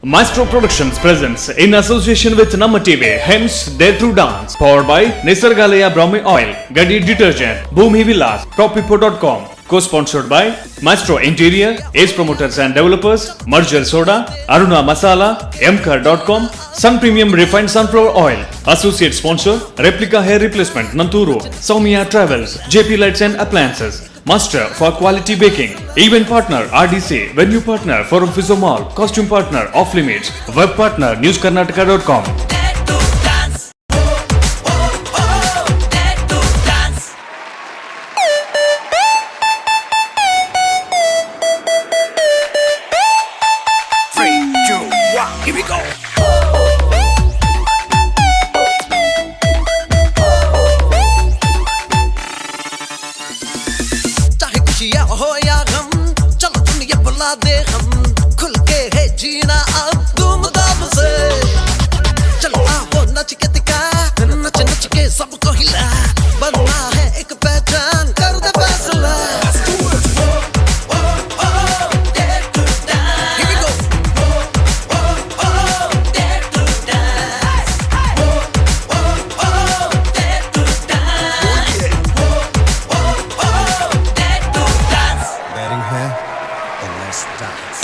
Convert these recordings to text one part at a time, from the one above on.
Maestro Productions presents in association with Namma TV, Hems Dare to Dance, powered by Nisargalaya Brahmi Oil, Gadi Detergent, Bhumi Villas, PropPipo.com, co-sponsored by Maestro Interior, Ace Promoters and Developers, Merger Soda, Aruna Masala, Mkar.com, Sun Premium Refined Sunflower Oil, Associate Sponsor, Replica Hair Replacement, Nanturu, Soumya Travels, JP Lights and Appliances, Master for Quality Baking, Event Partner RDC, Venue Partner Forum Physio Mall, Costume Partner Off Limits, Web Partner NewsKarnataka.com. Dare to dance. Oh, oh, oh, dare to dance. Three, two, one, here we go. चाहे खुशियाँ हो या गम, चलो दुनिया बुला दे हम। खुल के है जीना अब धूम धाम से। चलो आओ नच के दिखा, नच नच के सबको हिला। बनना है एक पहचान, कर दे फैसला। Dare to dance. Here we go. Oh, dare to dance. Oh, oh, oh, dare to dance. Oh, oh, oh, dare to dance. Daring है तो let's dance.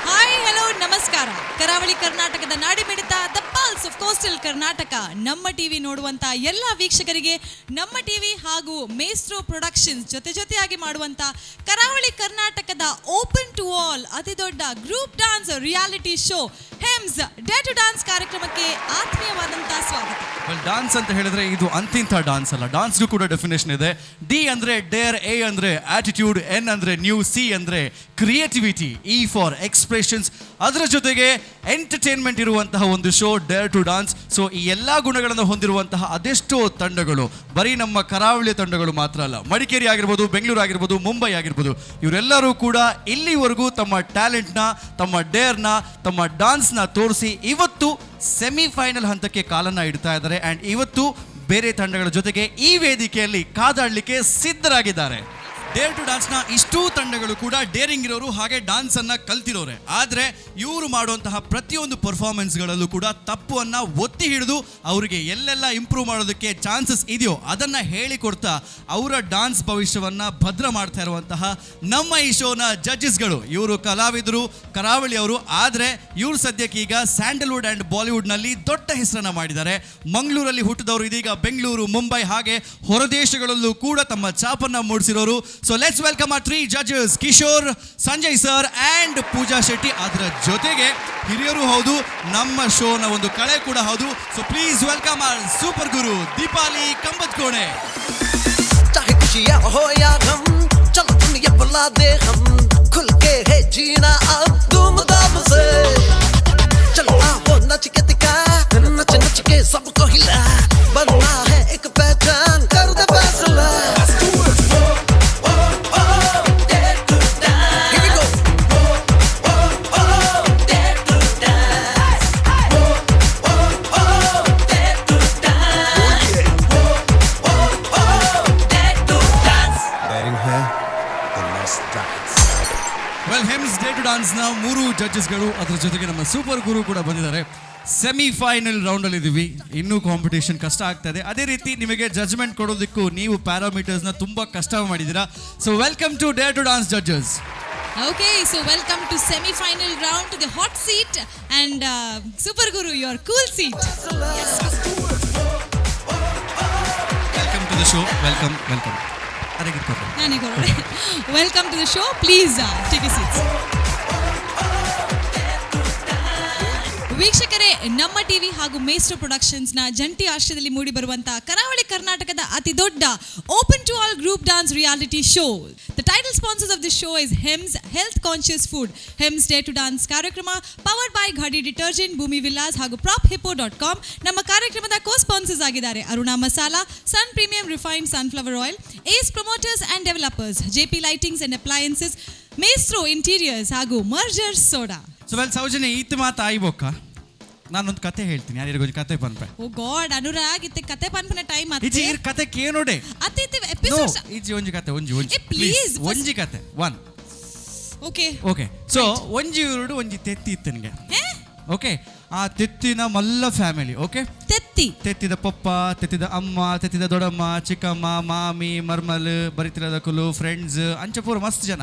Hi, hello, ನಮಸ್ಕಾರ. ಕರಾವಳಿ ಕರ್ನಾಟಕದ ನಾಡಿಮಿಡಿತ, the pulse of coastal Karnataka, ನಮ್ಮ TV ನೋಡುವಂತ ಎಲ್ಲ ವೀಕ್ಷಕರಿಗೆ ನಮ್ಮ ಟಿವಿ ಹಾಗೂ ಮೇಸ್ಟ್ರೋ ಪ್ರೊಡಕ್ಷನ್ಸ್ ಜೊತೆ ಜೊತೆಯಾಗಿ ಮಾಡುವಂತ ಕರಾವಳಿ ಕರ್ನಾಟಕದ ಓಪನ್ ಟು ಆಲ್ ಅತಿ ದೊಡ್ಡ group dance reality show Hems Dare to Dance ಕಾರ್ಯಕ್ರಮಕ್ಕೆ ಆತ್ಮೀಯವಾದಂತಹ ಸ್ವಾಗತ. ವೆಲ್, ಡಾನ್ಸ್ ಅಂತ ಹೇಳಿದ್ರೆ ಇದು ಅಂತಿಂಥ ಡಾನ್ಸ್ ಅಲ್ಲ. ಡಾನ್ಸ್ಗೂ ಕೂಡ ಡೆಫಿನೇಷನ್ ಇದೆ. ಡಿ ಅಂದ್ರೆ ಡೇರ್, ಎ ಅಂದ್ರೆ ಆಟಿಟ್ಯೂಡ್, ಎನ್ ಅಂದ್ರೆ ನ್ಯೂ, ಸಿ ಅಂದ್ರೆ ಕ್ರಿಯೇಟಿವಿಟಿ, ಇ ಫಾರ್ ಎಕ್ಸ್ಪ್ರೆಷನ್ಸ್. ಅದರ ಜೊತೆಗೆ ಎಂಟರ್ಟೈನ್ಮೆಂಟ್ ಇರುವಂತಹ ಒಂದು show dare to dance. So ಈ ಎಲ್ಲ ಗುಣಗಳನ್ನು ಹೊಂದಿರುವಂತಹ ಅದೆಷ್ಟೋ ತಂಡಗಳು, ಬರೀ ನಮ್ಮ ಕರಾವಳಿಯ ತಂಡಗಳು ಮಾತ್ರ ಅಲ್ಲ, ಮಡಿಕೇರಿ ಆಗಿರ್ಬೋದು, ಬೆಂಗಳೂರು ಆಗಿರ್ಬೋದು, ಮುಂಬೈ ಆಗಿರ್ಬೋದು, ಇವರೆಲ್ಲರೂ ಕೂಡ ಇಲ್ಲಿವರೆಗೂ ತಮ್ಮ ಟ್ಯಾಲೆಂಟ್ನ, ತಮ್ಮ ಡೇರ್ನ, ತಮ್ಮ ಡಾನ್ಸ್ನ ತೋರಿಸಿ ಇವತ್ತು ಸೆಮಿಫೈನಲ್ ಹಂತಕ್ಕೆ ಕಾಲನ್ನ ಇಡ್ತಾ ಇದ್ದಾರೆ. ಆ್ಯಂಡ್ ಇವತ್ತು ಬೇರೆ ತಂಡಗಳ ಜೊತೆಗೆ ಈ ವೇದಿಕೆಯಲ್ಲಿ ಕಾದಾಡಲಿಕ್ಕೆ ಸಿದ್ಧರಾಗಿದ್ದಾರೆ. ಡೇರ್ ಟು ಡಾನ್ಸ್ನ ಇಷ್ಟೂ ತಂಡಗಳು ಕೂಡ ಡೇರಿಂಗ್ ಇರೋರು, ಹಾಗೆ ಡಾನ್ಸ್ ಅನ್ನ ಕಲ್ತಿರೋರೆ. ಆದರೆ ಇವರು ಮಾಡುವಂತಹ ಪ್ರತಿಯೊಂದು ಪರ್ಫಾರ್ಮೆನ್ಸ್ಗಳಲ್ಲೂ ಕೂಡ ತಪ್ಪನ್ನ ಒತ್ತಿ ಹಿಡಿದು, ಅವರಿಗೆ ಎಲ್ಲೆಲ್ಲ ಇಂಪ್ರೂವ್ ಮಾಡೋದಕ್ಕೆ ಚಾನ್ಸಸ್ ಇದೆಯೋ ಅದನ್ನ ಹೇಳಿಕೊಡ್ತಾ ಅವರ ಡಾನ್ಸ್ ಭವಿಷ್ಯವನ್ನ ಭದ್ರ ಮಾಡ್ತಾ ಇರುವಂತಹ ನಮ್ಮ ಈ ಶೋನ ಜಡ್ಜಸ್ಗಳು. ಇವರು ಕಲಾವಿದರು, ಕರಾವಳಿಯವರು. ಆದರೆ ಇವರು ಸದ್ಯಕ್ಕೆ ಈಗ ಸ್ಯಾಂಡಲ್ವುಡ್ ಆ್ಯಂಡ್ ಬಾಲಿವುಡ್ನಲ್ಲಿ ದೊಡ್ಡ ಹೆಸರನ್ನ ಮಾಡಿದ್ದಾರೆ. ಮಂಗಳೂರಲ್ಲಿ ಹುಟ್ಟಿದವರು ಇದೀಗ ಬೆಂಗಳೂರು, ಮುಂಬೈ ಹಾಗೆ ಹೊರದೇಶಗಳಲ್ಲೂ ಕೂಡ ತಮ್ಮ ಛಾಪನ್ನ ಮೂಡಿಸಿರೋರು. So let's welcome our three judges, Kishore, Sanjay sir and Pooja Shetty. ಅದರ ಜೊತೆಗೆ ಹಿರಿಯರು ಹೌದು, ನಮ್ಮ ಶೋನ ಒಂದು ಕಳೆ ಕೂಡ ಹೌದು. So please welcome our super guru Deepali Kambatkone. चाहे खुशियाँ हो या गम, चलो दुनिया बुला दे हम। खुल के है जीना अब धूम धाम से। चलो आओ नच के दिखा, नच नच के सबको हिला। बनना है एक पहचान, कर दे फैसला। Dare to dance. Here we go. Oh, dare to dance. Oh, oh, oh, dare to dance. Oh, oh, oh, dare to dance. Daring है तो let's dance. Well, ಹೆಮ್ಸ್ dare to ಡಾನ್ಸ್ನ ಮೂರು ಜಡ್ಜಸ್ಗಳು, ಅದರ ಜೊತೆಗೆ ನಮ್ಮ ಸೂಪರ್ ಗುರು ಕೂಡ ಬಂದಿದ್ದಾರೆ. ಸೆಮಿಫೈನಲ್ ರೌಂಡಲ್ಲಿ ಇದ್ದೀವಿ. ಇನ್ನೂ ಕಾಂಪಿಟೇಷನ್ ಕಷ್ಟ ಆಗ್ತಾ ಇದೆ. ಅದೇ ರೀತಿ ನಿಮಗೆ ಜಡ್ಜ್ಮೆಂಟ್ ಕೊಡೋದಕ್ಕೂ ನೀವು ಪ್ಯಾರಾಮೀಟರ್ಸ್ನ ತುಂಬ ಕಷ್ಟ ಮಾಡಿದ್ದೀರಾ. So welcome to Dare to Dance, judges. Okay, so welcome to semi-final round, to the hot seat, and Super Guru, your cool seat. Welcome to the show. Welcome, welcome. ಅದೇ. ನಾನೇ. Welcome to the show. Please take seats. ವೀಕ್ಷಕರೇ, ನಮ್ಮ TV ಹಾಗೂ ಮೇಸ್ಟ್ರೋ ಪ್ರೊಡಕ್ಷನ್ಸ್ನ ಜಂಟಿ ಆಶ್ರಯದಲ್ಲಿ ಮೂಡಿ ಬರುವಂತಹ ಕರಾವಳಿ ಕರ್ನಾಟಕದ ಅತಿ ದೊಡ್ಡ open to all group dance reality show. The title sponsors of the show is Hems health conscious food. Hems Dare to Dance ಕಾರ್ಯಕ್ರಮ ಪವರ್ಡ್ ಬೈ ಘಾಡಿ ಡಿಟರ್ಜೆಂಟ್, ಭೂಮಿ ವಿಲ್ಲಾಸ್ ಹಾಗೂ ಪ್ರಾಪ್ ಹಿಪೋ ಡಾಟ್ ಕಾಮ್. ನಮ್ಮ ಕಾರ್ಯಕ್ರಮದ ಕೋ ಸ್ಪಾನ್ಸರ್ಸ್ ಆಗಿದ್ದಾರೆ Aruna masala, Sun Premium Refined Sunflower Oil, Ace Promoters and Developers, JP Lightings and Appliances, Maestro Interiors ಹಾಗೂ merger soda. ಸೊ well, ಸೌಜನ್ಯ, ಈತ ಮಾತು ಆಯ್ಬೊಕ್ಕ ನಾನೊಂದು ಕತೆ ಹೇಳ್ತೀನಿ. ಯಾರು ಒಂಜಿ ಕತೆ ಪನ್ಪೆ. ಓ ಗಾಡ್, ಅನುರಾಗ್, ಇತ್ತೆ ಕತೆ ಪನ್ಪನ ಟೈಮ್. ಇಜ್ಜಿ, ಇರ್ ಕತೆ ಕೇನೋಡೆ. ಅತ್ತೆ, ಇತ್ತೆ ನೋ. ಎಪಿಸೋಡ್ಸ್. ಇಜ್ಜಿ, ಒಂಜಿ ಕತೆ, ಒಂಜಿ ಒಂಜಿ. ಏ, please, first- ಒಂಜಿ ಕತೆ, ಒನ್. ಓಕೆ. ಓಕೆ, ಸೊ ಒಂಜಿ ಊರುಡು ಒಂಜಿ ತೆತ್ತಿ ಇತ್ತು ನನಗೆ. ಹೇ? ಓಕೆ, ಆ ತೆತ್ತಿನ ಮಲ್ಲ ಫ್ಯಾಮಿಲಿ. ಓಕೆ, ತೆತ್ತಿ, ತೆತ್ತಿದ ಪಪ್ಪ, ತೆತ್ತಿದ ಅಮ್ಮ, ತೆತ್ತಿದ ದೊಡ್ಡಮ್ಮ, ಚಿಕ್ಕಮ್ಮ, ಮಾಮಿ, ಮರ್ಮಲ್, ಬರಿತಿರದ ಕುಲು, ಫ್ರೆಂಡ್ಸ್, ಅಂಚ ಪೂರ ಮಸ್ತ್ ಜನ.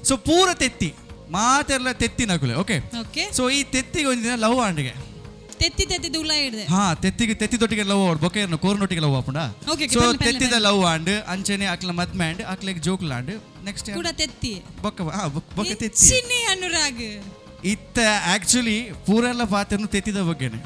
ಸೊ ಪೂರ ತೆತ್ತಿ ಮಾತೆಲ್ಲ ತೆತ್ತಿನಕುಲೆ. Okay, okay. ಸೊ ಈ ತೆತ್ತಿಗೆ ಒಂದು ದಿನ ಲವ್ ಆಂಡಿಗೆ. ತೆತ್ತಿ ತೆತ್ತಿ ದೂಲ ಹಿಡ್ದೆ. ಹಾ, ತೆತ್ತಿಗೆ ತೆತ್ತಿದೊಟ್ಟಿಗೆ ಲವ್ ಆಡ್ ಬೊಕೆ ಕೋರ್ನೊಟ್ಟಿಗೆ ಲವ್ ಆಪುಂಡ. Okay, so ಬನ್ನಿ, ಬನ್ನಿ, ತೆತ್ತಿದ ಬನ್ನಿ. ಲವ್ ಆಂಡ್ ಅಂಚನೆ ಅಕ್ಲ ಮದ್ಮೆ ಆಂಡ್ ಅಕ್ಲೆಗ್ ಜೋಕ್ಲ ಆಂಡ್ ನೆಕ್ಸ್ಟ್ ಕೂಡ ತೆತ್ತಿ. ಬೊಕ್ಕ ಹಾ ಬೊಕ್ಕ ತೆತ್ತಿ. ಚಿನ್ನಿ ಅನುರಾಗ್. ಇತ್ತ ಆಕ್ಚುಲಿ ಪೂರೆಲ್ಲ ಪಾತೆರ್ನು ತೆತ್ತಿದ ಬಗ್ಗೆನೆ.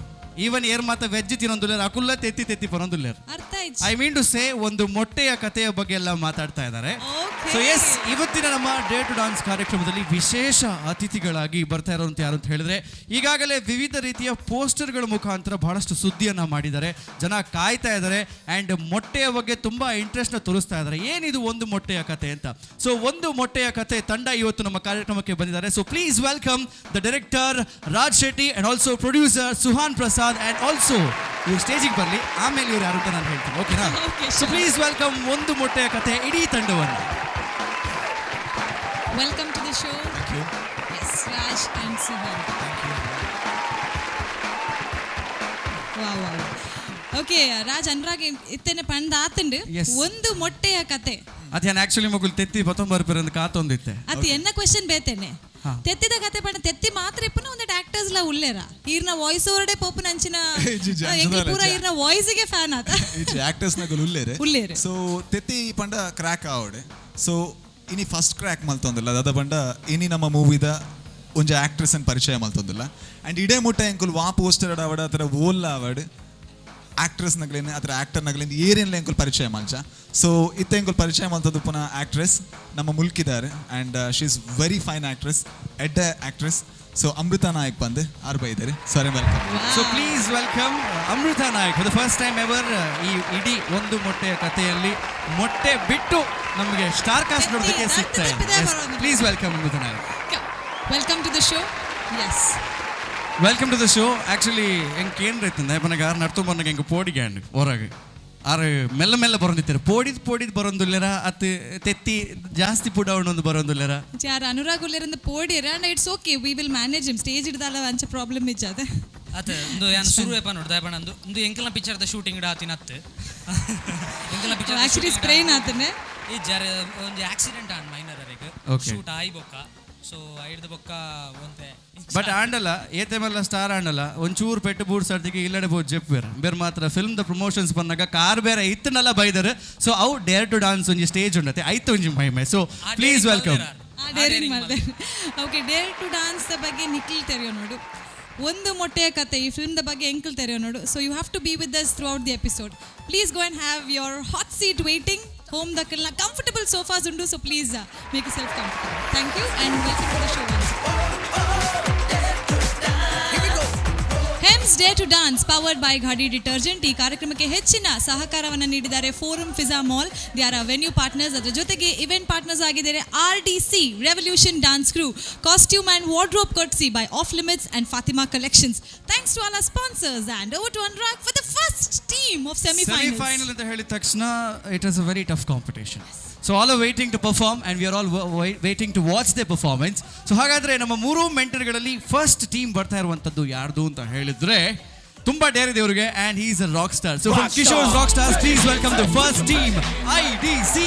ಈವನ್ ಏರ್ ಮಾತ ವೆಜ್ ತಿನ್ನೊಂದುಲ್ಲೇರ್, ಅಕುಲ್ಲ ತೆತ್ತಿ ತೆತ್ತಿ ಪನೊಂದುಲ್ಲೇರ್. ಅರ್ಥ ಆಯ್ತು. I mean to say ಒಂದು ಮೊಟ್ಟೆಯ ಕಥೆಯ ಬಗ್ಗೆ ಎಲ್ಲ ಮಾತಾಡ್ತಾ ಇದ್ದಾರೆ. Okay. So S, ಇವತ್ತಿನ ನಮ್ಮ ಡೇ ಟು ಡಾನ್ಸ್ ಕಾರ್ಯಕ್ರಮದಲ್ಲಿ ವಿಶೇಷ ಅತಿಥಿಗಳಾಗಿ ಬರ್ತಾ ಇರುವಂತ ಯಾರು ಅಂತ ಹೇಳಿದ್ರೆ, ಈಗಾಗಲೇ ವಿವಿಧ ರೀತಿಯ ಪೋಸ್ಟರ್ಗಳ ಮುಖಾಂತರ ಬಹಳಷ್ಟು ಸುದ್ದಿಯನ್ನ ಮಾಡಿದ್ದಾರೆ, ಜನ ಕಾಯ್ತಾ ಇದ್ದಾರೆ ಆ್ಯಂಡ್ ಮೊಟ್ಟೆಯ ಬಗ್ಗೆ ತುಂಬಾ ಇಂಟ್ರೆಸ್ಟ್ನ ತೋರಿಸ್ತಾ ಇದ್ದಾರೆ. ಏನಿದು ಒಂದು ಮೊಟ್ಟೆಯ ಕಥೆ ಅಂತ. ಸೊ ಒಂದು ಮೊಟ್ಟೆಯ ಕಥೆ ತಂಡ ಇವತ್ತು ನಮ್ಮ ಕಾರ್ಯಕ್ರಮಕ್ಕೆ ಬಂದಿದ್ದಾರೆ. So please welcome the director Raj Shetty and also producer Suhan Prasad and also ಇವ್ರು ಸ್ಟೇಜಿಗೆ ಬರಲಿ, ಆಮೇಲೆ ಇವ್ರು ಯಾರು ಅಂತ ನಾನು ಹೇಳ್ತೀನಿ, ಓಕೆನಾ? Okay, so sure. Please welcome ಒಂದು ಮೊಟ್ಟೆಯ ಕಥೆ ಇಡೀ ತಂಡವನ್ನು. Welcome to the show. Thank you. Yes, Raj and Suhan. Thank you. Wow wow. Okay Raj, Anurag ಇತ್ತೇನೆ ಪಂಡ ಆತಂಡು. Yes. ಒಂದು ಮೊಟ್ಟೆಯ ಕತೆ. ಅದು ನಾನು ಆಕ್ಚುಲಿ ಮಗುಲ್ ತೆತ್ತಿ ಬತ್ತೊಂಬರ್ ಅಂತ ಕಾತೊಂದಿತ್ತೆ. ಅದು ಎನ್ನ ಕ್ವೆಶನ್ ಬೇತೇನೆ. ಹಾ. ತೆತ್ತಿದ ಕತೆ ಪಂಡ ತೆತ್ತಿ ಮಾತ್ರ ಇಪ್ಪನ ಒಂದೆಟ್ ಆಕ್ಟರ್ಸ್ ಲ ಉಲ್ಲೇರ ಈರ್ನ ವಾಯ್ಸ್ ಓವರ್ಡೆ ಪೋಪುನ ಅಂಚಿನ. ಇಜ್ಜಿ, ಇಜ್ಜಿ, ಎಂಕುಲು ಅಂಚದ ಪೂರ ಅಲ್ಲ. ಈರ್ನ ವಾಯ್ಸ್ಗೆ ಫ್ಯಾನ್ ಆತ. ಇಜ್ಜಿ, ಆಕ್ಟರ್ಸ್ ನಗಲು ಉಲ್ಲೇರೆ. ಉಲ್ಲೇರು. ಸೊ ತೆತ್ತಿ ಪಂಡ ಕ್ರ್ಯಾಕ್ ಆವಡೆ. ಸೊ ಇನಿ ಫಸ್ಟ್ ಕ್ರ್ಯಾಕ್ ಮಲ್ತೊಂದಿಲ್ಲ ದಾದ ಪಂಡ ಇನಿ ನಮ್ಮ ಮೂವಿದ ಒಂಜಿ ಆಕ್ಟ್ರೆಸ್ ಅನ್ ಪರಿಚಯ ಮಲ್ತೊಂದಿಲ್ಲ. ಅಂಡ್ ಇಡೇ ಮುಟ್ಟ ಎಂಕುಲು ವಾ ಪೋಸ್ಟರ್ ಆವಡ ಅದರ ಓಲ್ಲ ಆವಡ್ ಆಕ್ಟ್ರೆಸ್ ನಗಲೇನು ಅದರ ಆಕ್ಟರ್ ನಗಲೇನು ಏರೇನ್ಲ ಎಂಕುಲು ಪರಿಚಯ ಮಲ್ಚ. ಸೊ ಇತ್ತ ಎಂಕುಲು ಪರಿಚಯ ಮಲ್ತದ್ದು ಪುನಃ ಆಕ್ಟ್ರೆಸ್ ನಮ್ಮ ಮುಲ್ಕಿದಾರೆ and she is very fine actress, ಎಡ್ಡ ಆಕ್ಟ್ರೆಸ್. ಸೊ ಅಮೃತಾ ನಾಯಕ್ ಬಂದು ಆರು ಬೈದಾರೆ. Sorry, welcome. So please welcome Amrutha Nayak for the first time ever. ಈ ಇಡೀ ಒಂದು ಮೊಟ್ಟೆಯ ಕಥೆಯಲ್ಲಿ ಮೊಟ್ಟೆ ಬಿಟ್ಟು ನಮಗೆ ಸ್ಟಾರ್ ಕಾಸ್ಟ್ ನೋಡೋದಕ್ಕೆ ತೆತ್ತಿ, ಸಿಗ್ತಾ ಇದೆ. ತಪ್ಪಿದೆ ಬರೋದು. Please welcome Amrutha Nayak. Welcome to the show. Yes. Welcome to the show. Actually ಎಂಕ್ ಏನ್ರ ಇತ್ತಂದೆ ಪನಗ ಆರು ನಡ್ತು ಬಂದಾಗ ಎಂಕ್ ಪೋಡಿಗೆ ಆಂಡ್ ಹೊರಗೆ ಆರು ಮೆಲ್ಲ ಮೆಲ್ಲ ಬರೋಂದಿತ್ತಾರೆ. ಪೋಡಿದ್ ಪೋಡಿದ್ ಬರೋಂದುಲ್ಲೇರ ಅತ್ ತೆತ್ತಿ ಜಾಸ್ತಿ ಪುಡ ಒಂದು ಬರೋಂದುಲ್ಲೇರ? ಯಾರು Anurag ಉಲ್ಲೇರಂದು ಪೋಡಿರ and it's okay, we will manage him. Stage ಹಿಡ್ದಾಲ ಅಂಚ ಪ್ರಾಬ್ಲಮ್ ಇಜ್ಜಾದ. ಅತ್ತ ಒಂದು ಯಾನ್ ಸುರುವೆ ಪನ್ನೊಡು ದಾಯೆ ಪಂಡ ಅಂದು ಒಂದು ಎಂಕಲ್ನ ಪಿಕ್ಚರ್ದ ಶೂಟಿಂಗ್ ಆತಿನ ಅತ್ತು ಎಂಕಲ್ನ ಪಿಕ್ಚರ್. ಆಕ್ಚುಲಿ ಸ್ಪ್ರೈನ್ ಆತನೆ. ಈ ಜರ ಒಂಜಿ ಆಕ್ಸಿಡೆಂಟ್ ಆನ್ ಮೈನರ್ ಅರೆಗ್. Okay. Shoot ಆಯಿ ಬೊಕ್ಕ, ಸೊ ಐಡ್ದ ಬೊಕ್ಕ ಒಂತೆ. ಬಟ್ ಆಂಡಲ್ಲ ಏತೆ ಮಲ್ಲ ಸ್ಟಾರ್ ಆಂಡಲ್ಲ ಒಂಚೂರು ಪೆಟ್ಟು ಬೂಡ್ ಸರ್ದಿಗೆ ಇಲ್ಲಡೆ ಬೋದು ಜೆಪ್ ಬೇರೆ ಬೇರೆ ಮಾತ್ರ ಫಿಲ್ಮ್ ದ ಪ್ರಮೋಷನ್ಸ್ ಬಂದಾಗ ಕಾರ್ ಬೇರೆ ಇತ್ತನಲ್ಲ ಬೈದರು. ಸೊ ಅವು ಡೇರ್ ಟು ಡಾನ್ಸ್ ಒಂಜಿ ಸ್ಟೇಜ್ ಉಂಡತೆ ಐತೆ ಒಂಜಿ ಮಹಿಮೆ. ಸೊ ಆ ಪ್ಲೀಸ್ daring welcome. ಮಲ್ದೆರ್. ಆ ಡೇರಿಂಗ್ ಮಾಡಿದೆ. Okay, dare to dance the ಬಗ್ಗೆ ನಿಖಿಲ್ ತೆರೆಯೋ ನೋಡು, ಒಂದು ಮೊಟ್ಟೆಯ ಕತೆ ಈ ಫಿಲ್ಮ್ದ ಬಗ್ಗೆ ಎಂಕಲ್ ತೆರೆಯೋ ನೋಡು. So you have to be with us throughout the episode. Please go and have your hot seat waiting. Home ದಕ್ಕಲ್ನ comfortable sofas ಉಂಟು. So please make self comfortable. Thank you and welcome to the show. Hems dare to dance powered by Ghadi detergent. ಈ ಕಾರ್ಯಕ್ರಮಕ್ಕೆ ಹೆಚ್ಚಿನ ಸಹಕಾರವನ್ನು ನೀಡಿದ್ದಾರೆ forum Fiza mall. They are venue partners. ಅದರ ಜೊತೆಗೆ event partners ಆಗಿದ್ದಾರೆ R D C revolution dance crew. Costume and wardrobe courtesy by off limits and Fatima collections. Thanks to all our sponsors and over to Anurag for the first team of semifinal semifinal. ಅಂತ ಹೇಳಿದ ತಕ್ಷಣ it is a very tough competition. So all are waiting to perform and we are all waiting to watch the performance. So ಹಾಗಾದ್ರೆ ನಮ್ಮ ಮೂರು ಮೆಂಟರ್ಗಳಲ್ಲಿ first team ಬರ್ತಾ ಇರುವಂತದ್ದು ಯಾರ್ದು ಅಂತ ಹೇಳಿದ್ರೆ, ತುಂಬಾ ಡೇರ್ ಇದೆ ಇವರಿಗೆ and he's a rock star. So from Kishore rock stars, please welcome the first team, I D C.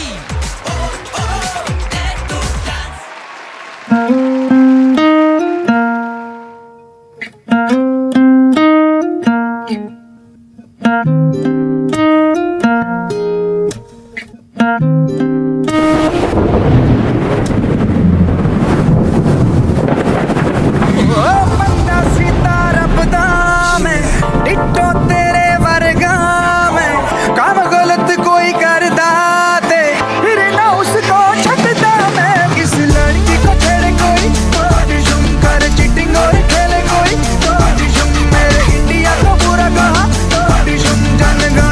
ਓ ਬੰਦਾ ਸੀਤਾ ਰੱਬ ਦਾ ਮੈਂ ਡਿੱਟੋ ਤੇਰੇ ਵਰਗਾ ਮੈਂ ਕੰਮ ਗਲਤ ਕੋਈ ਕਰਦਾ ਤੇ ਫਿਰ ਨਾ ਉਸਕੋ ਛੱਡਦਾ ਮੈਂ। किस लड़की को छेड़े कोई जुम कर चीटिंग और खेले कोई जुम, मेरे इंडिया को बुरा कहा जुम जनगा।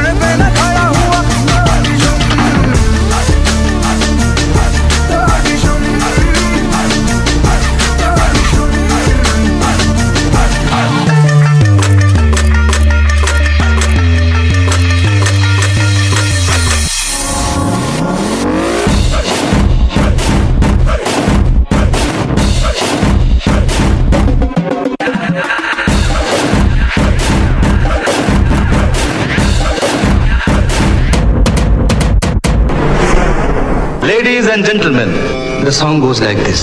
Ladies and gentlemen, the song goes like this.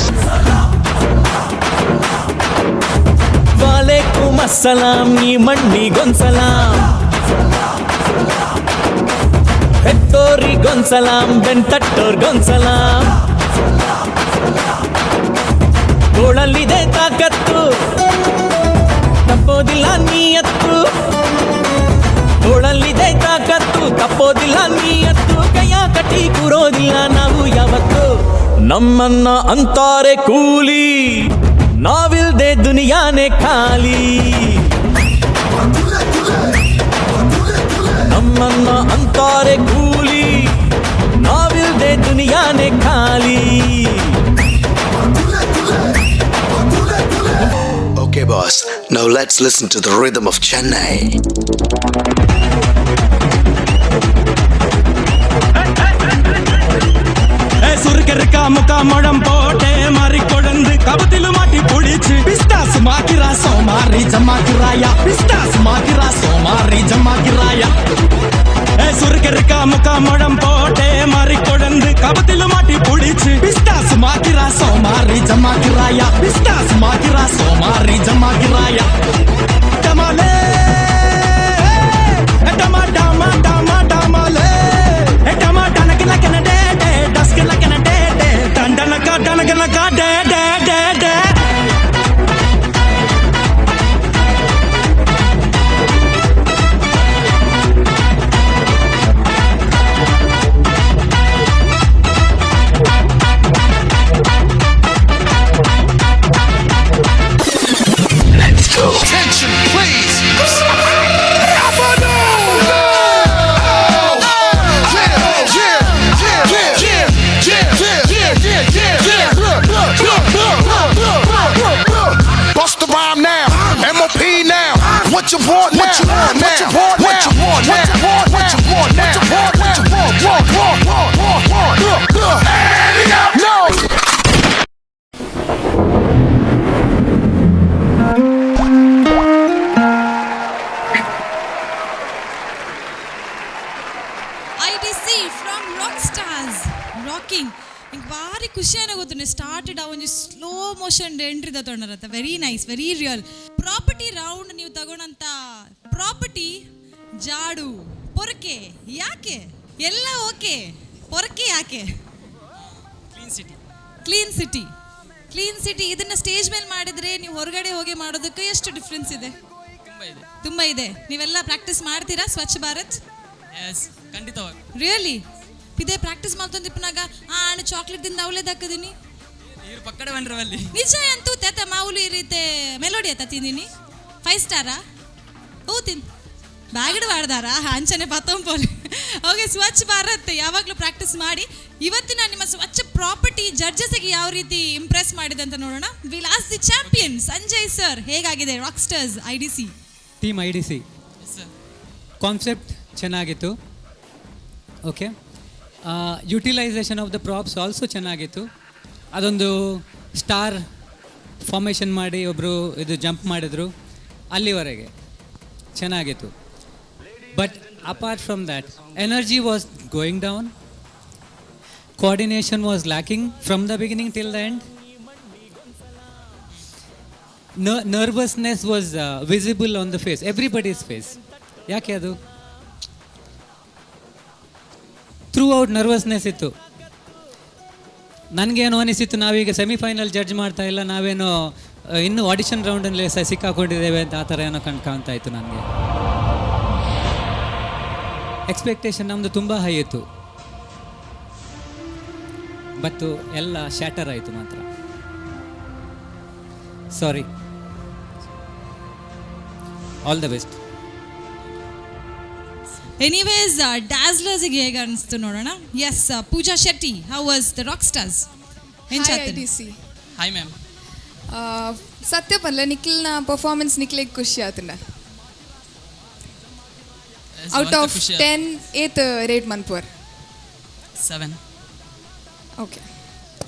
ವಾಲೇಕುಮ್ ಅಸ್ಸಲಾಂ, ಈ ಮಣ್ಣಿಗೊಂದ್ಸಲಾಂ, ಹೆತ್ತೋರಿಗೊಂದ್ಸಲಾಂ, ಬೆನ್ ತಟ್ಟೋರ್ಗೊಂದ್ಸಲಾಂ. ತೋಳಲ್ಲಿದೆ ತಾಕತ್ತು, ತಪ್ಪೋದಿಲ್ಲ ನೀಯತ್ತು. ತೋಳಲ್ಲಿದೆ ತಾಕತ್ತು, ತಪ್ಪೋದಿಲ್ಲ ನೀಯತ್ತು. ಕೈಯ ಕಟ್ಟಿ ಕೂರೋದಿಲ್ಲ ನಾವು ಯಾವತ್ತು. ನಮ್ಮನ್ನ ಅಂತಾರೆ ಕೂಲಿ, ನಾವಿಲ್ದೆ ದುನಿಯಾನೆ ಖಾಲಿ. ನಮ್ಮನ್ನ ಅಂತಾರೆ ಕೂಲಿ, ನಾವಿಲ್ದೆ ದುನಿಯಾನೆ ಖಾಲಿ. Okay, boss. Now let's listen to the rhythm of Chennai. சுருக்கருக்கா முக்கா முழம் போட்டே மாறி கொழுந்து கபத்திலு மாட்டி புடிச்சு பிஸ்தாஸ் மாக்கிறா சோமாரி ஜமாக்கிறாயா, பிஸ்தாஸ் மாக்கிறா சோமாரி ஜமாக்கிறாயா. சுருக்கருக்கா முக்கா முழம் போட்டே மாறி கொழுந்து கபத்திலு மாட்டி புடிச்சு பிஸ்தாஸ் மாக்கிறா சோமாரி ஜமாக்கிறாயா, பிஸ்தாஸ் மாக்கிறா சோமாரி ஜமாக்கிறாயா. டமாலே டமா டமா டமா டமாலே டமா டனக்கு நக்கன டே டே டஸ்க்கு நக்கன டே டே டண்டனக்கா டனக்கனக்கா டே டே டே டே. Let's go. Attention, please. Bust the rhyme now, MOP now. What you want now? What you want now? What you want now? What you want now? What you want? Want, want, want, want, want. No. IDC from Rock Stars rocking. ಇಂಕ್ ಭಾರಿ ಖುಷಿ ಗೊತ್ತು started ಆ ಒಂಜಿ slow motion entry ತಗೊಂಡರತ್ತ. Very nice, very real. Property round, ನೀವು ತಗೊಂಡಂತ property ಜಾಡು ಪೊರಕೆ ಯಾಕೆ? ಎಲ್ಲ ಓಕೆ, ಪೊರಕೆ ಯಾಕೆ? Clean city. Clean city, clean city. ಇದನ್ನ ಸ್ಟೇಜ್ ಮೇಲೆ ಮಾಡಿದ್ರೆ, ನೀವು ಹೊರಗಡೆ ಹೋಗಿ ಮಾಡೋದಕ್ಕೆ ಎಷ್ಟು ಡಿಫ್ರೆನ್ಸ್ ಇದೆ? ತುಂಬ ಇದೆ. ತುಂಬ ಇದೆ. ನೀವೆಲ್ಲ ಪ್ರಾಕ್ಟೀಸ್ ಮಾಡ್ತೀರಾ ಸ್ವಚ್ಛ ಭಾರತ್? ಎಸ್, ಖಂಡಿತವಾಗಿ. ರಿಯಲಿ? ಇದೇ ಪ್ರಾಕ್ಟೀಸ್ ಮಾಡ್ತೊಂದಿಪ್ಪನಾಗ ಆ ಅಣ್ಣ ಚಾಕ್ಲೇಟ್ ದಿಂದ ಅವಲೇ ದಕ್ಕದಿನಿ. ನೀರು ಪಕ್ಕಡೆ ಬಂದ್ರವಲ್ಲಿ. ನಿಜ ಅಂತೂ ತೇತ ಮಾವುಲು ಈ ರೀತಿ ಮೆಲೋಡಿ ಆತ ತಿಂದಿನಿ. ಫೈವ್ ಸ್ಟಾರಾ? ಹೂ ತಿನ್ ಬ್ಯಾಗಡ್ ಮಾಡ್ದಾರ ಅಂಚನೆ ಪತ್ತೊಂಪೋಲಿ. ಓಕೆ, ಸ್ವಚ್ಛ ಭಾರತ್ ಯಾವಾಗಲೂ ಪ್ರಾಕ್ಟೀಸ್ ಮಾಡಿ. ಇವತ್ತಿನ ನಿಮ್ಮ ಸ್ವಚ್ಛ ಪ್ರಾಪರ್ಟಿ ಜಡ್ಜಸ್ಗೆ ಯಾವ ರೀತಿ ಇಂಪ್ರೆಸ್ ಮಾಡಿದೆ ಅಂತ ನೋಡೋಣ. We'll ask the champion Sanjay sir, ಹೇಗಾಗಿದೆ rock stars IDC? Team IDC, sir. Concept ಚೆನ್ನಾಗಿತ್ತು. Okay, utilization of the props also ಚೆನ್ನಾಗಿತ್ತು. ಅದೊಂದು ಸ್ಟಾರ್ ಫಾರ್ಮೇಷನ್ ಮಾಡಿ ಒಬ್ಬರು ಇದು ಜಂಪ್ ಮಾಡಿದರು, ಅಲ್ಲಿವರೆಗೆ ಚೆನ್ನಾಗಿತ್ತು. But apart from that, energy was going down, coordination was lacking from the beginning till the end. Nervousness was visible on the face, everybody's face. ಯಾಕೆ ಅದು? ಥ್ರೂ ಔಟ್ ನರ್ವಸ್ನೆಸ್ ಇತ್ತು. ನನಗೇನು ಅನಿಸಿತ್ತು, ನಾವೀಗ ಸೆಮಿಫೈನಲ್ ಜಡ್ಜ್ ಮಾಡ್ತಾ ಇಲ್ಲ, ನಾವೇನೋ ಇನ್ನೂ ಆಡಿಷನ್ ರೌಂಡಲ್ಲಿ ಸಹ ಸಿಕ್ಕಾಕೊಂಡಿದ್ದೇವೆ ಅಂತ ಆ ಥರ ಏನೋ ಕಣ್ ಕಾಣ್ತಾ ಇತ್ತು ನನಗೆ. ಎಕ್ಸ್ಪೆಕ್ಟೇಷನ್ ನಮ್ಮದು ತುಂಬ ಹೈ ಇತ್ತು, ಬಟ್ ಎಲ್ಲ ಶಾಟರ್ ಆಯಿತು ಮಾತ್ರ. Sorry, all the best. Anyways, ಡ್ಯಾಸ್ಲರ್ಸ್ಗೆ ಹೇಗೆ ಅನಿಸ್ತು ನೋಡೋಣ. Yes, Pooja Shetty, how was the Rock Stars? Hi IDC. Hi ma'am. ಸತ್ಯ ಪನ್ಲೆ, ನಿಖಿಲ್ನ ಪರ್ಫಾರ್ಮೆನ್ಸ್ ನಿಖಿಲಿಗೆ ಖುಷಿ ಆತಂಡ? ಔಟ್ ಆಫ್ 10 ಏತ್ ರೇಟ್ ಮನ್ಪುವರ್? 7. ಓಕೆ,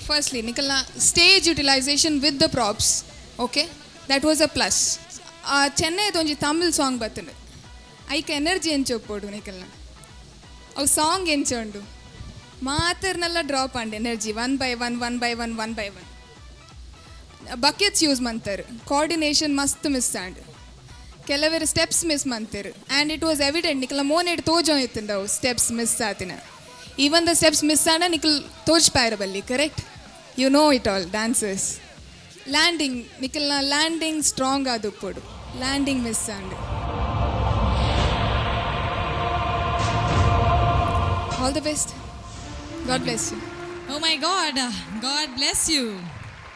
ಫಸ್ಟ್ಲಿ ನಿಖಲ್ನ stage utilization with the props, okay, that was a plus. ಚೆನ್ನೈದ ಒಂಜಿ Tamil song ಬತ್ತಂಡು, ಐಕ್ ಎನರ್ಜಿ ಎಂಚ ಒಪ್ಪೋಡು ನಿಖಲ್ನ? ಅವು ಸಾಂಗ್ ಎಂಚ ಉಂಡು? ಮಾತೆರ್ನೆಲ್ಲ drop and energy one by one, one by one, one by one. Buckets use ಮಂತರ್, coordination ಮಸ್ತ್ ಮಿಸ್ ಆಂಡ್. ಕೆಲವರು ಸ್ಟೆಪ್ಸ್ ಮಿಸ್ ಮಂತರ್ ಆ್ಯಂಡ್ it was evident. ನಿಕಲ ಮೋನೆಡ್ ತೋಜೋ ಇತ್ತಂಡವು ಸ್ಟೆಪ್ಸ್ ಮಿಸ್ ಆತಿನ. ಈವನ್ the steps miss ಆಂಡ ನಿಕಲ್ ತೋಜ್ಪಾಯರ ಬಲ್ಲಿ, correct? You know it all, dancers. Landing, ನಿಕಲ್ನ landing strong ಆದುಪ್ಪೊಡು. Landing miss and. All the best. God bless you. Oh my God, God bless you.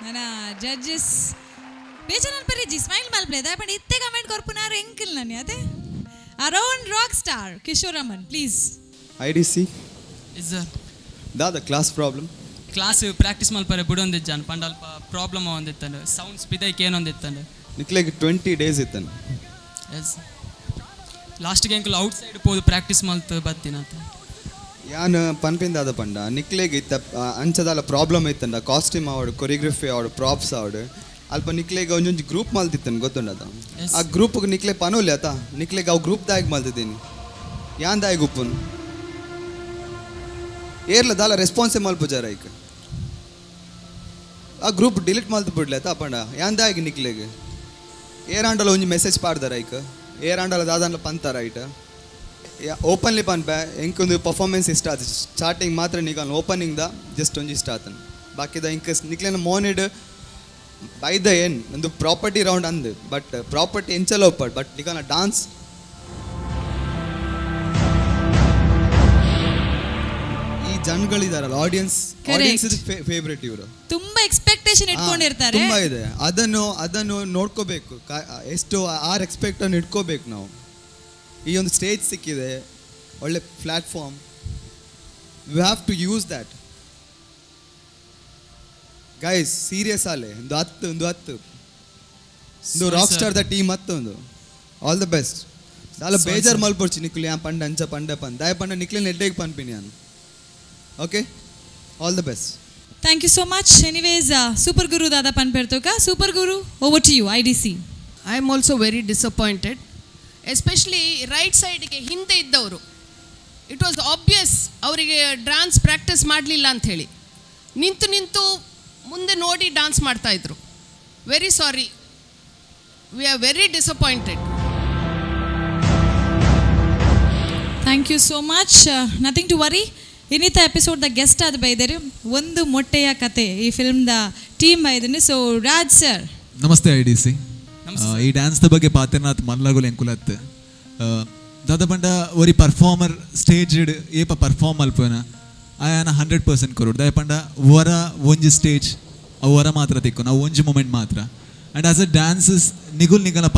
ನನ್ನ judges ಬೇಜಾನ್ ಪರಿಜಿ smile ಮಲ್ಪ್ಲೆ ದಾಯಪಂಡ ಇತ್ತೆ comment ಕೊರ್ಪುನಾರು ಎಂಕಿಲ್ ನನ್ನಿ ಅದೇ around rock star Kishore Raman, please. I D C. Yes sir. ದಾದ class problem? Class practice ಮಲ್ಪರೆ ಬುಡೊಂದಿಜ್ಜಾನ್ ಪಂಡ ಅಲ್ಪ problem ಒಂದಿತ್ತಂಡು, sounds ಪಿದೈಕ್ ಏನೊಂದಿತ್ತಂಡು. ನಿಕ್ಲೆಗ್ 20 days ಇತ್ತನ್. S, ಲಾಸ್ಟ್ಗೆ ಎಂಕುಲು ಔಟ್ ಸೈಡ್ ಪೋದು ಪ್ರಾಕ್ಟೀಸ್ ಮಲ್ತು ಬತ್ತಿನಂತ. ಯಾನ್ ಪನ್ಪಿಂದಾದ ಪಂಡ ನಿಕ್ಲೆಗ್ ಇತ್ತ ಅಂಚದಾಲ ಪ್ರಾಬ್ಲಮ್ ಇತ್ತಂಡ, ಕಾಸ್ಟ್ಯೂಮ್ ಆವಡ್, ಕೊರಿಯೋಗ್ರಫಿ ಆವಡ್, ಪ್ರಾಪ್ಸ್ ಆವಡ್, ಅಲ್ಪ ನಿಕ್ಲೆಗ್ ಒಂಜೊಂಜಿ ಗ್ರೂಪ್ ಮಲ್ತಿತ್ತನ್, ಗೊತ್ತುಂಡದ? Yes. ಆ ಗ್ರೂಪ್ಗೆ ನಿಕ್ಲೆ ಪನೋಲಿ ಆತ, ನಿಕ್ಲೆಗ್ ಅವು ಗ್ರೂಪ್ ದಾಯಗ್ ಮಲ್ತಿದ್ದೀನಿ, ಯಾನ್ ದಾಯಗ್ ಉಪ್ಪುನು? ಏರ್ಲ ದಾಲ ರೆಸ್ಪಾನ್ಸೇ ಮಲ್ಪುಜಾರ ಐಕ್. ಆ ಗ್ರೂಪ್ ಡಿಲೀಟ್ ಮಲ್ತು ಬಿಡ್ಲೆ ಆತ. ಪಂಡ ಯಾನ್ ದಾಯಗ್ ನಿಕ್ಲೆಗ್ ಏರಾಂಡಲ ಒಂಜಿ ಮೆಸೇಜ್ ಪಾಡ್ದಾರ ಐಕ್, ಏರಾಂಡಲ ದಾದಾಂಡಲ ಪಂತಾರ ಐಟ್ ಓಪನ್ಲಿ ಪನ್ಪೆ. ಎಂಕೊಂದು ಪರ್ಫಾರ್ಮೆನ್ಸ್ ಇಷ್ಟ ಆತು. ಸ್ಟಾರ್ಟಿಂಗ್ ಮಾತ್ರ ನಿಕಲ್ ಓಪನಿಂಗ್ the just ಒಂಜಿ ಇಷ್ಟ ಆತನ್. ಬಾಕಿದ ಇಂಕ ನಿಕ್ಲೆನ ಮೋನಿಡ್ ಬೈ the end ಒಂದು ಪ್ರಾಪರ್ಟಿ ರೌಂಡ್ ಅಂದ್, ಬಟ್ ಪ್ರಾಪರ್ಟಿ ಎಂಚಲ ಒಪ್ಪಡ್, ಬಟ್ ನಿಕಲ್ನ ಡಾನ್ಸ್ ಈ ಜನಗಳಿದಾರಲ್ಲ, ಆಡಿಯನ್ಸ್. Correct. Audience favourite ಇವರು. ತುಂಬಾ ಎಕ್ಸ್ಪೆಕ್ಟೇಷನ್ ಇಟ್ಕೊಂಡಿರ್ತಾರೆ. ತುಂಬಾ ಇದೆ. ಅದನ್ನು ಅದನ್ನು ನೋಡ್ಕೋಬೇಕು. ಎಷ್ಟು ಆ ರೆಸ್ಪೆಕ್ಟ್ ಅನ್ನು ಇಟ್ಕೋಬೇಕು ನಾವು. ಈ ಒಂದು ಸ್ಟೇಜ್ ಸಿಕ್ಕಿದೆ, ಒಳ್ಳೆ platform. You have to use that, guys. Serious ಆಲೆ ಒಂದು ಹತ್ತು ಒಂದು ಹತ್ತು ಒಂದು Sorry, rock sir. Star the team ಹತ್ತು ಒಂದು. ಆಲ್ the best. ದಾಲ Sorry, ಬೇಜಾರ್ sir. ಮಲ್ಪೊಡ್ಚಿ ನಿಕ್ಲು. ಯಾ ಪಂಡ ಅಂಚ ಪಂಡ ಪಂಡ ದಾಯ ಪಂಡ ನಿಕ್ಲೆ ನೆಡ್ಡೆಗ್ ಪನ್ಪಿನಿ ಯಾನ್. Okay, all the best. Thank you so much. Anyways, super ಗುರು ದಾದಾ ಪನ್ಪೆರ್ತೋಕ. Super Guru, over to you, IDC. I am also very disappointed, especially right ಸೈಡ್ಗೆ ಹಿಂದೆ ಇದ್ದವರು. It was obvious ಅವರಿಗೆ ಡ್ಯಾನ್ಸ್ ಪ್ರಾಕ್ಟೀಸ್ ಮಾಡಲಿಲ್ಲ ಅಂಥೇಳಿ. ನಿಂತು ನಿಂತು ಮುಂದೆ ನೋಡಿ ಡ್ಯಾನ್ಸ್ ಮಾಡ್ತಾಯಿದ್ರು. Very sorry, we are very disappointed. Thank you so much. Nothing to worry. ಇನ್ನಿತ episode the guest ಆದ ಬೈದರು ಒಂದು ಮೊಟ್ಟೆಯ ಕತೆ ಈ ಫಿಲ್ಮ್ದ ಟೀಮ್ ಬೈದನೆ. ಸೊ Raj sir. Namaste I D C. ಈ ಡ್ಯಾನ್ಸ್ದ ಬಗ್ಗೆ ಪಾತೆರ್ನಾಥ್ ಮಲ್ಲಗುಲು ಎಂಕುಲತ್. ದಾದ ಪಂಡ ಒರಿ ಪರ್ಫಾರ್ಮರ್ ಸ್ಟೇಜ್ ಏಪ ಪರ್ಫಾರ್ಮ್ ಮಲ್ಪುನ ಆಯನ 100% ಕೊರೊಡು. ದಾಯ ಪಂಡ ವರ ಒಂಜಿ ಸ್ಟೇಜ್ ಅವು ವರ ಮಾತ್ರ ತಿಕ್ಕು ನಾವು ಒಂಜಿ ಮೂಮೆಂಟ್ ಮಾತ್ರ. ಆ್ಯಂಡ್ ಆಸ್ ಅ ಡ್ಯಾನ್ಸಸ್ ನಿಗುಲ್ ನಿಗಲ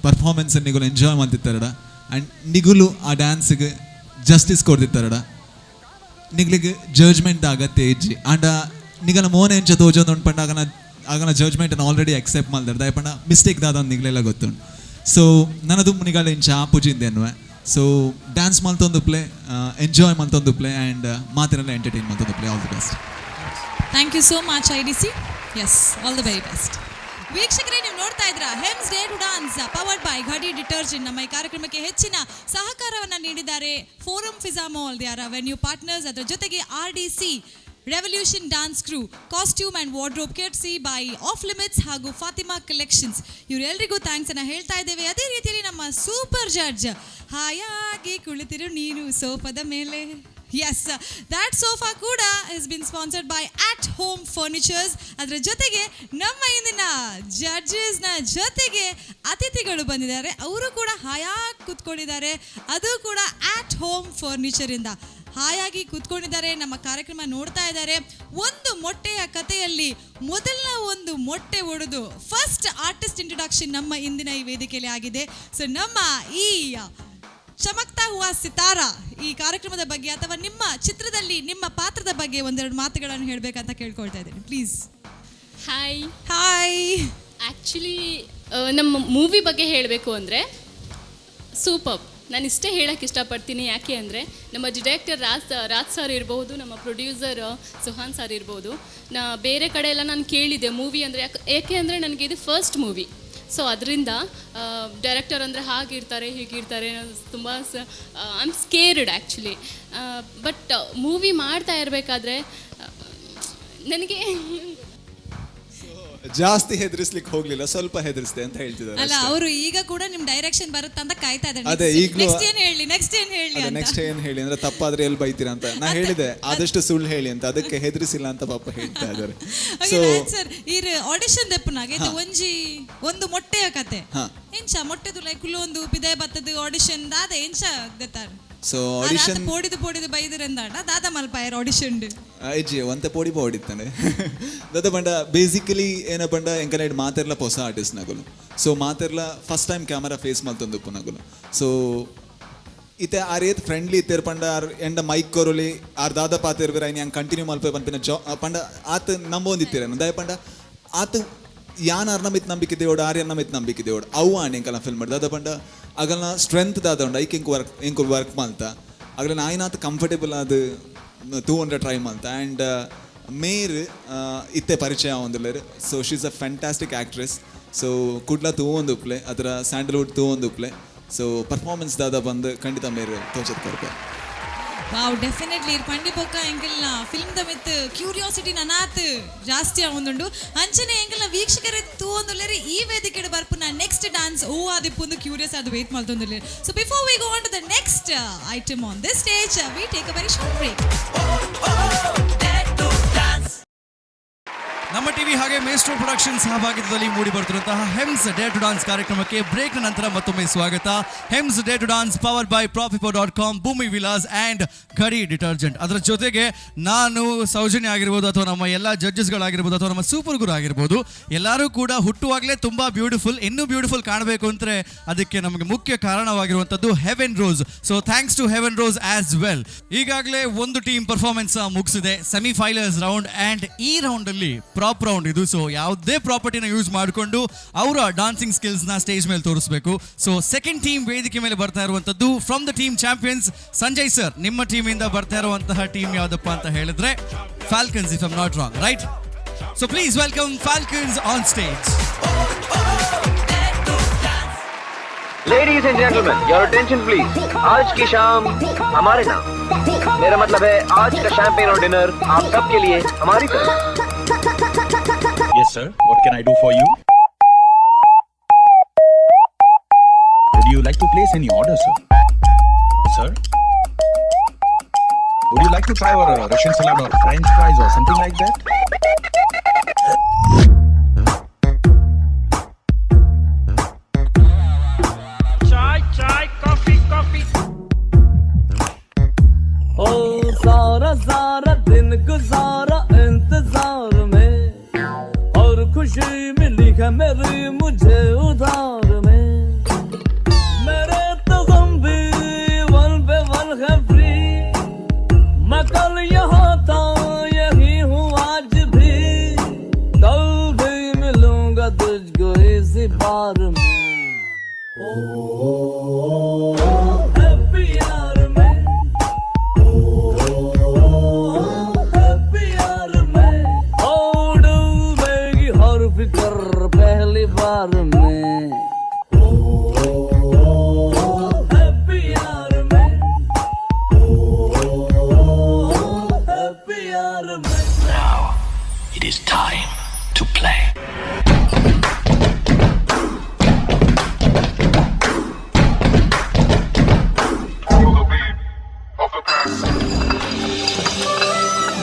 ಪರ್ಫಾರ್ಮೆನ್ಸ್ ನಿಗುಲು ಎಂಜಾಯ್ ಮಾಡ್ತಿತ್ತಾರಡ, ಆ್ಯಂಡ್ ನಿಗುಲು ಆ ಡ್ಯಾನ್ಸ್ಗೆ ಜಸ್ಟಿಸ್ ಕೊಡ್ತಿತ್ತಾರಡ, ನಿಗ್ಲಿಗೆ ಜಡ್ಜ್ಮೆಂಟ್ ಅಗತ್ಯ ಇಜ್ಜಿ. ಆಂಡ ನಿಗಲ ಮೋನೆ ಎಂಚ ತೋಜೊಂದು ಉಂಟು ಪಂಡ ಆಗನ ಆಗನ ಜಡ್ಜ್ಮೆಂಟ್ ಆಲ್ರೆಡಿ ಅಕ್ಸೆಪ್ಟ್ ಮಲ್ದಾರೆ. ದಾಯ ಪಂಡ ಮಿಸ್ಟೇಕ್ ದಾದ ನಿಗ್ಲೆಲ್ಲ ಗೊತ್ತುಂಟು. ಸೊ ನನದು ನಿಗಲ ಇಂಚ ಆಪುಜಿಂದ ಎನ್ನುವೆ. ಸೊ ಡ್ಯಾನ್ಸ್ ಮಲ್ತೊಂದು ಪ್ಲೇ, ಎಂಜಾಯ್ ಮಲ್ತೊಂದು ಪ್ಲೇ, ಆ್ಯಂಡ್ ಮಾತಿನೆಲ್ಲ ಎಂಟರ್ಟೈನ್ ಮಲ್ತೊಂದು play. All the best. Thank you so much, IDC. Yes, all the very best. ವೀಕ್ಷಕರೇ, ನೀವು ನೋಡ್ತಾ ಇದ್ರ ಹೆಮ್ಸ್ dare to dance powered by Ghadi detergent. ನಮ್ಮ ಈ ಕಾರ್ಯಕ್ರಮಕ್ಕೆ ಹೆಚ್ಚಿನ ಸಹಕಾರವನ್ನು ನೀಡಿದ್ದಾರೆ forum Fiza mall, they are venue partners. ಅದರ ಜೊತೆಗೆ RDC revolution dance crew, costume and wardrobe courtesy by off limits ಹಾಗೂ ಫಾತಿಮಾ ಕಲೆಕ್ಷನ್ಸ್. ಇವರೆಲ್ಲರಿಗೂ thanks ಅನ್ನ ಹೇಳ್ತಾ ಇದ್ದೇವೆ. ಅದೇ ರೀತಿಯಲ್ಲಿ ನಮ್ಮ ಸೂಪರ್ ಜಡ್ಜ್, ಹಾಯಾಗಿ ಕುಳಿತಿರು ನೀನು ಸೋಫಾದ ಮೇಲೆ. ಎಸ್, that sofa ಕೂಡ is been sponsored by at home furnitures. ಅದರ ಜೊತೆಗೆ ನಮ್ಮ ಇಂದಿನ ಜಡ್ಜಸ್ನ ಜೊತೆಗೆ ಅತಿಥಿಗಳು ಬಂದಿದ್ದಾರೆ. ಅವರು ಕೂಡ ಹಾಯಾಗಿ ಕೂತ್ಕೊಂಡಿದ್ದಾರೆ. ಅದು ಕೂಡ ಆಟ್ ಹೋಮ್ ಫರ್ನಿಚರಿಂದ ಹಾಯಾಗಿ ಕೂತ್ಕೊಂಡಿದ್ದಾರೆ, ನಮ್ಮ ಕಾರ್ಯಕ್ರಮ ನೋಡ್ತಾ ಇದ್ದಾರೆ. ಒಂದು ಮೊಟ್ಟೆಯ ಕಥೆಯಲ್ಲಿ ಮೊದಲನ ಒಂದು ಮೊಟ್ಟೆ ಒಡೆದು ಫಸ್ಟ್ ಆರ್ಟಿಸ್ಟ್ ಇಂಟ್ರೊಡಕ್ಷನ್ ನಮ್ಮ ಇಂದಿನ ಈ ವೇದಿಕೆಯಲ್ಲಿ ಆಗಿದೆ. ಸೊ ನಮ್ಮ ಈ ಚಮಕ್ತಾ ಹುವಾ ಸಿತಾರಾ ಈ ಕಾರ್ಯಕ್ರಮದ ಬಗ್ಗೆ ಅಥವಾ ನಿಮ್ಮ ಚಿತ್ರದಲ್ಲಿ ನಿಮ್ಮ ಪಾತ್ರದ ಬಗ್ಗೆ ಒಂದೆರಡು ಮಾತುಗಳನ್ನು ಹೇಳಬೇಕಂತ ಕೇಳ್ಕೊಳ್ತಾ ಇದ್ದೀನಿ, ಪ್ಲೀಸ್. ಹಾಯ್. ಹಾಯ್. ಆ್ಯಕ್ಚುಲಿ ನಮ್ಮ ಮೂವಿ ಬಗ್ಗೆ ಹೇಳಬೇಕು ಅಂದರೆ ಸೂಪರ್. ನಾನು ಇಷ್ಟೇ ಹೇಳೋಕ್ಕೆ ಇಷ್ಟಪಡ್ತೀನಿ. ಯಾಕೆ ಅಂದರೆ ನಮ್ಮ ಡಿರೆಕ್ಟರ್ ರಾಜ್ ರಾಜ್ ಸರ್ ಇರ್ಬೋದು, ನಮ್ಮ ಪ್ರೊಡ್ಯೂಸರ್ ಸುಹಾನ್ ಸರ್ ಇರ್ಬೋದು. ನಾ ಬೇರೆ ಕಡೆ ಎಲ್ಲ ನಾನು ಕೇಳಿದ್ದೆ ಮೂವಿ ಅಂದರೆ ಯಾಕೆ. ಏಕೆ ಅಂದರೆ ನನಗೆ ಇದು ಫಸ್ಟ್ ಮೂವಿ. ಸೊ ಅದರಿಂದ ಡೈರೆಕ್ಟರ್ ಅಂದರೆ ಹಾಗಿರ್ತಾರೆ, ಹೀಗಿರ್ತಾರೆ, ತುಂಬ I am scared actually. But movie ಮಾಡ್ತಾ ಇರಬೇಕಾದ್ರೆ ನನಗೆ ಜಾಸ್ತಿ ಹೆದರಿಸ್ಲಿಕ್ಕೆ ಹೋಗ್ಲಿಲ್ಲ, ಸ್ವಲ್ಪ ಹೆದರಿಸ್ದೆ ಅಂತ ಹೇಳ್ತಿದ್ದಾರೆ. ಅಲ್ಲ, ಅವರು ಈಗ ಕೂಡ ನಿಮ್ ಡೈರೆಕ್ಷನ್ ಬರುತ್ತಾ ಅಂತ ಕಾಯ್ತಾ ಇದ್ದಾರೆ. ಅದೇ, ಈಗ್ಲೂ ನೆಕ್ಸ್ಟ್ ಏನ್ ಹೇಳಿ, ನೆಕ್ಸ್ಟ್ ಏನ್ ಹೇಳಿ ಅಂತ. ನೆಕ್ಸ್ಟ್ ಏನ್ ಹೇಳಿ ಅಂದ್ರೆ ತಪ್ಪಾದ್ರೆ ಎಲ್ಲಿ ಬೈತೀರಾ ಅಂತ ನಾ ಹೇಳಿದೆ, ಆದಷ್ಟು ಸುಳ್ಳು ಹೇಳಿ ಅಂತ. ಅದಕ್ಕೆ ಹೆದರಿಸಿಲ್ಲ ಅಂತ ಪಾಪ ಹೇಳ್ತಾ ಇದ್ದಾರೆ. ಓಕೆ ಸರ್, ಈ ಆಡಿಷನ್ ದೆಪ್ಪುನಾಗ ಇದು ಒಂಜಿ ಒಂದು ಮೊಟ್ಟೆಯ ಕತೆ. ಎಂಚ ಮೊಟ್ಟೆದು ಲೈಕ್ ಒಂದು ಪಿದೆ ಬತ್ತದ ಆಡಿಷನ್ ದಾದ ಎಂಚ ದೆತ್ತಾರ? ಸೊ ಆಡಿಷನ್ ಪೋಡಿದು ಪೋಡಿದು ಬೈದಿರಂದಾಂಡ ದಾದ ಮಲ್ಪಾಯರ್ ಆಡಿಷನ್. ಇಜ್ಜಿ ಒಂತೆ ಪೋಡಿ ಪೋಡಿತ್ತಾನೆ ದಾದ ಪಂಡ ಬೇಸಿಕಲಿ ಏನ ಪಂಡ ಎಂಕನೈಟ್ ಮಾತೆರ್ಲ ಹೊಸ ಆರ್ಟಿಸ್ಟ್ ನಗುಲು. ಸೊ ಮಾತೆರ್ಲ ಫಸ್ಟ್ ಟೈಮ್ ಕ್ಯಾಮರಾ ಫೇಸ್ ಮಲ್ತೊಂದು ನಗುಲು. ಸೊ ಇತ್ತೆ ಆರ್ ಏತ್ ಫ್ರೆಂಡ್ಲಿ ಇತ್ತೇರ್ ಪಂಡ ಆರ್ ಎಂಡ ಮೈಕ್ ಕೊರೊಲಿ ಆರ್ ದಾದ ಪಾತೆರ್ವೆರ್ ಐನ್ ಯಾನ್ ಕಂಟಿನ್ಯೂ ಮಲ್ಪೆ ಪನ್ಪಿನ ಜಾ ಪಂಡ ಆತ್ ನಂಬೊಂದಿತ್ತೀರ ದಾಯ ಪಂಡ ಆತ್ ಯಾನ್ ಆರ್ನ ಮಿತ್ ನಂಬಿಕೆ ದೇವಡು ಆರ್ ಎನ್ನ ಮಿತ್ ನಂಬಿಕೆ ದೇವಡು ಅವು ಆಂಡ್ ಎಂಕಲ್ನ ಫಿಲ್ಮ್ ದಾದ ಪಂಡ ಅಗಲ್ನ ಸ್ಟ್ರೆಂತ್ ದಾದ ಉಂಡು ಐಕ್ ಎಂಕ್ ವರ್ಕ್ ಎಂಕುಲ್ ವರ್ಕ್ ಮಲ್ತ ಅಗಲ್ನ ಆಯ್ನಾತ್ ಕಂಫರ್ಟೇಬಲ್ ಆದ್ ತೂವಂಡ ಟ್ರೈ ಮಲ್ತ. ಆ್ಯಂಡ್ ಮೇರ್ ಇತ್ತೆ ಪರಿಚಯ ಆವೊಂದುಲ್ಲೆರ್. So she is a fantastic actress. So Kudla ತೂವೊಂದು ಉಪ್ಲೆ ಅದರ ಸ್ಯಾಂಡಲ್ವುಡ್ ತೂವೊಂದು ಉಪ್ಲೆ. ಸೊ ಪರ್ಫಾರ್ಮೆನ್ಸ್ ದಾದ ಬಂದು ಖಂಡಿತ ಮೇರ್ ತೋಚದ್ ಕೊರ್ಪೆ. ವಾವ್, ಡೆಫಿನೆಟ್ಲಿ ಪಂಡಿ ಬೊಕ್ಕ ಎಂಕಲ್ನ ಫಿಲ್ಮ್ the Mithu curiosity ನನಾತ್ ಜಾಸ್ತಿ ಆವೊಂದುಂಡು. ಅಂಚನೆ ಎಂಕಲ್ನ ವೀಕ್ಷಕರೇ ತೂವೊಂದುಲ್ಲೆರ್ ಈ ವೇದಿಕೆಡ್ ಬರ್ಪುನ ನೆಕ್ಸ್ಟ್ ಡಾನ್ಸ್ ಓ ಆದಿಪ್ಪುಂದು ಕ್ಯೂರಿಯಸ್ ಆದ್ ವೇಟ್ ಮಲ್ತೊಂದುಲ್ಲೆರ್. So before we go on to the next item on this stage, we take a very short break. ನಮ್ಮ ಟಿವಿ ಹಾಗೆ ಮೇಸ್ಟ್ರೋ ಪ್ರೊಡಕ್ಷನ್ ಸಹಭಾಗಿತ್ವದಲ್ಲಿ ಮೂಡಿ ಬರುತ್ತಿರುವಂತಹ ಹೆಮ್ಸ್ ಡೇರ್ ಟು ಡಾನ್ಸ್ ಕಾರ್ಯಕ್ರಮಕ್ಕೆ ಬ್ರೇಕ್ ನಂತರ ಮತ್ತೊಮ್ಮೆ ಸ್ವಾಗತ. Hems dare to dance powered by Profipo.com, Bhoomi Vilas and Ghadi detergent. ಅದರ ಜೊತೆಗೆ ನಾನು ಸೌಜನ್ಯ ಆಗಿರ್ಬೋದು ಅಥವಾ ನಮ್ಮ ಎಲ್ಲ ಜಡ್ಜಸ್ಗಳಾಗಿರ್ಬೋದು ಅಥವಾ ನಮ್ಮ ಸೂಪರ್ ಗುರು ಆಗಿರ್ಬೋದು, ಎಲ್ಲರೂ ಕೂಡ ಹುಟ್ಟುವಾಗಲೇ ತುಂಬ ಬ್ಯೂಟಿಫುಲ್, ಇನ್ನೂ ಬ್ಯೂಟಿಫುಲ್ ಕಾಣಬೇಕು ಅಂದರೆ ಅದಕ್ಕೆ ನಮಗೆ ಮುಖ್ಯ ಕಾರಣವಾಗಿರುವಂಥದ್ದು Heaven Rose. So thanks to Heaven Rose as well. ಈಗಾಗಲೇ ಒಂದು ಟೀಮ್ ಪರ್ಫಾರ್ಮೆನ್ಸ್ ಮುಗಿಸಿದೆ, ಸೆಮಿಫೈನಲ್ಸ್ ರೌಂಡ್. ಆ್ಯಂಡ್ ಈ ರೌಂಡಲ್ಲಿ ಪ್ರಾಪ್ ರೌಂಡ್ ಇದು. ಸೊ ಯಾವುದೇ ಪ್ರಾಪರ್ಟಿನ ಯೂಸ್ ಮಾಡಿಕೊಂಡು ಅವರ ಡಾನ್ಸಿಂಗ್ ಸ್ಕಿಲ್ಸ್ನ ಸ್ಟೇಜ್ ಮೇಲೆ ತೋರಿಸಬೇಕು. ಸೊ ಸೆಕೆಂಡ್ ಟೀಮ್ ವೇದಿಕೆ ಮೇಲೆ ಬರ್ತಾ ಇರುವಂಥದ್ದು from the team champions Sanjay sir. ನಿಮ್ಮ ಟೀಮಿಂದ ಬರ್ತಾ ಇರುವಂತಹ ಟೀಮ್ ಯಾವುದಪ್ಪ ಅಂತ ಹೇಳಿದ್ರೆ Falcons, if I'm not wrong, right? So please welcome Falcons on stage. Ladies and gentlemen, your attention please. आज की शाम हमारे नाम, मेरा मतलब है आज का शैंपेन और डिनर आप सबके लिए हमारी तरफ। Yes, sir. What can I do for you? Would you like to place any order, sir? Sir? Would you like to try our Russian salad or French fries or something like that? चाय चाय, coffee coffee. ओ सारा सारा दिन गुजारा इंतजार में और खुशी मिली है मेरी मुझे उधार में। मेरे तो गम भी वन पे वन है फ्री। मैं कल यहाँ था, यही हूँ आज भी, कल भी मिलूंगा तुझको इसी बार में। ओ हैप्पी यार में, हैप्पी यार में, ओ डूबेगी हर फिक्र पहली बार में। हैप्पी यार में, हैप्पी यार में। Now it is time to play.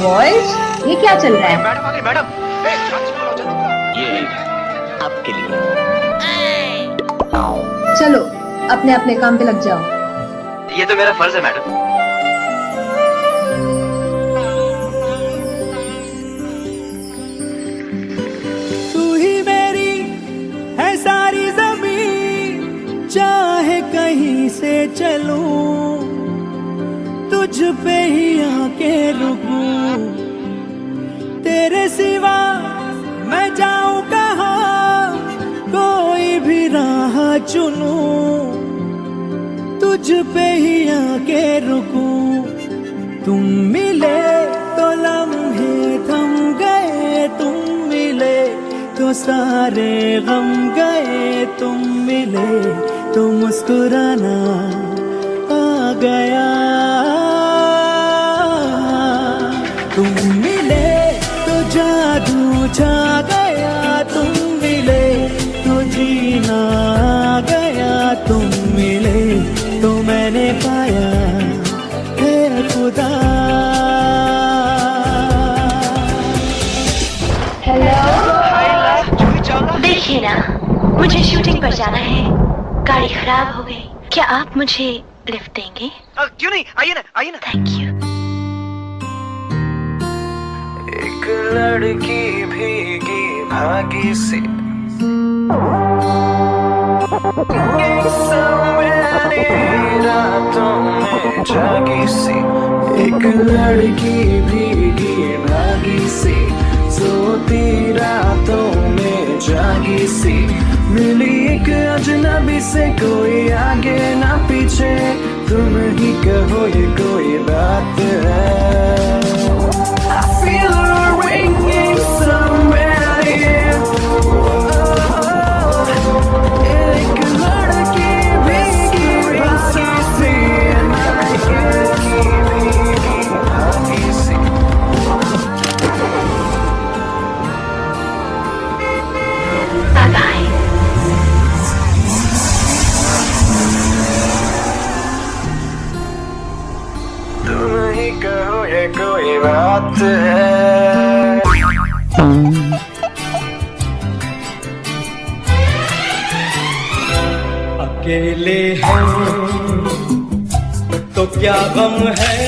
Boys, ये क्या चल रहा है? मैडम, मैडम, ये आपके लिए। चलो अपने अपने काम पे लग जाओ। ये तो मेरा फर्ज है मैडम। तू ही मेरी है सारी जमीन, चाहे कहीं से चलूं तुझ पे ही आके रुकूं। तेरे सिवा मैं जाऊं कहाँ, कोई भी राह चुनूं तुझ पे ही आके रुकूं। तुम मिले तो लम्हे थम गए, तुम मिले तो सारे गम गए, तुम मिले तो मुस्कुराना आ गया। तुम मिले तो जादू छा गया, तुम मिले तो जीना आ गया, तुम मिले तो मैंने पाया है खुदा। हेलो, देखिए ना, मुझे शूटिंग पर जाना है, गाड़ी खराब हो गई, क्या आप मुझे लिफ्ट देंगे? क्यों नहीं, आइए ना, आइए ना। Thank you. एक लड़की भीगी भागी सी, रातों में जागी सी, एक लड़की भीगी भागी सी, सोती रातों में जागी सी, मिली एक अजनबी से, कोई आगे ना पीछे, तुम ही कहो ये कोई बात है। I feel a ringing somewhere here. एक लड़की भीगी भागी सी, लड़की भीगी भागी सी। Bye bye. तुम ही कहो ये कोई बात है। अकेले हैं तो क्या गम है,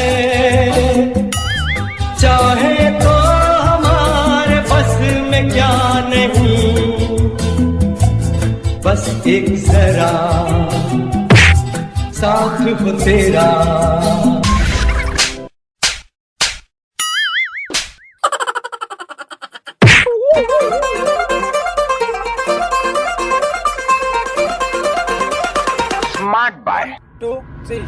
चाहे तो हमारे बस में क्या नहीं, बस एक जरा साथ हो तेरा। Smart boy. 2 3.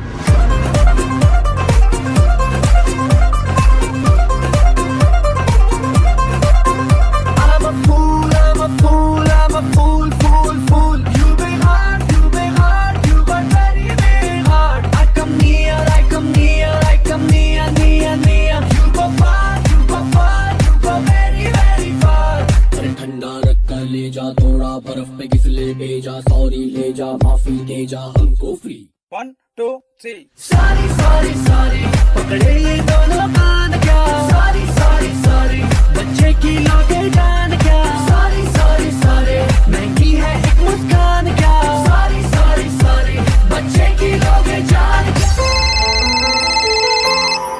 I'm a fool, I'm a fool, I'm a fool, fool, fool. You big heart, you big heart, you got very big heart. I come near, I come near, I come near, near, near. You go far, you go far, you go very, very far. अरे ठंडा रख कर ले जा, थोड़ा बर्फ पे घिसले भेजा, सॉरी ले जा, माफी दे जा, हमको फ्री। 1 2 3. सारी सारी सारी पकड़े ये दोनों कान क्या, सारी सारी सारी बच्चे की लागे जान क्या, सारी सारी सारे महंगी है एक मुस्कान क्या, सारी सारी सारी बच्चे की लोगे जान क्या।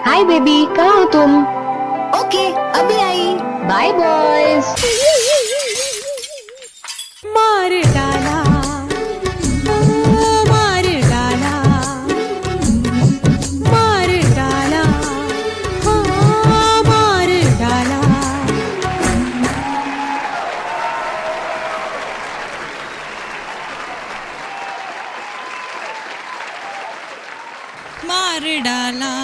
हाय बेबी, कहाँ हो तुम? ओके, अभी आई। Bye boys. मार डाला, ओ मार डाला, मार डाला, हाँ मार डाला। मार डाला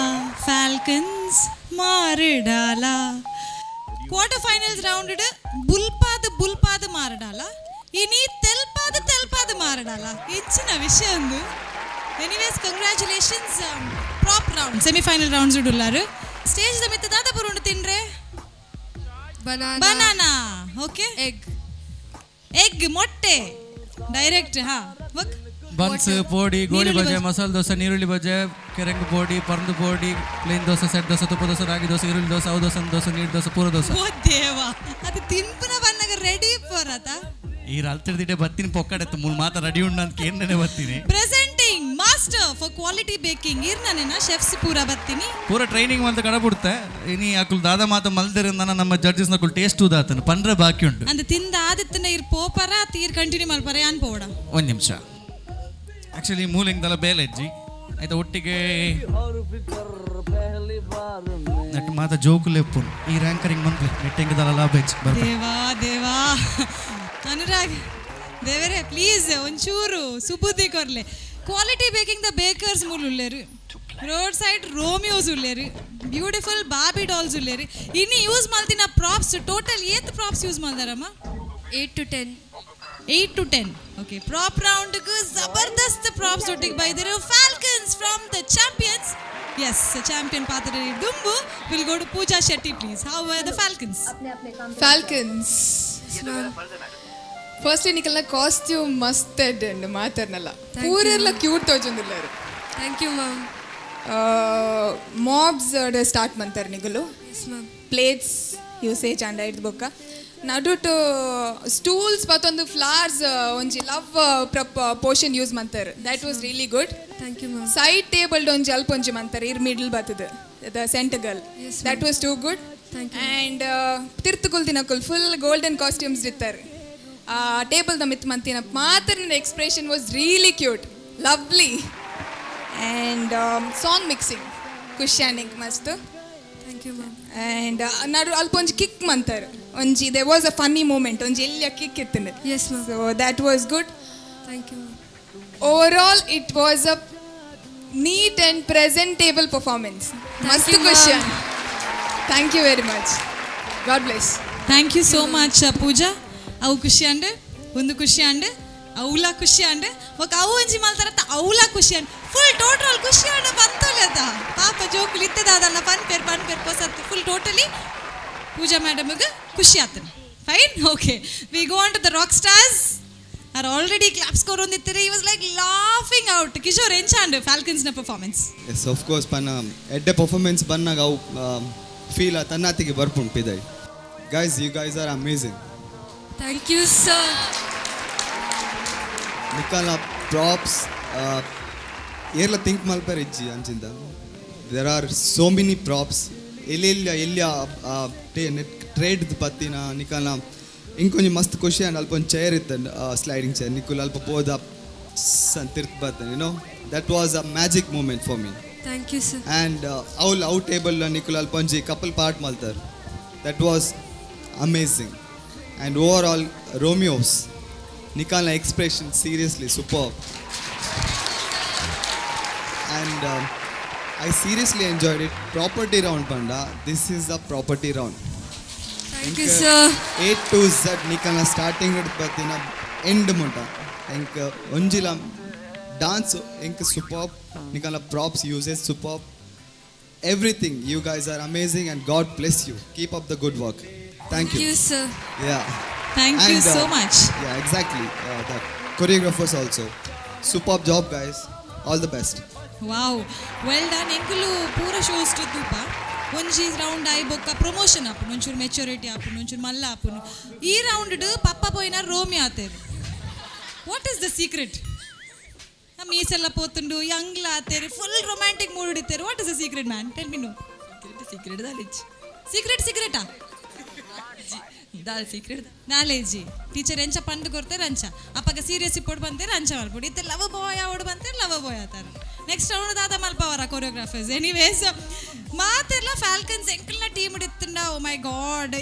ಫ್ಯಾಲ್ಕನ್ಸ್, ಮಾರ್ ಡಾಲ. ಕ್ವಾರ್ಟರ್ ಫೈನಲ್ಸ್ ರೌಂಡ್ ಬುಲ್ಪಾದ ಬುಲ್ಪಾದ ಮಾರಡಾಲ, ಇನಿ ತೆಲ್ಪಾದ ತೆಲ್ಪಾದ ಮಾರಡಾಲ. ಹೆಚ್ಚಿನ ವಿಷಯ ಒಂದು. Anyways, congratulations. Prop round, semifinal rounds ಉಳ್ಳಾರು. ಸ್ಟೇಜ್ ಮಿತ್ತ ದಾದ ಬರುಂಡು ತಿನ್ರೆ? Banana. Banana, okay. Egg. Egg, ಮೊಟ್ಟೆ ಡೈರೆಕ್ಟ್. ಹಾ, ವಕ್ ಬನ್ಸ್, ಪೋಡಿ, ಗೋಳಿ ನೀರುಳ್ಳಿ ಬಜೆ, ಬಜೆ. ಮಸಾಲೆ ದೋಸೆ, ನೀರುಳ್ಳಿ ಬಜೆ, ಕೆರಂಗು ಪೋಡಿ, ಪರಂದು ಪೋಡಿ, ಪ್ಲೇನ್ ದೋಸೆ, ಸೆಟ್ ದೋಸೆ, ತುಪ್ಪ ದೋಸೆ, ರಾಗಿ ದೋಸೆ, ಈರುಳ್ಳಿ ದೋಸೆ, ಅವು ದೋಸೆ, ದೋಸೆ, ನೀರು ದೋಸೆ, ಪೂರ ದೋಸೆ. ಓ ದೇವಾ, ಅದು ತಿನ್ಪುನ ಬನ್ನಗ ರೆಡಿ ಪೋರತ. ಈ ಅಲ್ತಿರ್ದಿಟ್ಟೆ ಬತ್ತೀನಿ ಪೊಕ್ಕಡೆತ್ತು ಮೂರು ಮಾತ ರೆಡಿ ಉಂಡು ಅಂತ ಕೇಂದ್ರನೇ ಬರ್ತೀನಿ. Presenting master for quality baking ಇರ್ನೇನ chefs ಪೂರ ಬರ್ತೀನಿ. ಪೂರ ಟ್ರೈನಿಂಗ್ ಅಂತ ಕಡಬಿಡುತ್ತೆ. ಇನಿ ಅಕುಲ್ ದಾದ ಮಾತ ಮಲ್ದಿರಂದನ ನಮ್ಮ ಜಡ್ಜಸ್ ನಕುಲ್ ಟೇಸ್ಟ್ ಉದಾತನು ಪಂಡ್ರೆ ಬಾಕಿ ಉಂಟು. ಅಂದ ತಿಂದ ಆದತ್ತನ ಇರ್ ಪೋಪರ ತೀರ್ ಕಂಟಿನ್ಯೂ ಮಲ್ಪರ ಯಾನ್ ಪೋಡ. ಒಂದು ನಿಮಿಷ, ಆಕ್ಚುಲಿ ಮೂಲಿಂಗ್ದಲ್ಲ ಬೇಲೆಜ್ಜಿ ಆಯ್ತಾ ಒಟ್ಟಿಗೆ ನೆಟ್ ಮಾತ ಜೋಕು ಲೆಪ್ಪುನು ಈ ರ್ಯಾಂಕರಿಂಗ್ ಮಂತ್ಲಿ ನೆಟ್ಟೆಂಗದಲ್ಲ ಲಾಭ ಹೆಚ್ಚು ಬರ್ತಾರೆ. ದೇವಾ ದೇವಾ, ಅನುರಾಗ್ ದೇವರೇ, ಪ್ಲೀಸ್ ಒಂಚೂರು ಸುಬುದ್ಧಿ ಕೊರ್ಲೆ. ಕ್ವಾಲಿಟಿ ಬೇಕಿಂಗ್ the bakers ಮೂಲು ಉಲ್ಲೇರು, ರೋಡ್ ಸೈಡ್ ರೋಮಿಯೋಸ್ ಉಲ್ಲೇರು, ಬ್ಯೂಟಿಫುಲ್ ಬಾಬಿ ಡಾಲ್ಸ್ ಉಲ್ಲೇರು. ಇನ್ನು ಯೂಸ್ ಮಾಡ್ತಿನ ಪ್ರಾಪ್ಸ್ ಟೋಟಲ್ ಏತ್ ಪ್ರಾಪ್ಸ್ ಯೂಸ್ ಮಾಡ್ದಾರಮ್ಮ? 8 to 10. 8 to 10. Okay, prop round Jabardasth props ಒಟ್ಟಿಗೆ ಬೈದರು Falcons from the champions. Yes, champion ಪಾತ್ರ ದುಂಬು we'll go to Pooja Shetty, please. How are the Falcons? Falcons, firstly ನಿಕಲ್ನ costume ಮಸ್ತ್ ಎಡ್ಡೆ ಮಾತಾಡ್ನಲ್ಲ. ಪೂರೆಲ್ಲ ಕ್ಯೂಟ್ ತೋಜೊಂದಿಲ್ಲಾರು. Thank you ma'am. Mobs start ಮಂತಾರೆ ನಿಗುಲು. Yes ma'am. Plates usage and ಐದು ಬೊಕ್ಕ ನಡುಟು ಸ್ಟೂಲ್ಸ್ ಮತ್ತೊಂದು ಫ್ಲವರ್ಸ್, ಒಂಜಿ ಲವ್ ಪೋರ್ಷನ್ ಯೂಸ್ ಮಂತಾರೆ. That was really good. Thank you ma'am. Side table ಒಂಜಿ ಅಲ್ಪ ಒಂಜಿ ಮಂತಾರೆ, ಇರ್ ಮಿಡ್ಲ್ ಬರ್ತದೆ the centre girl. Yes, that ma'am. Was too good. Thank you. And ತಿರ್ತುಕುಲ್ ದಿನಕುಲ್ full golden costumes ಇರ್ತಾರೆ. ಆ ಟೇಬಲ್ the ಮಿತ್ ಮಂತಿನ ಮಾತ್ರ expression was really cute, lovely, and song mixing ಖುಷಿಯಾನಿಂಗ್ ಮಸ್ತ್. Thank you ma'am. And ನಡು ಅಲ್ಪ ಒಂಜಿ ಕಿಕ್ ಮಂತಾರೆ, ಒಂಜಿ there was a funny moment, ಒಂಜಿ ಎಲ್ಲಿಯ ಕಿಕ್ ಇತ್ತು. Yes ma'am. So that was good. Thank you ma'am. Overall, it was a neat and presentable performance. ಮಸ್ತ್ you, ma'am. ಖುಷಿ. Thank you very much. God bless. Thank you so much, Pooja. ಅವು ಖುಷಿ ಅಂಡ್ ಒಂದು ಖುಷಿ ಅಂಡ್ ಅವಲ ಖುಷಿ ಅಂಡ್ ఒక ಅವು ಒಂಜಿ ಮಲ್ತಾರತ್ತ ಅವಲ ಖುಷಿ ಅಂಡ್ ಫುಲ್ ಟೋಟಲ್ ಖುಷಿ ಅಂಡ್ ಬಂತೋಲೆತ ಪಾಪ ಜೋಕುಲು ಇತ್ತದಾದಲ್ಲ ಪನ್ಪೇರ್ ಪನ್ಪೇರ್ ಪೊಸತ್ತು ಫುಲ್ ಟೋಟಲಿ ಪೂಜಾ ಮೇಡಮ್ಗೆ ಖುಷಿ ಆತನ. Fine, okay, we go on to the rock stars. Are already claps ಕೊರೊಂದಿತ್ತಾರೆ. He was like laughing out. Kishore, ಎಂಚಾಂಡ್ ಫ್ಯಾಲ್ಕನ್ಸ್ನ performance? S, of course ಪನ್ನ ಎಡ್ಡೆ ಪರ್ಫಾರ್ಮೆನ್ಸ್ ಬನ್ನಾಗ ಅವು ಫೀಲ್ ತನ್ನಾತಿಗೆ ಬರ್ಪುಂಡು ಪಿದೈ. Guys, you guys are amazing. Thank you sir. ನಿಕಾಲ props ಏರ್ಲ think ಮಲ್ಪೆರ್ ಇಜ್ಜಿ ಅಂಚಿಂದ. There are so many props. ಎಲ್ಲೆಲ್ಲ ಎಲ್ಲಿ ಟ್ರೇಡ್ ಪತ್ತಿನ ನಿಕಾಲ ಇಂಕೊಂಜಿ ಮಸ್ತ್ ಖುಷಿ. ಆಂಡ್ ಅಲ್ಪ ಒಂದು ಚೇರ್ ಇತ್ತು, ಸ್ಲೈಡಿಂಗ್ ಚೇರ್. ನಿಕುಲ್ ಅಲ್ಪ ಪೋದ ತಿರ್ತ್ ಬರ್ತೇನೆ. That was a magic moment for me. Thank you sir. And ಅವ್ಲು ಅವು ಟೇಬಲ್ ನಿಕುಲ್ ಅಲ್ಪ ಒಂಜಿ ಕಪಲ್ ಪಾರ್ಟ್ ಮಲ್ತಾರೆ. That was amazing. And overall, Romeos, ನಿಕಾಲ್ನ expression seriously super, and I seriously enjoyed it. Property round ಪಂಡ this is the property round. Thank you sir. A to Z ನಿಕಲ್ನ starting ಬತ್ತಿನ and ಮುಟ ಎಂಕ್ ಒಂಜಿಲ dance ಎಂಕ್ super. ನಿಕಲ್ನ props uses super, everything. You guys are amazing and God bless you. Keep up the good work. Thank you. You sir. Yeah. Thank you so much. Yeah, exactly. The choreographers also. Superb job, guys. All the best. Wow, well done. ಎಂಕುಲು ಪೂರ shows ತೂಪ, ಒಂಜಿ round ಆಯ್ ಬೊಕ್ಕ promotion ಆಪುಂಡು, ಒಂಚೂರು maturity ಆಪುಂಡು, ಒಂಚೂರು ಮಲ್ಲ ಆಪುಂಡು. ಈ ರೌಂಡ್ ಪಪ್ಪ ಪೋಯಿನ ರೋಮಿ ಆತೇರು. What is the secret? ಮೀಸೆಲ್ಲ ಪೋತುಂಡು, ಯಂಗ್ಲ ಆತೇರು, ಫುಲ್ ರೊಮ್ಯಾಂಟಿಕ್ ಮೂಡ್ ಹಿಡಿತೇರು. What is the secret, man? Tell me. No. Secret ದಾಲಿಜ್. Secret ಸೀಕ್ರೆಟಾ? ದಾಲ್ ಸೀಕ್ರೆಟ್. ನಾಲೇಜಿ ಟೀಚರ್ ಎಂಚ ಪಂಡ್ ಕೊಡ್ತಾರೆ ಅಂಚ. ಅಪ್ಪಗ ಸೀರಿಯಸ್ ಇಪ್ಪೋಡು ಬಂತೇರು ಅಂಚ ಮಲ್ಪೊಡು. ಇತ್ತೆ ಲವ್ ಬಾಯ್ ಅವಡು ಬಂತೇರು, ಲವ್ ಬಾಯ್ ಆತಾರ. ನೆಕ್ಸ್ಟ್ ರೌಂಡ್ ದಾದ ಮಲ್ಪವರ ಕೊರಿಯೋಗ್ರಾಫರ್ಸ್? ಎನಿವೇಸ್, ಮಾತೆಲ್ಲ falcons ಎಂಕಲ್ನ team ಇತ್ತಂಡ, oh my God,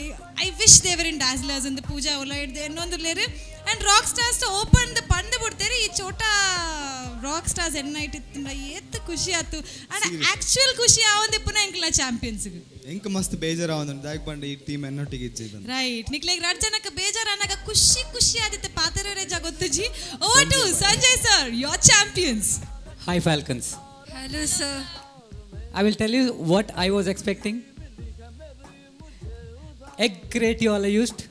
I wish they were in Dazzlers ಅಂತ ಪೂಜಾ ಅವಲ ಹಿಡ್ದು ಇನ್ನೊಂದು ಲೇರು. ಅಂಡ್ ರಾಕ್ ಸ್ಟಾರ್ಸ್ ಓಪನ್ ಪಂಡ್ ಬಿಡ್ತೇರಿ. ಈ ಚೋಟಾ ರಾಕ್ ಸ್ಟಾರ್ಸ್ ಎನ್ನ ಇಟ್ಟಿತ್ತಂಡ ಏತ್ ಖುಷಿ ಆತು. ಅಂಡ್ ಆಕ್ಚುಯಲ್ ಖುಷಿ ಆವಂದಿಪ್ಪುನ ಎಂಕಲ್ನ ಚಾಂಪಿಯನ್ಸ್ಗೆ. ಎಂಕ್ ಮಸ್ತ್ ಬೇಜಾರಾವಂದು ದಾಯಕ್ ಪಂಡ ಈ ಟೀಮ್ ಎನ್ನೊಟ್ಟಿಗೆ ಇಜ್ಜಿದ. ರೈಟ್, ನಿಕ್ಲೆಗ್ ರಡ್ ಜನಕ್ಕೆ ಬೇಜಾರ್ ಅನ್ನಾಗ ಖುಷಿ ಖುಷಿ ಆದಿತ್ತೆ ಪಾತೆರೆ ಗೊತ್ತುಜಿ. Over to Sanjay sir, your champions. Hi, Falcons. Hello sir. I will tell you what I was expecting. Egg crate you all used.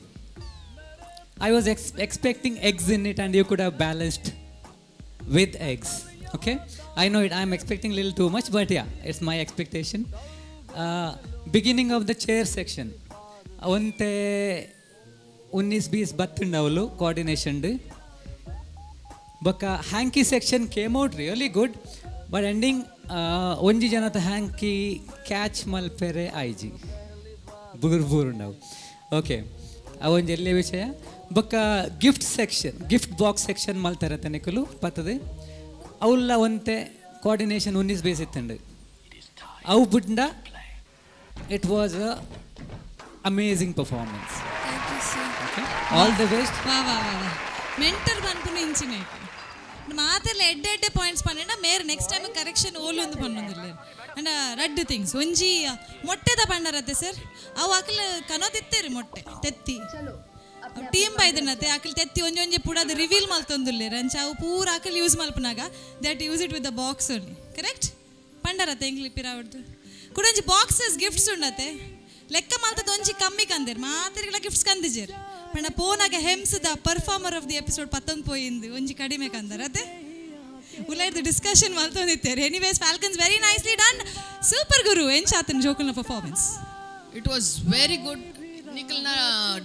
I was expecting eggs in it and you could have balanced with eggs. Okay? I know it, I'm expecting a little too much, but yeah, it's my expectation. Beginning of the chair section. ಒಂತೆ ಉನ್ನಿಸ್ ಬೀಸ್ ಬತ್ತುಂಡವಲು coordination. ಬೊಕ್ಕ hanky section came out really good, but ending ಒಂಜಿ ಜನತ ಹ್ಯಾಂಕಿ catch ಮಲ್ಪೆರೆ ಆಯ್ಜಿ, Brar ಬೂರುಂಡವು. Okay, ಅವೊಂಜಿ ಎಲ್ಲೇ ವಿಷಯ. ಬೊಕ್ಕ gift section, gift box section ಮಲ್ತಾರೆ ತನಿಕುಲು ಪತ್ತದೆ ಅವುಲ್ಲ ಒಂತೆ coordination ಉನ್ನಿಸ್ base ಇತ್ತಂಡು. ಅವು ಬುಡ್ಡ it was a amazing performance. Thank you sir. All the best. ವಾ ವಾ ವಾ ವಾ, ಮೆಂಟರ್ ಪನ್ಪುನ ಇಂಚಿನ ಮಾತೆಲ್ಲ ಎಡ್ಡೆ ಎಡ್ಡೆ ಪಾಯಿಂಟ್ಸ್ ಪನ್ನೆಂಡ ಮೇರ್ ನೆಕ್ಸ್ಟ್ ಟೈಮ್ ಕರೆಕ್ಷನ್ ಓಲೊಂದು ಪನ್ನೊಂದಿಲ್ಲ. ಅಂಡ ರಡ್ಡ್ ಥಿಂಗ್ಸ್, ಒಂಜಿ ಮೊಟ್ಟೆದ ಪಂಡರತ್ತೆ ಸರ್, ಅವು ಅಕಲ್ ಕನೋತಿತ್ತೇರಿ ಮೊಟ್ಟೆ ತೆತ್ತಿ. ಟೀಮ್ ಬೈದನತೆ ಅಕಲ್ ತೆತ್ತಿ ಒಂಜೊಂಜಿ ಪುಡದ ರಿವೀಲ್ ಮಲ್ತೊಂದುಲ್ಲೆರ್. ಅಂಚ ಅವು ಪೂರ ಅಕಲ್ ಯೂಸ್ ಮಲ್ಪನಾಗ that use it with the box only, correct? ಪಂಡರತೆ ಎಂಕ್ಲಿ ಪಿರಾವಡ್ದು ಕುಡೊಂಜಿ ಬಾಕ್ಸಸ್ ಗಿಫ್ಟ್ಸ್ ಉಂಡತೆ. ಲೆಕ್ಕ ಮಲ್ತದ ಒಂಜಿ ಕಮ್ಮಿ ಕಂದೇರ್, ಮಾತೆರ್ಗಳ ಗಿಫ್ಟ್ಸ್ ಕಂದಿಜೇರ್. ಪಂಡ ಪೋನಾಗ ಹೆಮ್ಸ್ದ ಪರ್ಫಾರ್ಮರ್ ಆಫ್ the episode ಪತ್ತೊಂದು ಪೋಯಿಂದು ಒಂಜಿ ಕಡಿಮೆ ಕಂದರ್ ಅತೆ. ಉಲೈರ್ದು ಡಿಸ್ಕಷನ್ ಮಲ್ತೊಂದಿತ್ತೇರು. Anyways, Falcons, very nicely done. Super ಗುರು, ಎಂಚಾತನ್ ಜೋಕುಲ್ನ performance? It was very good. ನಿಖಲ್ನ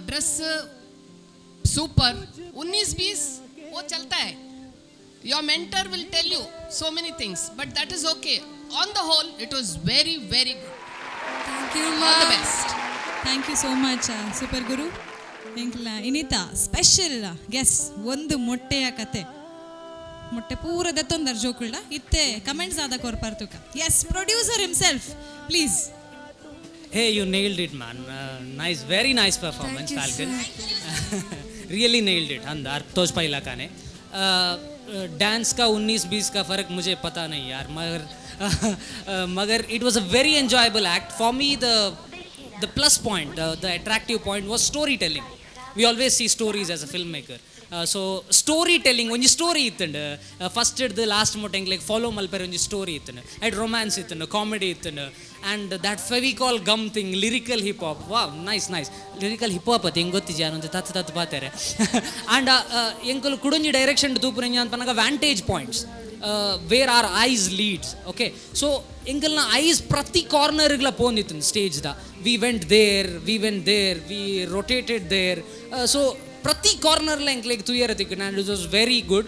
dress super. उन्नीस बीस वो चलता है. Your mentor will tell you so many things, but that is okay. On the whole, it was very, very good. Thank you. All the best. Thank you so much, super ಗುರು. ಎಂಕ್ಲ ಇನಿತ special guess ಒಂದು ಮೊಟ್ಟೆಯ ಕತೆ. ಮೊಟ್ಟೆ ಪೂರ ದತ್ತೊಂದರ್ ಜೋಕುಳ್ಳ. ಇತ್ತೆ comments ಆದ ಕೊರ್ಪಾರ್ತುಕ. Yes, producer himself, please. Hey, you nailed it, man. Nice, very nice performance. Thank you, Falcon. Really nailed it. Andar तोज पाइला का ने डांस का 19-20 का फ़र्क मुझे पता नहीं यार, मगर मगर it was a very enjoyable act for me. The plus point, the attractive point was storytelling. We always see stories as a filmmaker. So storytelling, ಒಂಜಿ ಸ್ಟೋರಿ ಇತ್ತಂಡು. ಫಸ್ಟ್ ಹಿಡ್ದು ಲಾಸ್ಟ್ ಮುಟ್ಟ ಎಂಕ್ಲೆಗ್ ಫಾಲೋ ಮಲ್ಪೆರೆ ಒಂಜಿ ಸ್ಟೋರಿ ಇತ್ತಂಡು. ಆ್ಯಂಡ್ ರೊಮ್ಯಾನ್ಸ್ ಇತ್ತಂಡು, comedy ಇತ್ತಂಡು, and that Fevicol gum thing, lyrical hip hop, wow, nice, nice. Lyrical hip hop ಅತ್ತೆ, ಹೆಂಗೆ ಗೊತ್ತಿಜಿ ಅನ್ನೊಂದು ತತ್ತು ತತ್ತು ಪಾತಾರೆ. ಆ್ಯಂಡ್ ಎಂಕುಲು ಕುಡೊಂಜಿ ಡೈರೆಕ್ಷನ್ ತೂಪುರಂಜಿ ಅನ್ಪನಾಗ vantage points where our eyes leads, okay? So ಎಂಕಲ್ನ ಐಸ್ ಪ್ರತಿ ಕಾರ್ನರ್ಗ್ಲ ಪೋಂದಿತ್ತು stage the. We went there, we went there, we rotated there. So ಪ್ರತಿ ಕಾರ್ನರ್ಲ ಎಂಕ್ಲೆಗ್ ತುಯರ ತಿಕ್ಕು, and it was very good.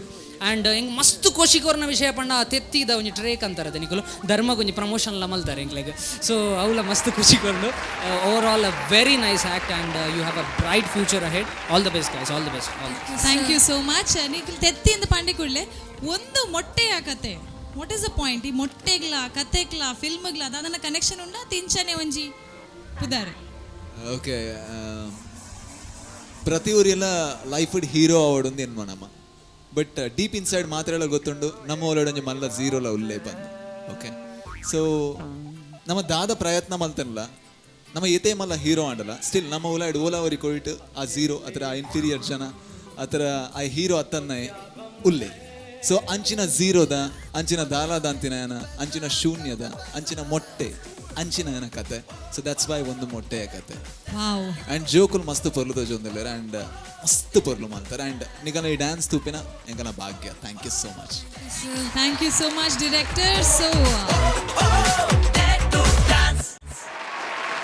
And ಎಂಕ್ ಮಸ್ತ್ ಖುಷಿ ಕೊರ್ನ ವಿಷಯ ಪಂಡ ತೆತ್ತಿದ ಒಂಜಿ ಟ್ರೇಕ್ ಅಂತಾರೆ ನಿಕುಲು ಧರ್ಮಗ್ ಒಂಜಿ ಪ್ರಮೋಷನ್ಲ ಮಲ್ತಾರೆ ಎಂಕ್ಲೆಗ್. ಸೊ ಅವಲ ಮಸ್ತ್ ಖುಷಿ ಕೊರ್ನು. Overall, a very nice act, and you have a bright future ahead. All the best, guys. All the best, all. Thank you so much. Nikhil, ತೆತ್ತಿಂದ Pandey ಕೂಡಲೇ ಒಂದು ಮೊಟ್ಟೆಯ ಕತೆ, what is the point? ಈ ಮೊಟ್ಟೆಗ್ಲ ಕತೆಗ್ಲ ಫಿಲ್ಮ್ಗ್ಲ ಅದನ್ನ ಕನೆಕ್ಷನ್ ಉಂಡ ತಿಂಚನೆ ಒಂಜಿ ಪುದಾರೆ? ಓಕೆ, ಪ್ರತಿ ಊರೆಲ್ಲ ಲೈಫ್ ಹೀರೋ ಆವಡೊಂದು ಎನ್ಮ ನಮ್ಮ, ಬಟ್ ಡೀಪ್ ಇನ್ಸೈಡ್ ಮಾತ್ರ ಎಲ್ಲ ಗೊತ್ತುಂಡು ನಮ್ಮ ಒಳಗಡೆ ಮಲ್ಲ ಝೀರೋಲ ಉಲ್ಲೇ ಬಂದು. ಓಕೆ, ಸೊ ನಮ್ಮ ದಾದ ಪ್ರಯತ್ನ ಮಲ್ತನಲ್ಲ, ನಮ್ಮ ಏತೇ ಮಲ್ಲ ಹೀರೋ ಆಂಡಲ್ಲ, ಸ್ಟಿಲ್ ನಮ್ಮ ಉಲಾಯ್ಡ್ ಓಲಾವರಿ ಕೊಯ್ಟು ಆ ಝೀರೋ ಅಥವಾ ಆ ಇನ್ಫೀರಿಯರ್ ಜನ ಅಥವಾ ಆ ಹೀರೋ ಅತ್ತನ್ನ ಉಲ್ಲೆ. ಸೊ ಅಂಚಿನ ಝೀರೋದ, ಅಂಚಿನ ದಾಲಾದ ಅಂತಿನ ಏನ, ಅಂಚಿನ ಶೂನ್ಯದ, ಅಂಚಿನ ಮೊಟ್ಟೆ, ಅಂಚಿನ ಏನ ಕತೆ. ಸೊ that's why ಒಂದು ಮೊಟ್ಟೆಯ ಕತೆ. ವಾವ್. ಆ್ಯಂಡ್ ಜೋಕುಲ್ ಮಸ್ತ್ ಪೊರ್ಲು ತೋಜೊಂದಿಲ್ಲೆರ್ ಆ್ಯಂಡ್ ಮಸ್ತ್ ಪೊರ್ಲು ಮಾಡ್ತಾರೆ. ಆ್ಯಂಡ್ ನಿಗನ ಈ dance ತೂಪಿನ ಎಂಕನ Bhagya. Thank you so much. Thank you so much, director. So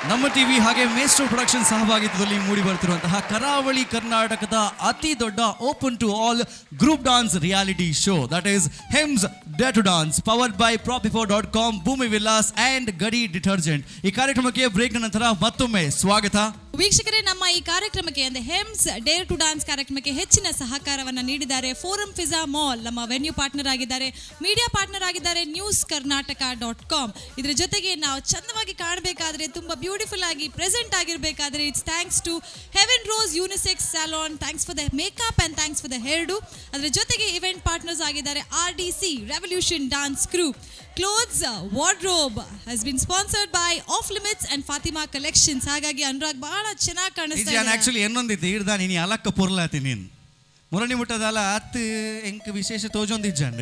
ನಮ್ಮ ಟಿವಿ ಹಾಗೆ ಮೇಸ್ಟ್ರೋ ಪ್ರೊಡಕ್ಷನ್ ಸಹಭಾಗಿತ್ವದಲ್ಲಿ ಮೂಡಿ ಬರ್ತಿರುವಂತಹ ಕರಾವಳಿ ಕರ್ನಾಟಕದ ಅತಿ ದೊಡ್ಡ open to all group dance reality show, that is Hems Dare to Dance, powered by Propifo.com, Bhoomi Villas and Gadi detergent. ಈ ಕಾರ್ಯಕ್ರಮಕ್ಕೆ break ನಂತರ ಮತ್ತೊಮ್ಮೆ ಸ್ವಾಗತ. ವೀಕ್ಷಕರೇ, ನಮ್ಮ ಈ ಕಾರ್ಯಕ್ರಮಕ್ಕೆ, ಅಂದರೆ ಹೆಮ್ಸ್ ಡೇರ್ ಟು ಡಾನ್ಸ್ ಕಾರ್ಯಕ್ರಮಕ್ಕೆ ಹೆಚ್ಚಿನ ಸಹಕಾರವನ್ನು ನೀಡಿದ್ದಾರೆ ಫೋರಂ ಫಿಜಾ ಮಾಲ್. ನಮ್ಮ ವೆನ್ಯೂ ಪಾರ್ಟ್ನರ್ ಆಗಿದ್ದಾರೆ. ಮೀಡಿಯಾ ಪಾರ್ಟ್ನರ್ ಆಗಿದ್ದಾರೆ ನ್ಯೂಸ್ ಕರ್ನಾಟಕ.ಕಾಮ್. ಇದರ ಜೊತೆಗೆ ನಾವು ಚಂದವಾಗಿ ಕಾಣಬೇಕಾದ್ರೆ, ತುಂಬ ಬ್ಯೂಟಿಫುಲ್ ಆಗಿ present ಆಗಿರಬೇಕಾದ್ರೆ, it's thanks to Heaven Rose Unisex Salon. Thanks for the makeup and thanks for the hairdo. ಅದರ ಜೊತೆಗೆ ಇವೆಂಟ್ ಪಾರ್ಟ್ನರ್ಸ್ ಆಗಿದ್ದಾರೆ RDC, Revolution Dance Crew. Clothes wardrobe has been sponsored by Off Limits and Fatima Collections. ಹಾಗಾಗಿ ಅನುರಾಗ್, ಬಹಳ ಚೆನ್ನಾಗಿ ಕಾಣಿಸ್ತಾ ನಾನು ಇದೆ. Actually ಎನ್ನೊಂದಿತ್ತು ಈರ್ದ ನೀನು ಅಲಕ್ಕ ಪೊರ್ಲಾತಿ ನೀನು ಮುರಣಿ ಮುಟ್ಟದಲ್ಲ ಅತ್ ಎಂಕ್ ವಿಶೇಷ ತೋಜೊಂದಿಜ್ಜಂಡ್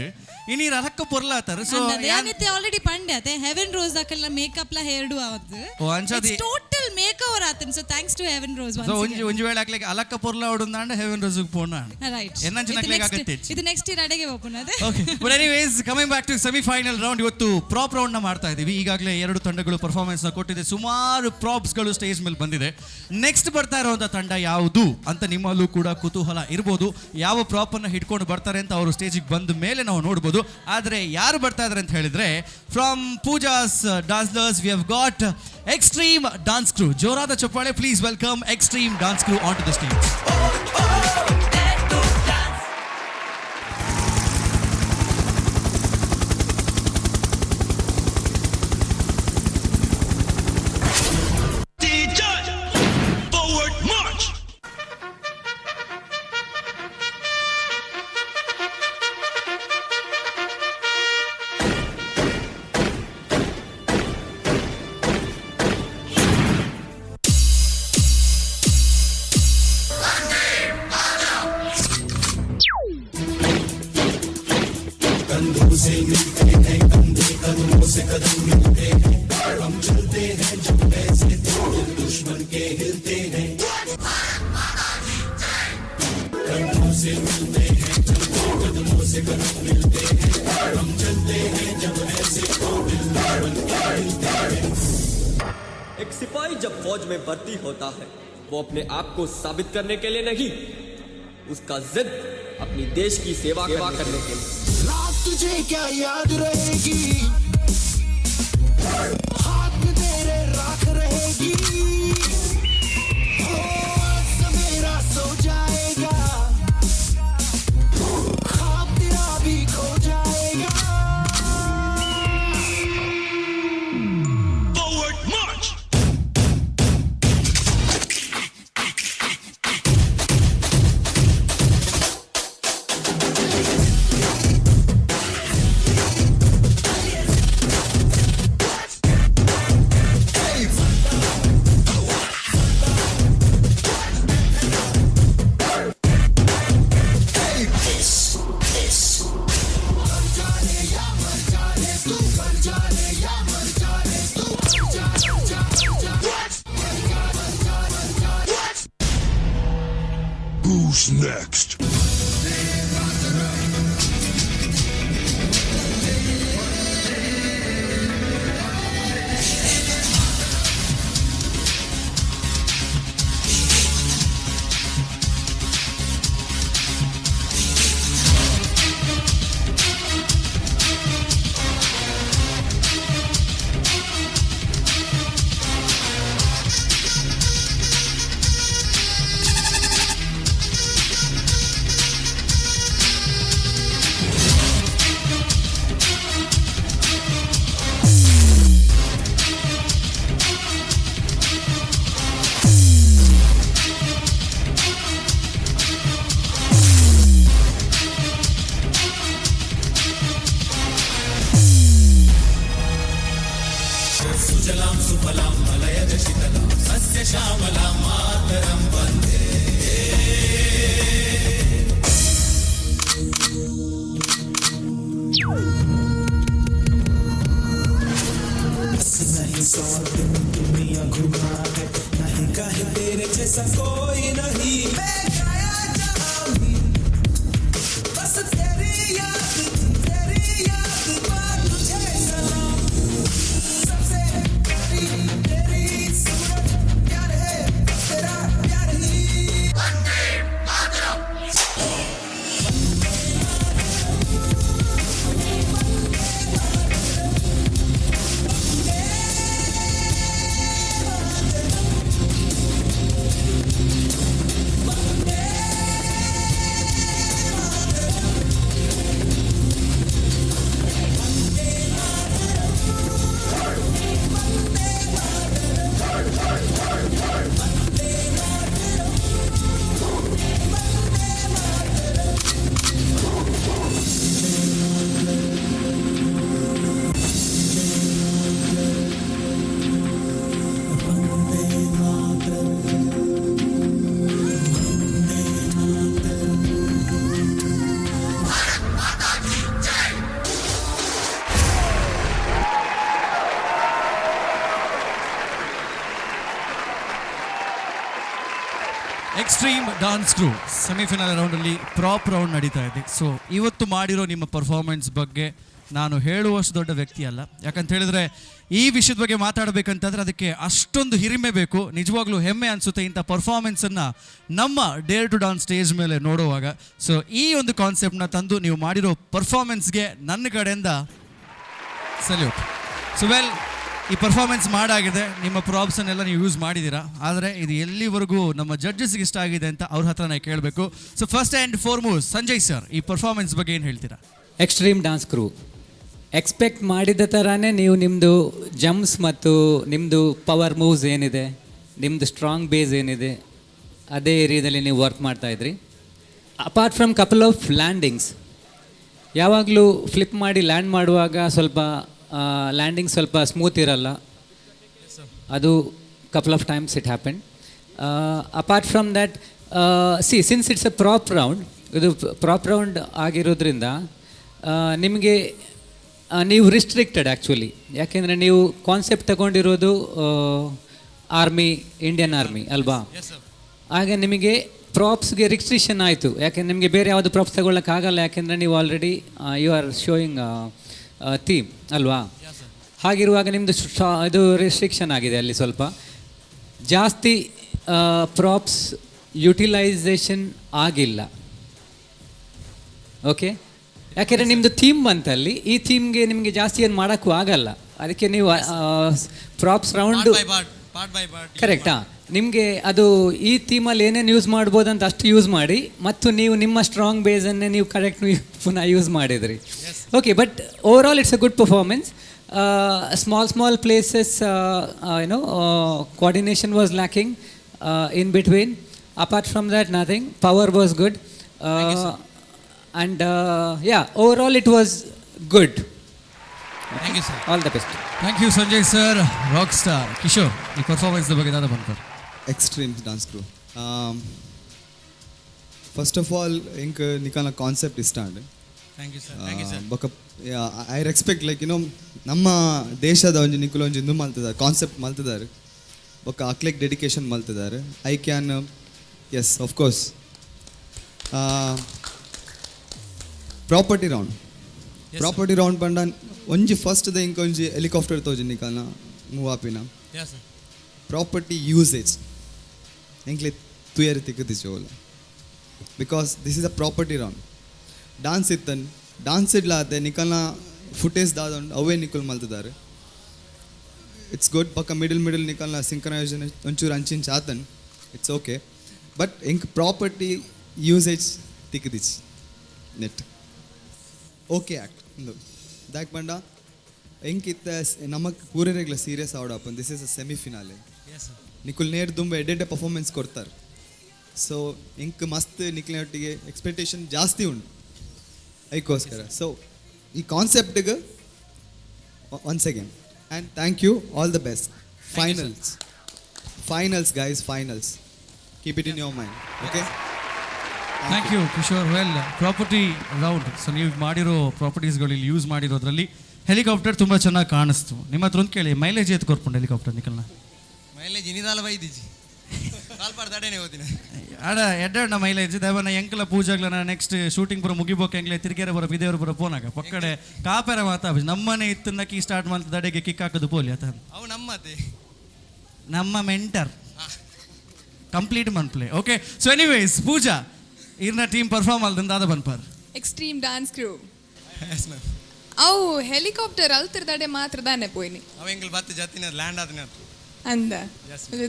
ಇನೀರ್ ಅಲಕ್ಕ ಪೊರ್ಲಾತಾರ. ಸೊ ಯಾನಿತ್ತೆ ಆಲ್ರೆಡಿ ಪಂಡೆ ಅತೆ ಹೆವೆನ್ ರೋಸ್ ದಾಕಲ್ಲ ಮೇಕಪ್ ಲ ಹೇರ್ಡು ಅವತ್ತು. ಓ, ಅಂಚಾದಿ- ಟೋಟಲ್ ಮೇಕ್ ಓವರ್ ಆತನ್. So thanks to Heaven Rose. So ಒಂಜಿ ಒಂಜಿ ವೇಳೆ ಹಾಕ್ಲಿಕ್ಕೆ ಅಲಕ್ಕ ಪೊರ್ಲ ಹೊಡುಂದಾಂಡ ಹೆವೆನ್ ರೋಸ್ಗೆ ಪೋಣ. ರೈಟ್. ಎನ್ನಂಚಿನ ಅಗತ್ಯ. ಇದು ನೆಕ್ಸ್ಟ್ ಇಯರ್ ಅಡೆಗೆ ಓಪನ್ ಅದೇ. Okay, but anyways, coming back to semifinal round. ಇವತ್ತು ಪ್ರಾಪ್ ರೌಂಡ್ ನ ಮಾಡ್ತಾ ಇದೀವಿ. ಈಗಾಗಲೇ ಎರಡು ತಂಡಗಳು ಪರ್ಫಾರ್ಮೆನ್ಸ್ ನ ಕೊಟ್ಟಿದೆ. ಸುಮಾರು ಪ್ರಾಪ್ಸ್ಗಳು ಸ್ಟೇಜ್ ಮೇಲೆ ಬಂದಿದೆ. ನೆಕ್ಸ್ಟ್ ಬರ್ತಾ ಇರುವಂತ ತಂಡ ಯಾವುದು ಅಂತ ನಿಮ್ಮಲ್ಲೂ ಕೂಡ ಕುತೂಹಲ ಇರ್ಬೋದು. ಯಾವ ಪ್ರಾಪ್ ಅನ್ನ ಹಿಡ್ಕೊಂಡು ಬರ್ತಾರೆ ಅಂತ ಅವರು ಸ್ಟೇಜಿಗೆ ಬಂದ ಮೇಲೆ ನಾವು ನೋಡ್ಬೋದು. ಆದರೆ ಯಾರು ಬರ್ತಾ ಇದ್ದಾರೆ ಅಂತ ಹೇಳಿದ್ರೆ, from Pooja's Dazzlers we have got Extreme Dance Crew. ಜೋರಾದ ಚಪ್ಪಾಳೆ. Please welcome Extreme Dance Crew on to the stage. Forward march! कंधों से मिलते हैं कंधे, कदमों से कदम मिलते हैं। हम चलते हैं जब ऐसे तो दिल दुश्मन के हिलते हैं। कंधों से मिलते हैं चलते, कदमों से कदम मिलते हैं। हम चलते हैं जब ऐसे तो दिल दुश्मन के हिलते हैं। एक सिपाही जब फौज में भर्ती होता है वो अपने आप को साबित करने के लिए नहीं, उसका जिद अपनी देश की सेवा करने के लिए। रात तुझे क्या याद रहेगी, हाथ में तेरे राख रहेगी। हो सवेरा सो जाएगा, ख्वाब तेरा भी खो जाएगा। Forward march! This, this. Who's next? सुजलां सुफलां मलयज शीतलां सस्य श्यामलां मातरं वन्दे। नहीं सौ दिन दुनिया घुमा है, नहीं कहीं तेरे जैसा कोई नहीं। मैं गाया जहाँ भी, बस तेरी याद, तेरी याद पर तुझे सलाम। सबसे प्यारी तेरी सूरत, प्यार है तेरा प्यार ही। ಎಕ್ಸ್ಟ್ರೀಮ್ ಡಾನ್ಸ್ ಕ್ರೂ ಸೆಮಿಫೈನಲ್ ರೌಂಡಲ್ಲಿ ಪ್ರಾಪ್ ರೌಂಡ್ ನಡೀತಾ ಇದೆ. ಸೊ ಇವತ್ತು ಮಾಡಿರೋ ನಿಮ್ಮ ಪರ್ಫಾರ್ಮೆನ್ಸ್ ಬಗ್ಗೆ ನಾನು ಹೇಳುವಷ್ಟು ದೊಡ್ಡ ವ್ಯಕ್ತಿ ಅಲ್ಲ. ಯಾಕಂತ ಹೇಳಿದ್ರೆ ಈ ವಿಷಯದ ಬಗ್ಗೆ ಮಾತಾಡಬೇಕಂತಂದ್ರೆ ಅದಕ್ಕೆ ಅಷ್ಟೊಂದು ಹಿರಿಮೆ ಬೇಕು. ನಿಜವಾಗ್ಲೂ ಹೆಮ್ಮೆ ಅನಿಸುತ್ತೆ ಇಂಥ ಪರ್ಫಾರ್ಮೆನ್ಸನ್ನು ನಮ್ಮ ಡೇರ್ ಟು ಡಾನ್ಸ್ ಸ್ಟೇಜ್ ಮೇಲೆ ನೋಡುವಾಗ. ಸೊ ಈ ಒಂದು ಕಾನ್ಸೆಪ್ಟ್ನ ತಂದು ನೀವು ಮಾಡಿರೋ ಪರ್ಫಾರ್ಮೆನ್ಸ್ಗೆ ನನ್ನ ಕಡೆಯಿಂದ ಸಲ್ಯೂಟ್. ಸೊ ವೆಲ್, ಈ ಪರ್ಫಾರ್ಮೆನ್ಸ್ ಮಾಡಾಗಿದೆ, ನಿಮ್ಮ ಪ್ರಾಪ್ಸನ್ನೆಲ್ಲ ನೀವು ಯೂಸ್ ಮಾಡಿದ್ದೀರಾ. ಆದರೆ ಇದು ಎಲ್ಲಿವರೆಗೂ ನಮ್ಮ ಜಡ್ಜಸ್ಗೆ ಇಷ್ಟ ಆಗಿದೆ ಅಂತ ಅವ್ರ ಹತ್ರನೇ ಕೇಳಬೇಕು. So first and foremost, Sanjay sir, ಈ ಪರ್ಫಾರ್ಮೆನ್ಸ್ ಬಗ್ಗೆ ಏನು ಹೇಳ್ತೀರಾ? ಎಕ್ಸ್ಟ್ರೀಮ್ ಡಾನ್ಸ್ ಕ್ರೂ, ಎಕ್ಸ್ಪೆಕ್ಟ್ ಮಾಡಿದ ಥರನೇ ನೀವು ನಿಮ್ಮದು ಜಂಪ್ಸ್ ಮತ್ತು ನಿಮ್ಮದು ಪವರ್ ಮೂವ್ಸ್ ಏನಿದೆ, ನಿಮ್ಮದು ಸ್ಟ್ರಾಂಗ್ ಬೇಸ್ ಏನಿದೆ, ಅದೇ ಏರಿಯಾದಲ್ಲಿ ನೀವು ವರ್ಕ್ ಮಾಡ್ತಾಯಿದ್ರಿ. Apart from couple of landings, ಯಾವಾಗಲೂ ಫ್ಲಿಪ್ ಮಾಡಿ ಲ್ಯಾಂಡ್ ಮಾಡುವಾಗ ಸ್ವಲ್ಪ ಲ್ಯಾಂಡಿಂಗ್ ಸ್ವಲ್ಪ ಸ್ಮೂತ್ ಇರಲ್ಲ. ಅದು couple of times it happen. Apart from that, see, since it's a prop round, ಇದು ಪ್ರಾಪ್ ರೌಂಡ್ ಆಗಿರೋದ್ರಿಂದ ನಿಮಗೆ ನೀವು ರಿಸ್ಟ್ರಿಕ್ಟೆಡ್ ಆ್ಯಕ್ಚುಲಿ, ಯಾಕೆಂದರೆ ನೀವು ಕಾನ್ಸೆಪ್ಟ್ ತಗೊಂಡಿರೋದು ಆರ್ಮಿ, ಇಂಡಿಯನ್ ಆರ್ಮಿ ಅಲ್ವಾ? ಆಗ ನಿಮಗೆ ಪ್ರಾಪ್ಸ್ಗೆ ರಿಸ್ಟ್ರಿಕ್ಷನ್ ಆಯಿತು, ಯಾಕೆಂದರೆ ನಿಮಗೆ ಬೇರೆ ಯಾವುದು ಪ್ರಾಪ್ಸ್ ತಗೊಳ್ಳೋಕ್ಕಾಗಲ್ಲ, ಯಾಕೆಂದರೆ ನೀವು already you are showing theme ಅಲ್ವಾ? ಹಾಗಿರುವಾಗ ನಿಮ್ಮದು ಇದು ರಿಸ್ಟ್ರಿಕ್ಷನ್ ಆಗಿದೆ. ಅಲ್ಲಿ ಸ್ವಲ್ಪ ಜಾಸ್ತಿ ಪ್ರಾಪ್ಸ್ ಯುಟಿಲೈಸೇಷನ್ ಆಗಿಲ್ಲ. ಓಕೆ, ಯಾಕೆಂದರೆ ನಿಮ್ಮದು ಥೀಮ್ ಬಂತಲ್ಲಿ, ಈ ಥೀಮ್ಗೆ ನಿಮಗೆ ಜಾಸ್ತಿ ಏನು ಮಾಡೋಕ್ಕೂ ಆಗಲ್ಲ. ಅದಕ್ಕೆ ನೀವು ಪ್ರಾಪ್ಸ್ ರೌಂಡ್ ಕರೆಕ್ಟಾ, ನಿಮಗೆ ಅದು ಈ ಥೀಮಲ್ಲಿ ಏನೇನು ಯೂಸ್ ಮಾಡ್ಬೋದು ಅಂತ ಅಷ್ಟು ಯೂಸ್ ಮಾಡಿ, ಮತ್ತು ನೀವು ನಿಮ್ಮ ಸ್ಟ್ರಾಂಗ್ ಬೇಸನ್ನೇ ನೀವು ಕರೆಕ್ಟ್ ಪುನಃ ಯೂಸ್ ಮಾಡಿದ್ರಿ. Okay, but overall it's a good performance. Small small places coordination was lacking in between. Apart from that nothing. Power was good and yeah, overall it was good. Thank you sir. All the best. Thank you Sanjay sir, rock star Kishore. ಈ performance ಬಗ್ಗೆ ದಾದ ಬಂತಾರೆ? Extreme dance crew, first of all ಎಂಕ್ ನಿಕಾನ concept ಇಷ್ಟ and Thank you sir. Thank you sir. ಬೊಕ I respect like you know ನಮ್ಮ ದೇಶದ ಒಂಜಿ ನಿಕುಲು ಒಂಜಿ ಇಂದು ಮಲ್ತಿದ್ದಾರೆ, ಕಾನ್ಸೆಪ್ಟ್ ಮಲ್ತಿದ್ದಾರೆ, ಬೊಕ ಅಕ್ಲೆಗ್ dedication ಮಲ್ತಿದ್ದಾರೆ. I can yes of course property round, property round ಪಂಡ ಒಂಜಿ ಫಸ್ಟ್ ದ ಇಂಕ ಒಂಜಿ ಹೆಲಿಕಾಪ್ಟರ್ ತೋಜಿ ನಿಕಾನ ಮೂವ್ ಆಪಿನ ಪ್ರಾಪರ್ಟಿ ಯೂಸೇಜ್ ಎಂಕ್ಲೆ ತುಯರಿ ತಿಕ್ಕುದಿಜಿ ಓಲ, because this is a property round. Dance ಇತ್ತನ್ dance ಇಡ್ಲಾತೆ ನಿಕಲ್ನ footage ದಾದ ಉಂಡು ಅವೇ ನಿಕುಲ್ ಮಲ್ತಿದ್ದಾರೆ. It's good. ಪಕ್ಕ ಮಿಡಲ್ ಮಿಡಲ್ ನಿಕಲ್ನ ಸಿಂಕ್ರನೈಸೇಷನ್ ಒಂಚೂರು ಅಂಚಿಂಚ್ ಆತನ್, it's okay. But ಎಂಕ್ ಪ್ರಾಪರ್ಟಿ ಯೂಸೇಜ್ ತಿಕ್ಕುದಿಜಿ ನೆಟ್ ಓಕೆ ಆ್ಯಕ್ಟ್ ಉಂದು ದಾಕ್ ಪಂಡ ಎಂಕ್ ಇತ್ತ ನಮಕ್ ಪೂರೆರೆಗ್ಲ ಸೀರಿಯಸ್ ಆವಡಪ್ಪ. This is a semi finale. ನಿಕುಲ್ ನೇರ್ ದುಂಬ ಎಡ್ಡೆಡ್ಡೆ ಪರ್ಫಾರ್ಮೆನ್ಸ್ ಕೊಡ್ತಾರೆ. ಸೊ ಎಂಕ್ ಮಸ್ತ್ ನಿಕ್ಲಿನ ಒಟ್ಟಿಗೆ ಎಕ್ಸ್ಪೆಕ್ಟೇಷನ್ ಜಾಸ್ತಿ ಉಂಟು ಐಕೋಸ್ಕರ. ಸೊ ಈ ಕಾನ್ಸೆಪ್ಟ್ಗೆ once again and thank you, all the best. Finals, finals guys, finals, keep it in your mind, okay? Thank you Kishore. Well, property round, so ನೀವು ಮಾಡಿರೋ ಪ್ರಾಪರ್ಟೀಸ್ಗಳು ಇಲ್ಲಿ ಯೂಸ್ ಮಾಡಿರೋದ್ರಲ್ಲಿ ಹೆಲಿಕಾಪ್ಟರ್ ತುಂಬ ಚೆನ್ನಾಗಿ ಕಾಣಿಸ್ತು. ನಿಮ್ಮ ಹತ್ರ ಒಂದು ಕೇಳಿ, ಮೈಲೇಜ್ ಎತ್ತು ಕೊರ್ಪುಂಡು ಹೆಲಿಕಾಪ್ಟರ್ ನಿಕಲ್ನ? ಮೈಲೇಜ್ ಇನಿದಾಲ ಬೈದಿಜಿ ಕಾಲ್ಪಾಡ್ ತಡೆನೆ ಹೋದಿನ. ಅಡ ಎಡ್ಡ ಮೈಲೇಜ್ ದೇವನ ಎಂಕಲ ಪೂಜಾಗ್ಲನ ನೆಕ್ಸ್ಟ್ ಶೂಟಿಂಗ್ ಪೂರ ಮುಗಿಬೋಕೆ ಎಂಗ್ಲೆ ತಿರ್ಗೇರೆ ಬರ ಬಿದೇವರು ಬರ ಪೋನಾಗ ಪಕ್ಕಡೆ ಕಾಪೆರ ಮಾತಾ ನಮ್ಮನೆ ಇತ್ತನ್ನ ಕೀ ಸ್ಟಾರ್ಟ್ ಮಾಡ್ತ ದಡೆಗೆ ಕಿಕ್ ಹಾಕೋದು ಪೋಲಿ ಆತ. ಅವು ನಮ್ಮತೆ. ನಮ್ಮ ಮೆಂಟರ್ ಕಂಪ್ಲೀಟ್ ಮನ್ಪ್ಲೆ. ಓಕೆ, ಸೊ ಎನಿವೇಸ್ ಪೂಜಾ, ಇರ್ನ ಟೀಮ್ ಪರ್ಫಾರ್ಮ್ ಅಲ್ದಂದ ದಾದ ಬನ್ಪರ್? Extreme dance crew. Yes ma'am. ಅವು ಹೆಲಿಕಾಪ್ಟರ್ ಅಲ್ತಿರ್ದಾಡೆ ಮಾತ್ರ ದಾನೆ ಪೋಯ್ನಿ. ಅವ ಎಂಕಲ್ ಬತ್ತು ಜಾತಿನ ಲ್ಯಾಂಡ್ ಆದಿನ ಅಂದ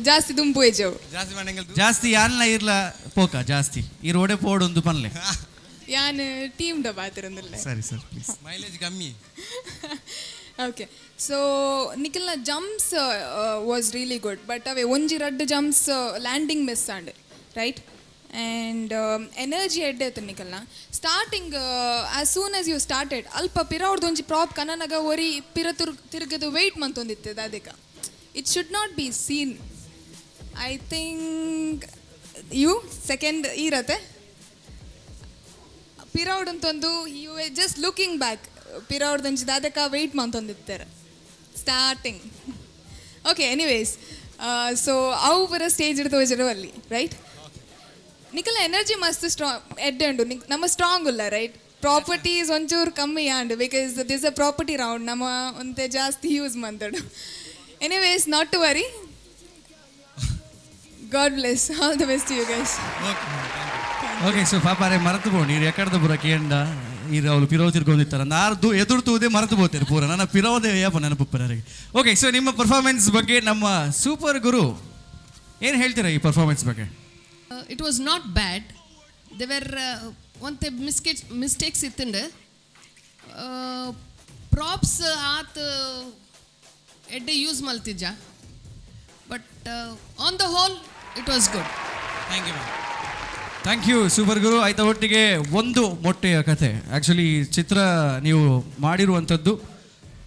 ಜಾಸ್ತಿ ದುಂಪು ಏಜವು. ಜಾಸ್ತಿ ಮಂಡಂಗಲ್ ಜಾಸ್ತಿ ಯಾನ್ಲ ಇರ್ಲ ಪೋಕ ಜಾಸ್ತಿ ಈ ರೋಡೆ ಪೋಡೊಂದು ಪನ್ಲೆ. ಯಾನ್ ಟೀಮ್ ಡ ಬಾತಿರಂದಿಲ್ಲ. ಸರಿ ಸರ್, ಪ್ಲೀಸ್. ಮೈಲೇಜ್ ಕಮ್ಮಿ. ಓಕೆ, ಸೊ ನಿಖಿಲ್ನ jumps was really good, but ಅವೇ ಒಂಜಿ ರಡ್ಡ್ jumps landing miss and right and energy ಎಡ್ಡೆ ಇತ್ತು ನಿಖಲ್ನ. Starting as soon as you started ಅಲ್ಪ ಪಿರವ್ರದ್ದು ಒಂಜಿ ಪ್ರಾಪ್ ಕನನಗ ಒರಿ ಪಿರ ತುರ್ ತಿರುಗದು ವೆಯ್ಟ್ ಮಂತೊಂದಿತ್ತು. ಅದಕ್ಕೆ it should not be seen. I think you second ಈರತೆ ಪಿರೌಡ್ ಅಂತೊಂದು you just looking back ಪಿರೌಡ್ದಂಚಿ ದಾದಕ ವೆಯ್ಟ್ ಮಂತೊಂದಿತ್ತಾರೆ ಸ್ಟಾರ್ಟಿಂಗ್. ಓಕೆ, ಎನಿವೇಸ್, ಸೊ ಅವು ಪೂರ ಸ್ಟೇಜ್ ತೋಜರು ಅಲ್ಲಿ ರೈಟ್. ನಿಕಲ ಎನರ್ಜಿ ಮಸ್ತ್ ಸ್ಟ್ರಾಂಗ್ ಎಡ್ಡೆ ಉಂಡು, ನಮ್ಮ ಸ್ಟ್ರಾಂಗ್ ಉಲ್ಲ ರೈಟ್. ಪ್ರಾಪರ್ಟೀಸ್ ಒಂಚೂರು ಕಮ್ಮಿ and because this a property round, ನಮ್ಮ ಒಂತೆ ಜಾಸ್ತಿ use ಮಂತಡು. Anyways, not to worry. God bless, all the best you guys. Okay, so ಪಾಪಾರೆ ಮರೆತು ಪೋ ನೀರು ಎಕ್ಕಡ್ದ ಪೂರ ಕೇಂಡ ನೀರು ಅವಳು ಪಿರವ್ ತಿರ್ಕೊಂಡಿರ್ತಾರೆ ನಾರ್ದು ಎದುರು ತೂದೆ ಮರೆತು ಪೋತಾರೆ ಪೂರ ನನ್ನ ಪಿರೋದೇ ಯಪ್ಪ ನೆನಪುಪ್ಪರಿಗೆ. ಓಕೆ, ಸೊ ನಿಮ್ಮ ಪರ್ಫಾರ್ಮೆನ್ಸ್ ಬಗ್ಗೆ ನಮ್ಮ ಸೂಪರ್ ಗುರು ಏನು ಹೇಳ್ತೀರಾ ಈ ಪರ್ಫಾರ್ಮೆನ್ಸ್ ಬಗ್ಗೆ? It was not bad. There were ಒಂತೆ ಮಿಸ್ಟೇಕ್ಸ್ ಇತ್ತಂಡು. ಪ್ರಾಪ್ಸ್ ಆತ್ ಎಡ್ಡೆ use ಮಲ್ತಿಜ್ಜ, but on the whole it was good. Thank you ma'am. Thank you super ಗುರು. ಆಯ್ತಾ, ಒಟ್ಟಿಗೆ ಒಂದು ಮೊಟ್ಟೆಯ ಕಥೆ ಆ್ಯಕ್ಚುಲಿ ಚಿತ್ರ ನೀವು ಮಾಡಿರುವಂಥದ್ದು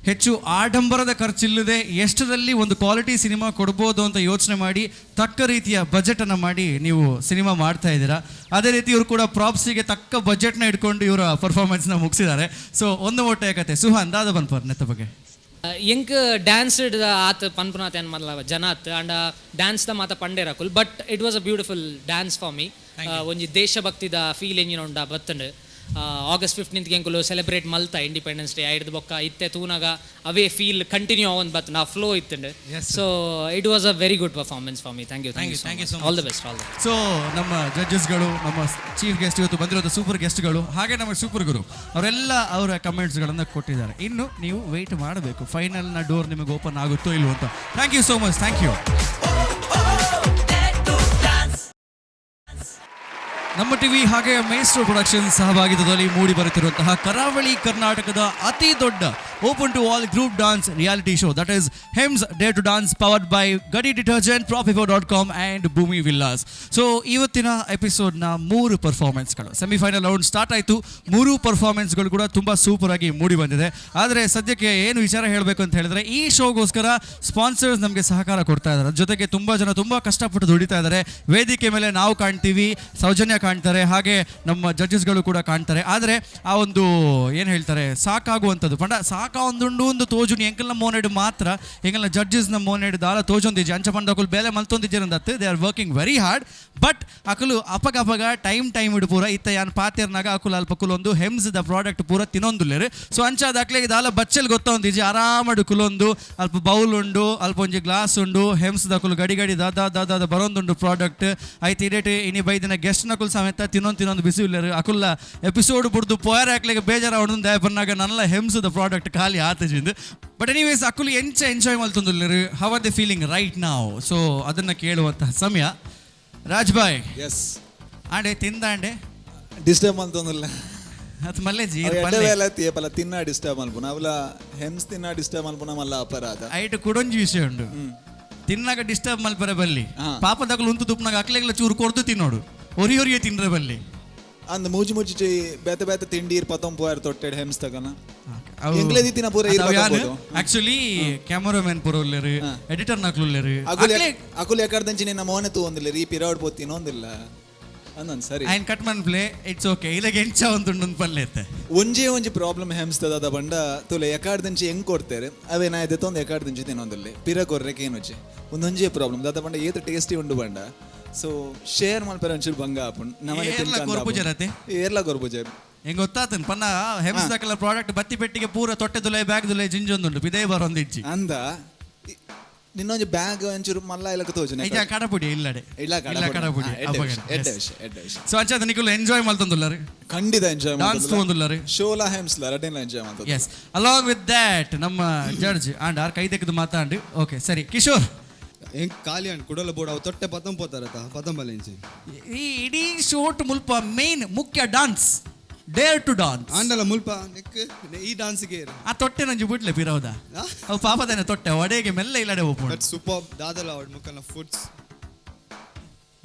ಹೆಚ್ಚು ಆಡಂಬರದ ಖರ್ಚಿಲ್ಲದೆ ಎಷ್ಟರಲ್ಲಿ ಒಂದು ಕ್ವಾಲಿಟಿ ಸಿನಿಮಾ ಕೊಡ್ಬೋದು ಅಂತ ಯೋಚನೆ ಮಾಡಿ ತಕ್ಕ ರೀತಿಯ ಬಜೆಟನ್ನು ಮಾಡಿ ನೀವು ಸಿನಿಮಾ ಮಾಡ್ತಾ ಇದ್ದೀರಾ. ಅದೇ ರೀತಿ ಇವರು ಕೂಡ ಪ್ರಾಪ್ಸಿಗೆ ತಕ್ಕ ಬಜೆಟ್ನ ಇಟ್ಕೊಂಡು ಇವರ ಪರ್ಫಾರ್ಮೆನ್ಸ್ನ ಮುಗಿಸಿದ್ದಾರೆ. ಸೊ ಒಂದು ಮೊಟ್ಟೆ ಕತೆ ಸುಹಾನ್ ದಾದ ಬನ್ಪರ್ ನೆತ್ತ ಬಗ್ಗೆ. ಎಂಕ್ ಡ್ಯಾನ್ಸ್ ಆತ್ ಪನ್ಪುನಾತ್ ಏನ್ ಮಲ್ಲ ಜನ ಆತ್ ಅಂಡ್ ಡ್ಯಾನ್ಸ್ the ಮಾತ ಪಂಡೇರಕುಲ್, but it was a beautiful dance for me. ಒಂಜಿ ದೇಶಭಕ್ತಿದ ಫೀಲ್ ಎಂಜಿನ ಉಂಡ ಬತ್ತಂಡು. ಆಗಸ್ಟ್ 15th ಎಂಕುಲು ಸೆಲೆಬ್ರೇಟ್ ಮಲ್ತ ಇಂಡಿಪೆಂಡೆನ್ಸ್ ಡೇ ಐಡ್ದು ಬೊಕ್ಕ ಇತ್ತೆ ತೂನಾಗ ಅವೇ ಫೀಲ್ ಕಂಟಿನ್ಯೂ ಆವೊಂದು ಬತ್ತಂಡು, ಆ flow ಇತ್ತಂಡು. So it was a very good performance for me. Thank you. Thank you, thank you so. All the best, all the so ನಮ್ಮ ಜಡ್ಜಸ್ಗಳು, ನಮ್ಮ ಚೀಫ್ ಗೆಸ್ಟ್, ಇವತ್ತು ಬಂದಿರೋದು ಸೂಪರ್ ಗೆಸ್ಟ್ಗಳು, ಹಾಗೆ ನಮ್ಮ ಸೂಪರ್ ಗುರು ಅವರೆಲ್ಲ ಅವರ ಕಮೆಂಟ್ಸ್ಗಳನ್ನು ಕೊಟ್ಟಿದ್ದಾರೆ. ಇನ್ನು ನೀವು ವೆಯ್ಟ್ ಮಾಡಬೇಕು, ಫೈನಲ್ನ ಡೋರ್ ನಿಮಗೆ ಓಪನ್ ಆಗುತ್ತೋ ಇಲ್ವೋ ಅಂತ. Thank you so much, thank you. ನಮ್ಮ ಟಿವಿ ಹಾಗೆ ಮೇಸ್ಟ್ರೋ ಪ್ರೊಡಕ್ಷನ್ ಸಹಭಾಗಿತ್ವದಲ್ಲಿ ಮೂಡಿ ಬರುತ್ತಿರುವಂತಹ ಕರಾವಳಿ ಕರ್ನಾಟಕದ ಅತಿ ದೊಡ್ಡ open to all group dance reality show, that is Hems Dare to Dance, powered by Gadi detergent, Propifo.com and Bhoomi Villas. So ಇವತ್ತಿನ ಎಪಿಸೋಡ್ನ ಮೂರು ಪರ್ಫಾರ್ಮೆನ್ಸ್ಗಳು ಸೆಮಿಫೈನಲ್ ರೌಂಡ್ ಸ್ಟಾರ್ಟ್ ಆಯಿತು. ಮೂರು ಪರ್ಫಾರ್ಮೆನ್ಸ್ಗಳು ಕೂಡ ತುಂಬ ಸೂಪರ್ ಆಗಿ ಮೂಡಿ ಬಂದಿದೆ. ಆದರೆ ಸದ್ಯಕ್ಕೆ ಏನು ವಿಚಾರ ಹೇಳಬೇಕು ಅಂತ ಹೇಳಿದ್ರೆ, ಈ ಶೋಗೋಸ್ಕರ ಸ್ಪಾನ್ಸರ್ಸ್ ನಮಗೆ ಸಹಕಾರ ಕೊಡ್ತಾ ಇದ್ದಾರೆ. ಜೊತೆಗೆ ತುಂಬ ಜನ ತುಂಬ ಕಷ್ಟಪಟ್ಟು ದುಡಿತಾ ಇದ್ದಾರೆ. ವೇದಿಕೆ ಮೇಲೆ ನಾವು ಕಾಣ್ತೀವಿ, ಸೌಜನ್ಯ ಕಾಣ್ತಾರೆ, ಹಾಗೆ ನಮ್ಮ ಜಡ್ಜಸ್ಗಳು ಕೂಡ ಕಾಣ್ತಾರೆ. ಆದರೆ ಆ ಒಂದು ಏನು ಹೇಳ್ತಾರೆ, ಸಾಕಾಗುವಂಥದ್ದು ಪಂಡ ಸಾಕ ಒಂದುಂಡು ಒಂದು ತೋಜುನಿ ಎಂಕಲ್ನ ಮೋನೆಡ್ ಮಾತ್ರ, ಎಂಕಲ್ನ ಜಡ್ಜಸ್ನ ಮೋನೆಡ್ ದಾಲ ತೋಜೊಂದಿಜ್ಜಿ. ಅಂಚ ಪಂಡ ಅಕುಲು ಬೇಲೆ ಮಲ್ತೊಂದಿಜ್ಜೆರಂದತ್ತು. They are working very hard, but ಅಕುಲು ಅಪಗ ಅಪಗ ಟೈಮ್ ಟೈಮ್ ಇಡು ಪೂರ ಇತ್ತ ಯಾನ್ ಪಾತೆರ್ನಾಗ ಅಕುಲು ಅಲ್ಪ ಕುಲೊಂದು ಹೆಮ್ಸ್ the product ಪೂರ ತಿನ್ನೊಂದುಲ್ಲೇರು. ಸೊ ಅಂಚಾದ ಅಕ್ಲೆಗೆ ದಾಲ ಬಚ್ಚಲ್ ಗೊತ್ತೊಂದಿಜ್ಜಿ. ಆರಾಮಡು ಕುಲೊಂದು ಅಲ್ಪ ಬೌಲ್ ಉಂಡು, ಅಲ್ಪ ಒಂಜಿ ಗ್ಲಾಸ್ ಉಂಡು, ಹೆಮ್ಸ್ ದಕುಲು ಗಡಿ ಗಡಿ ದಾದ ದಾದ ಬರೋಂದುಂಡು ಪ್ರಾಡಕ್ಟ್ ಐತಿ. ಇಡೇಟ್ ಇನಿ ಬೈದಿನ ಗೆಸ್ಟ್ ನಕುಲ್ ಸಮೇತ ತಿನ್ನೊಂದು ತಿನ್ನೊಂದು ಬಿಸಿ ಇಲ್ಲರು. ಅಕುಲ್ಲ ಎಪಿಸೋಡ್ ಬುಡ್ದು ಪೋಯರ್ ಹಾಕ್ಲಿಕ್ಕೆ ಬೇಜಾರ ಉಂಡು ದಯಪನ್ನಾಗ ನಲ್ಲ ಹೆಮ್ಸ್ the product ಖಾಲಿ ಆತಜಿಂದು. ಬಟ್ ಎನಿವೇಸ್, ಅಕುಲು ಎಂಚ enjoy ಮಲ್ತೊಂದುಲ್ಲೇರು, how are the feeling right ನಾವು, ಸೊ ಅದನ್ನ ಕೇಳುವಂತಹ ಸಮಯ. ರಾಜ್ ಬಾಯ್. ಎಸ್. ಆಂಡೆ ತಿಂದಾಂಡೆ. ಡಿಸ್ಟರ್ಬ್ ಮಲ್ತೊಂದುಲ್ಲ. ಅದು ಮಲ್ಲೆಜಿ. ಎಡ್ಡೆ ವೇಲೆ ತಿಯಪಲ ತಿನ್ನ ಡಿಸ್ಟರ್ಬ್ ಮಲ್ಪುನ, ಅವಲ ಹೆಮ್ಸ್ ತಿನ್ನ ಡಿಸ್ಟರ್ಬ್ ಮಲ್ಪುನ ಮಲ್ಲ ಅಪರಾಧ. ಐಟ್ ಕುಡೊಂಜಿ ವಿಷಯ ಉಂಡು, ತಿನ್ನಾಗ ಡಿಸ್ಟರ್ಬ್ ಮಲ್ಪರೆ ಬಲ್ಲಿ, ಪಾಪದಾಗಲು ಉಂತು ತುಪ್ಪನಾಗ ಅಕ್ಲೆಗ್ಲ ಚೂರು ಕೊರ್ದು ತಿನ್ನೋಡು, ಒರಿ ಒರಿಯೇ ತಿನ್ರೆ ಬಲ್ಲಿ. ಅಂದ್ ಮೂಜಿ ಮೂಜಿ ಬೇತೆ ಬೇತೆ ತಿಂಡಿ ಇರ್ ಪತೊಂಪು ಪೋಯರ್ ತೊಟ್ಟೆಡ್ ಹೆಮ್ಸ್ ತಗನ ಎಂಗ್ಲೇ ದಿತ್ತಿನ ಪೂರ ಇರ್ ಪತೊಂಪೋದು. ಆಕ್ಚುಲಿ ಕ್ಯಾಮರಾಮನ್ ಪೂರ ಉಲ್ಲೇರು, ಎಡಿಟರ್ ನಕ್ಲು ಉಲ್ಲೇರು. ಅಕುಲು ಎಕಡ್ದಂಚಿ ನಿನ್ನ ಮೋನೆ ತೂವೊಂದಿಲ್ಲ, ಈ ಪಿರೌಡ್ ಪೋತಿನ ಒಂದಿಲ್ಲ ಅಂದನ್ ಸರಿ. ಐನ್ ಕಟ್ ಮನ್ ಪ್ಲೇ, it's okay. ಇಲ್ಲಗೆ ಎಂಚ ಒಂದು ಪಲ್ಲೆ ಇತ್ತೆ. ಒಂಜೇ ಒಂಜಿ ಪ್ರಾಬ್ಲಮ್ ಹೆಮ್ಸ್ತದ ಬಂಡ ತುಲೆ ಎಕಾಡ್ದಂಚಿ ಹೆಂಗ್ ಕೊಡ್ತಾರೆ ಅವೇ ನಾ ಎದೆತ್ತೊಂದು ಎಕಾಡ್ದಂಚಿ ತಿನ್ನೊಂದಿಲ್ಲ, ಪಿರ ಕೊರ್ರೆಕ್ ಏನೊಚ್ಚಿ ಒಂದೊಂಜೇ ಪ್ರಾಬ್ಲಮ್ ದಾದ ಬಂಡ ಏತ್ ಟೇಸ್ಟಿ ಉಂಡು ಬಂಡ. ಸೊ ಶೇರ್ ಮಲ್ಪೆರೆ ಒಂಚೂರು ಬಂಗ ಆಪುಂಡು ನಮನೆ. ಏರ್ಲ ಕೊರ್ಪುಜರತೆ? ಏರ್ಲ ಕೊರ್ಪುಜರ್. ಹೆಂಗ್ ಗೊತ್ತಾತನ್ ಪನ್ನ, ಹೆಮ್ಸ್ ದಾಕಲ ಪ್ರಾಡಕ್ಟ್ ಬತ್ತಿ ಪೆಟ್ಟಿಗೆ ಪೂರ ತೊಟ್ಟೆ ದುಲೈ ಬ್ಯಾಗ್ ದುಲೈ ಜಿಂಜೊಂದುಂಡು, ಪಿದೇ ಬರೊಂದಿಜ್ಜಿ. ಅಂದ ನಿನ್ನೊಂಜಿ ಬ್ಯಾಗ್ ಒಂಚೂರು ಮಲ್ಲ ಇಲ್ಲಕ ತೋಜುನೆ. ಇಜ್ಜ ಕಡಪುಡಿ ಇಲ್ಲಡೆ. ಇಲ್ಲ. ಇಲ್ಲ ಕಡಪುಡಿ. ಎಡ್ಡೆ ವಿಷಯ, ಎಡ್ಡೆ ವಿಷಯ. ಸೊ ಅಂಚಾದ ನಿಕುಲು ಎಂಜಾಯ್ ಮಲ್ತೊಂದುಲ್ಲರು? ಖಂಡಿತ ಎಂಜಾಯ್. ಡಾನ್ಸ್ ತೂವೊಂದುಲ್ಲರು? ಶೋಲಾ ಹೆಮ್ಸ್ಲ ರಡ್ಡೆನ್ಲ ಎಂಜಾಯ್ ಮಲ್ತೊಂದು. ಎಸ್, ಅಲಾಂಗ್ ವಿತ್ that ನಮ್ಮ ಜಡ್ಜ್ ಆಂಡ್ ಆರ್ ಕೈ ತೆಗೆದು ಮಾತಾಂಡು. ಓಕೆ ಸರಿ ಕಿಶೋರ್. ಎಂಕ್ ಖಾಲಿ ಅಂಡ್ ಕುಡಲ ಬೋರ್ಡ್ ಅವು ತೊಟ್ಟೆ ಪತಂ ಪೋತಾರತ ಪತಂಬಲ ಇಂಚಿ. ಈ ಇಡೀ ಶೋಟ್ ಮುಲ್ಪ ಮೇನ್ ಮುಖ್ಯ ಡಾನ್ಸ್ ಡೇರ್ ಟು ಡಾನ್ಸ್. ಆಂಡಲ ಮುಲ್ಪ ನೆಕ್ ಈ ಡಾನ್ಸ್ಗೆ ಆ ತೊಟ್ಟೆ ನಂಜು ಬಿಡ್ಲೆ ಪಿರೌದ, ಅವು ಪಾಪದನೆ ತೊಟ್ಟೆ ಒಡೆಗೆ ಮೆಲ್ಲ ಇಲ್ಲಡೆ ಒಪ್ಪುಂಡು. ಬಟ್ ಸೂಪರ್ ದಾದಲ ಅವಡ್ ಮುಕ್ಕನ ಫುಡ್ಸ್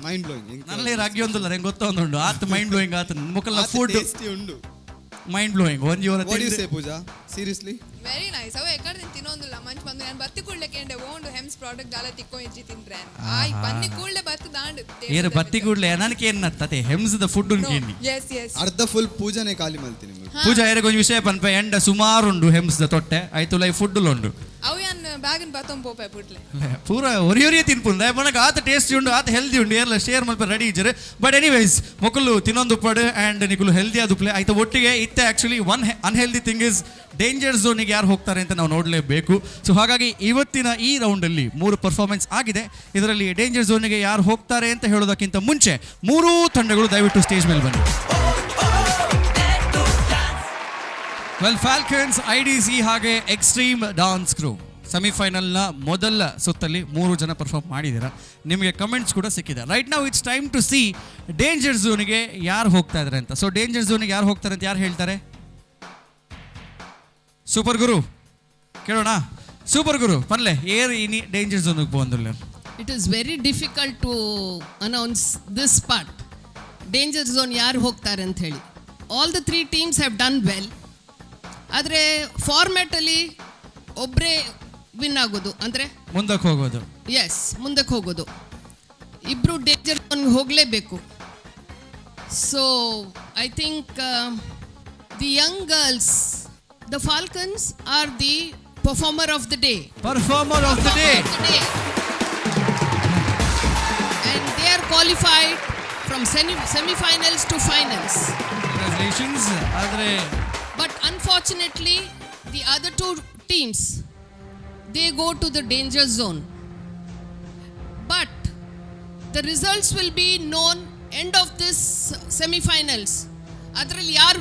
ಮೈಂಡ್ ಬ್ಲೋಯಿಂಗ್. ನಲ್ಲೇ ರಾಗಿ ಒಂದುಲ್ಲ ಹೆಂಗ್ ಗೊತ್ತೊಂದುಂಡು ಆತ್ ಮೈಂಡ್ ಬ್ಲೋಯಿಂಗ್ ಆತ ಮುಕ್ಕಲ್ನ ಫುಡ್ ಟೇಸ್ಟಿ ಉಂಡು. ಮೈಂಡ್ ಬ್ಲೋಯಿಂಗ್ ಒಂಜಿ ಅವರ. What you say Pooja, seriously? Very nice. ಅವು ಎಕಡೆ ತಿನ್ನೊಂದಿಲ್ಲ ಮಂಚ್ ಬಂದು ನಾನು ಬತ್ತಿ ಕೂಡ್ಲೆ ಕೇಂಡೆ ಓಂಡು ಹೆಮ್ಸ್ ಪ್ರಾಡಕ್ಟ್ ದಾಲ ತಿಕ್ಕೋ ಇಜ್ಜಿ ತಿಂದ್ರೆ ಆಯ್ ಬನ್ನಿ ಕೂಡ್ಲೆ ಬತ್ತು ದಾಂಡು. ಏರು ಬತ್ತಿ ಕೂಡ್ಲೆ ನನಗೆ ಏನ್ ಹೆಮ್ಸ್ the food ಉಂಟು. Yes yes. ಅರ್ಧ ಫುಲ್ ಪೂಜಾನೆ ಖಾಲಿ ಮಲ್ತೀನಿ. ಪೂಜಾ ಏರಿಗೆ ಒಂಜಿ ವಿಷಯ ಪನ್ಪ, ಎಂಡ ಸುಮಾರು ಉಂಡು ಹೆಮ್ಸ್ the ತೊಟ್ಟೆ ಆಯ್ತು ಲೈ ಫುಡ್ ಉಂಡು. ಅವು ಯಾನ್ ಬ್ಯಾಗನ್ ಬತ್ತೊಂದು ಪೋಪೆ ಬುಡ್ಲೆ. ಪೂರ ಒರಿ ಒರಿಯೇ ತಿನ್ಪುಂಡು ಮನಗೆ ಆತ ಟೇಸ್ಟಿ ಉಂಡು, ಆತ ಹೆಲ್ದಿ ಉಂಡು. ಏರ್ಲ ಶೇರ್ ಮಲ್ಪ ರೆಡಿ ಇಜ್ಜರು. ಬಟ್ ಎನಿವೇಸ್ ಮೊಕಲು ತಿನ್ನೊಂದು ಪಡು ಆ್ಯಂಡ್ ನಿಕುಲು ಹೆಲ್ದಿ ಆದುಪ್ಲೆ ಆಯ್ತು ಒಟ್ಟಿಗೆ ಇತ್ತೆ. Actually one unhealthy thing is danger ಝೋನಿಗೆ ಯಾರು ಹೋಗ್ತಾರೆ ಅಂತ ನಾವು ನೋಡಲೇಬೇಕು. ಸೊ ಹಾಗಾಗಿ ಇವತ್ತಿನ ಈ ರೌಂಡಲ್ಲಿ ಮೂರು ಪರ್ಫಾರ್ಮೆನ್ಸ್ ಆಗಿದೆ. ಇದರಲ್ಲಿ ಡೇಂಜರ್ ಝೋನಿಗೆ ಯಾರು ಹೋಗ್ತಾರೆ ಅಂತ ಹೇಳೋದಕ್ಕಿಂತ ಮುಂಚೆ ಮೂರೂ ತಂಡಗಳು ದಯವಿಟ್ಟು ಸ್ಟೇಜ್ ಮೇಲೆ ಬನ್ನಿ. ವೆಲ್, ಫ್ಯಾಲ್ಕನ್ಸ್, ಐಡಿಸಿ ಹಾಗೆ ಎಕ್ಸ್ಟ್ರೀಮ್ ಡಾನ್ಸ್ ಕ್ರೂ ಸೆಮಿಫೈನಲ್ನ ಮೊದಲ ಸುತ್ತಲ್ಲಿ ಮೂರು ಜನ ಪರ್ಫಾರ್ಮ್ ಮಾಡಿದ್ದೀರಾ. ನಿಮಗೆ ಕಮೆಂಟ್ಸ್ ಕೂಡ ಸಿಕ್ಕಿದೆ. ರೈಟ್ ನಾವು it's time to see danger ಝೋನಿಗೆ ಯಾರು ಹೋಗ್ತಾ ಇದ್ದಾರೆ ಅಂತ. ಸೊ ಡೇಂಜರ್ ಝೋನಿಗೆ ಯಾರು ಹೋಗ್ತಾರೆ ಅಂತ ಯಾರು ಹೇಳ್ತಾರೆ? ಸೂಪರ್ ಗುರು ಕೇಳೋಣ. ಸೂಪರ್ ಗುರು ಪನ್ಲೆ ಏರ್ ಇನಿ ಡೇಂಜರ್ ಝೋನಿಗೆ ಬಂದಿಲ್ಲ. It is very difficult to announce this part, danger zone ಯಾರು ಹೋಗ್ತಾರೆ ಅಂತ ಹೇಳಿ. All the three teams have done well, ಆದರೆ ಫಾರ್ಮ್ಯಾಟಲ್ಲಿ ಒಬ್ಬರೇ ವಿನ್ ಆಗೋದು, ಅಂದರೆ ಮುಂದಕ್ಕೆ ಹೋಗೋದು. ಎಸ್, ಮುಂದಕ್ಕೆ ಹೋಗೋದು. ಇಬ್ಬರು ಡೇಂಜರ್ ಝೋನ್ಗೆ ಹೋಗಲೇಬೇಕು. So I think the young girls, the Falcons, are the performer of the day. Performer of the day. And they are qualified from semifinals to finals. Congratulations. ಆದರೆ But unfortunately, the other two teams, they go to the danger zone. But the results will be known end of this semifinals. ಅದರಲ್ಲಿ ಯಾರು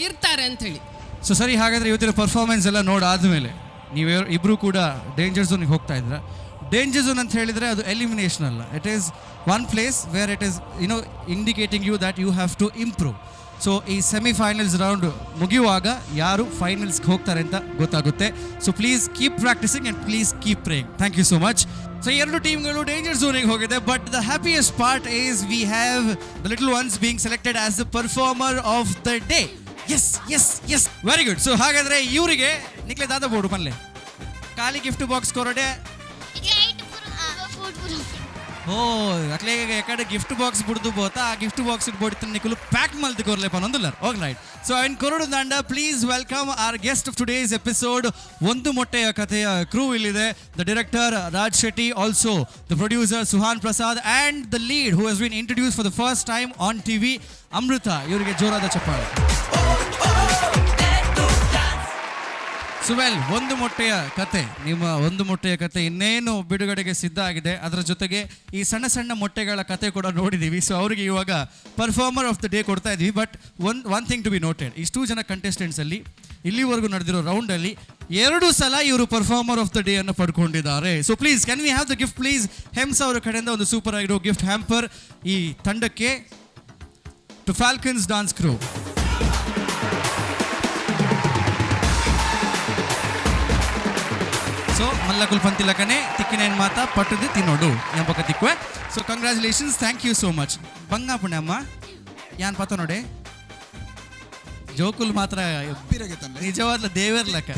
ಇರ್ತಾರೆ ಅಂತ ಹೇಳಿ. ಸೊ ಸರಿ, ಹಾಗಾದರೆ ಇವತ್ತಿನ ಪರ್ಫಾರ್ಮೆನ್ಸ್ ಎಲ್ಲ ನೋಡಾದ್ಮೇಲೆ ನೀವು ಇಬ್ಬರು ಕೂಡ ಡೇಂಜರ್ ಝೋನಿಗೆ ಹೋಗ್ತಾ ಇದ್ರ. ಡೇಂಜರ್ ಝೋನ್ ಅಂತ ಹೇಳಿದರೆ ಅದು ಎಲಿಮಿನೇಷನ್ ಅಲ್ಲ. It is one place where it is indicating you that you have to improve. So ಈ ಸೆಮಿಫೈನಲ್ಸ್ ರೌಂಡ್ ಮುಗಿಯುವಾಗ ಯಾರು ಫೈನಲ್ಸ್ಗೆ ಹೋಗ್ತಾರೆ ಅಂತ ಗೊತ್ತಾಗುತ್ತೆ. So please keep practicing and please keep praying. Thank you so much. So ಎರಡು ಟೀಮ್ಗಳು danger ಝೋನಿಗೆ ಹೋಗಿದೆ, but the happiest part is we have the little ones being selected as the performer of the day. Yes, very good. So ಹಾಗಾದ್ರೆ ಇವರಿಗೆ ನಿಕ್ಲೆ ದಾದ board ಪನ್ಲೆ ಖಾಲಿ gift box ಕೊರಡೆ. ಓ, ಅಕ್ಲೆ ಎಕಡೆ gift box ಬುಡ್ದು ಬೋತ, ಆ ಗಿಫ್ಟ್ ಬಾಕ್ಸ್ ಬೋಡಿತ ನಿಕುಲು ಪ್ಯಾಕ್ ಮಲ್ತಿ ಕೊರ್ಲೆ ಪನೊಂದುಲ್ಲರ್. Okay, right. ಸೊ ಐನ್ ಕೊರಡು ದಾಂಡ, please welcome our guest of today's episode. ಒಂದು ಮೊಟ್ಟೆಯ ಕಥೆಯ ಕ್ರೂ ಇಲ್ಲಿದೆ. The director Raj Shetty, also the producer Suhan Prasad, and the lead who has been introduced for the first time on TV, Amrutha. ಇವರಿಗೆ ಜೋರಾದ ಚಪ್ಪಾಳೆ. ಸೊ well, ಒಂದು ಮೊಟ್ಟೆಯ ಕತೆ, ನಿಮ್ಮ ಒಂದು ಮೊಟ್ಟೆಯ ಕತೆ ಇನ್ನೇನು ಬಿಡುಗಡೆಗೆ ಸಿದ್ಧ ಆಗಿದೆ. ಅದರ ಜೊತೆಗೆ ಈ ಸಣ್ಣ ಸಣ್ಣ ಮೊಟ್ಟೆಗಳ ಕತೆ ಕೂಡ ನೋಡಿದ್ದೀವಿ. ಸೊ ಅವರಿಗೆ ಇವಾಗ ಪರ್ಫಾರ್ಮರ್ ಆಫ್ the day ಕೊಡ್ತಾ ಇದ್ವಿ. But one thing to be noted, ಇಷ್ಟು ಜನ ಕಂಟೆಸ್ಟೆಂಟ್ಸಲ್ಲಿ ಇಲ್ಲಿವರೆಗೂ ನಡೆದಿರೋ ರೌಂಡಲ್ಲಿ ಎರಡು ಸಲ ಇವರು ಪರ್ಫಾರ್ಮರ್ ಆಫ್ the day ಅನ್ನು ಪಡ್ಕೊಂಡಿದ್ದಾರೆ. So please, can we have the gift, please? ಹೆಮ್ಸ್ ಅವರ ಕಡೆಯಿಂದ ಒಂದು ಸೂಪರ್ ಆಗಿರೋ ಗಿಫ್ಟ್ ಹ್ಯಾಂಪರ್ ಈ ತಂಡಕ್ಕೆ, to Falcons dance crew. So ಮಲ್ಲಕುಲ್ ಪಂತಿಲಕನೆ ತಿಕ್ಕಿನೇನ್ ಮಾತಾ ಪಟ್ಟದು ತಿನ್ನೋಡು ಎಂಬಕ ತಿಕ್ಕುವೆ. So congratulations, thank you so much. ಬಂಗ ಪುಣ್ಯಮ್ಮ ಯಾನ್ ಪತ ನೋಡೆ ಜೋಕುಲ್ ಮಾತ್ರ ನಿಜವಾದ ದೇವರ್ ಲೆಕ್ಕ.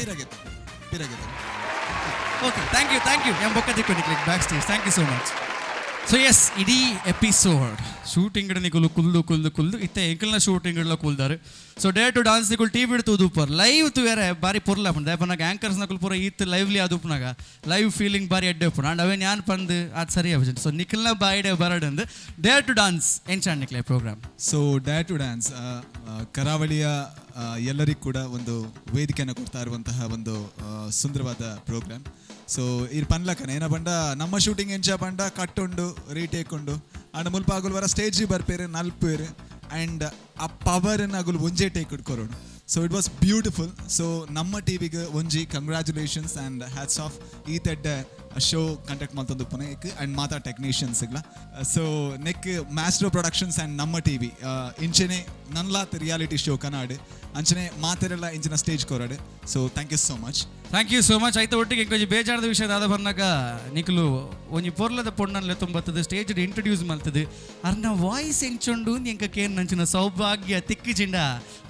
Okay, thank you, thank you. ಎಂಬೊಕ್ಕ ತಿಕ್ಕು ನಿಕ್ಲಿಕ್ back stage. Thank you so much. So yes, ಇಡೀ ಎಪಿಸೋಡ್ ಶೂಟಿಂಗ್ ನಿಕುಲು ಕುಲ್ದು ಕುಲ್ದು ಕುಲ್ದು ಇತ್ತೆ ಎಂಕಲ್ನ ಶೂಟಿಂಗ್ ಕುಲ್ದಾರು. ಸೊ ಡೇರ್ ಟು ಡಾನ್ಸ್ ನಿಕುಲು ಟಿ ಬಿಡ್ತು ದೂಪರ್ ಲೈವ್ ತುವೇರೆ ಬಾರಿ ಪೊರ್ಲ ಪಂಡ ಪನ್ನಾಗ ಆಂಕರ್ಸ್ ನಕುಲು ಪೂರ ಈತ್ ಲೈವ್ಲಿ ಆದುಪ್ಪನಾಗ ಲೈವ್ ಫೀಲಿಂಗ್ ಬಾರಿ ಎಡ್ಡೆ ಉಪ್ಪುಂಡು. ಅಂಡ್ ಅವೇನ್ ಯಾನ್ ಪಂದ್ ಅದು ಸರಿ ಆಪುಜಿ. ಸೊ ನಿಖಲ್ನ ಬಾಯಿಡೆ ಬರಡಂದು ಡೇರ್ ಟು ಡಾನ್ಸ್ ಎಂಚಾಂಡ್ ನಿಕ್ಲೆ programme? So dare to dance ಕರಾವಳಿಯ ಎಲ್ಲರಿಗೂ ಕೂಡ ಒಂದು ವೇದಿಕೆಯನ್ನು ಕೊಡ್ತಾ ಇರುವಂತಹ ಒಂದು ಸುಂದರವಾದ ಪ್ರೋಗ್ರಾಮ್. ಸೊ ಇರ್ ಪನ್ಲಕನ ಏನ ಪಂಡ ನಮ್ಮ ಶೂಟಿಂಗ್ ಎಂಚ ಪಂಡ ಕಟ್ ಉಂಡು, ರೀಟೇಕ್ ಉಂಡು. ಅಂಡ್ ಮುಲ್ಪ ಅಗುಲ್ ವರ ಸ್ಟೇಜ್ ಬರ್ಪೇರು ನಲ್ಪೇರು ಆ್ಯಂಡ್ ಆ ಪವರ್ ಅಗುಲ್ ಒಂಜೇ take ಕೊರೋಡು. So it was beautiful. So ನಮ್ಮ ಟಿವಿಗೆ ಒಂಜಿ ಕಂಗ್ರ್ಯಾಚುಲೇಷನ್ಸ್ ಆ್ಯಂಡ್ ಹ್ಯಾಟ್ಸ್ ಆಫ್ ಈ ತೆಡ್ಡೆ ಶೋ ಕಂಡಕ್ಟ್ ಮಲ್ತೊಂದು ಪುನಃ ಆ್ಯಂಡ್ ಮಾತಾ ಟೆಕ್ನಿಷಿಯನ್ಸ್ಗಳ. ಸೊ ನೆಕ್ ಮ್ಯಾಸ್ಟ್ರೋ ಪ್ರೊಡಕ್ಷನ್ಸ್ ಆ್ಯಂಡ್ ನಮ್ಮ ಟಿವಿ ಇಂಚನೆ ನನ್ಲಾತ್ ರಿಯಾಲಿಟಿ ಶೋ ಕನಾಡ್ ಅಂಚನೆ ಮಾತೆರೆಲ್ಲ ಇಂಚಿನ stage ಕೊರಡು. So thank you so much. Thank you so much. ಆಯ್ತು, ಒಟ್ಟಿಗೆ ಇಂಕೊಂಜಿ ಬೇಜಾರದ ವಿಷಯ ದಾದ ಬರ್ನಾಗ ನಿಕುಲು ಒಂಜಿ ಪೊರ್ಲದ ಪೊಣ್ಣನ್ಲೆ ತುಂಬತ್ತದು ಸ್ಟೇಜ್ ಇಂಟ್ರೊಡ್ಯೂಸ್ ಮಲ್ತದು ಅರ್ನ ವಾಯ್ಸ್ ಎಂಚೊಂಡು ಎಂಕ ಕೇನ್ ನಂಚಿನ ಸೌಭಾಗ್ಯ ತಿಕ್ಕಿಜಿಂಡ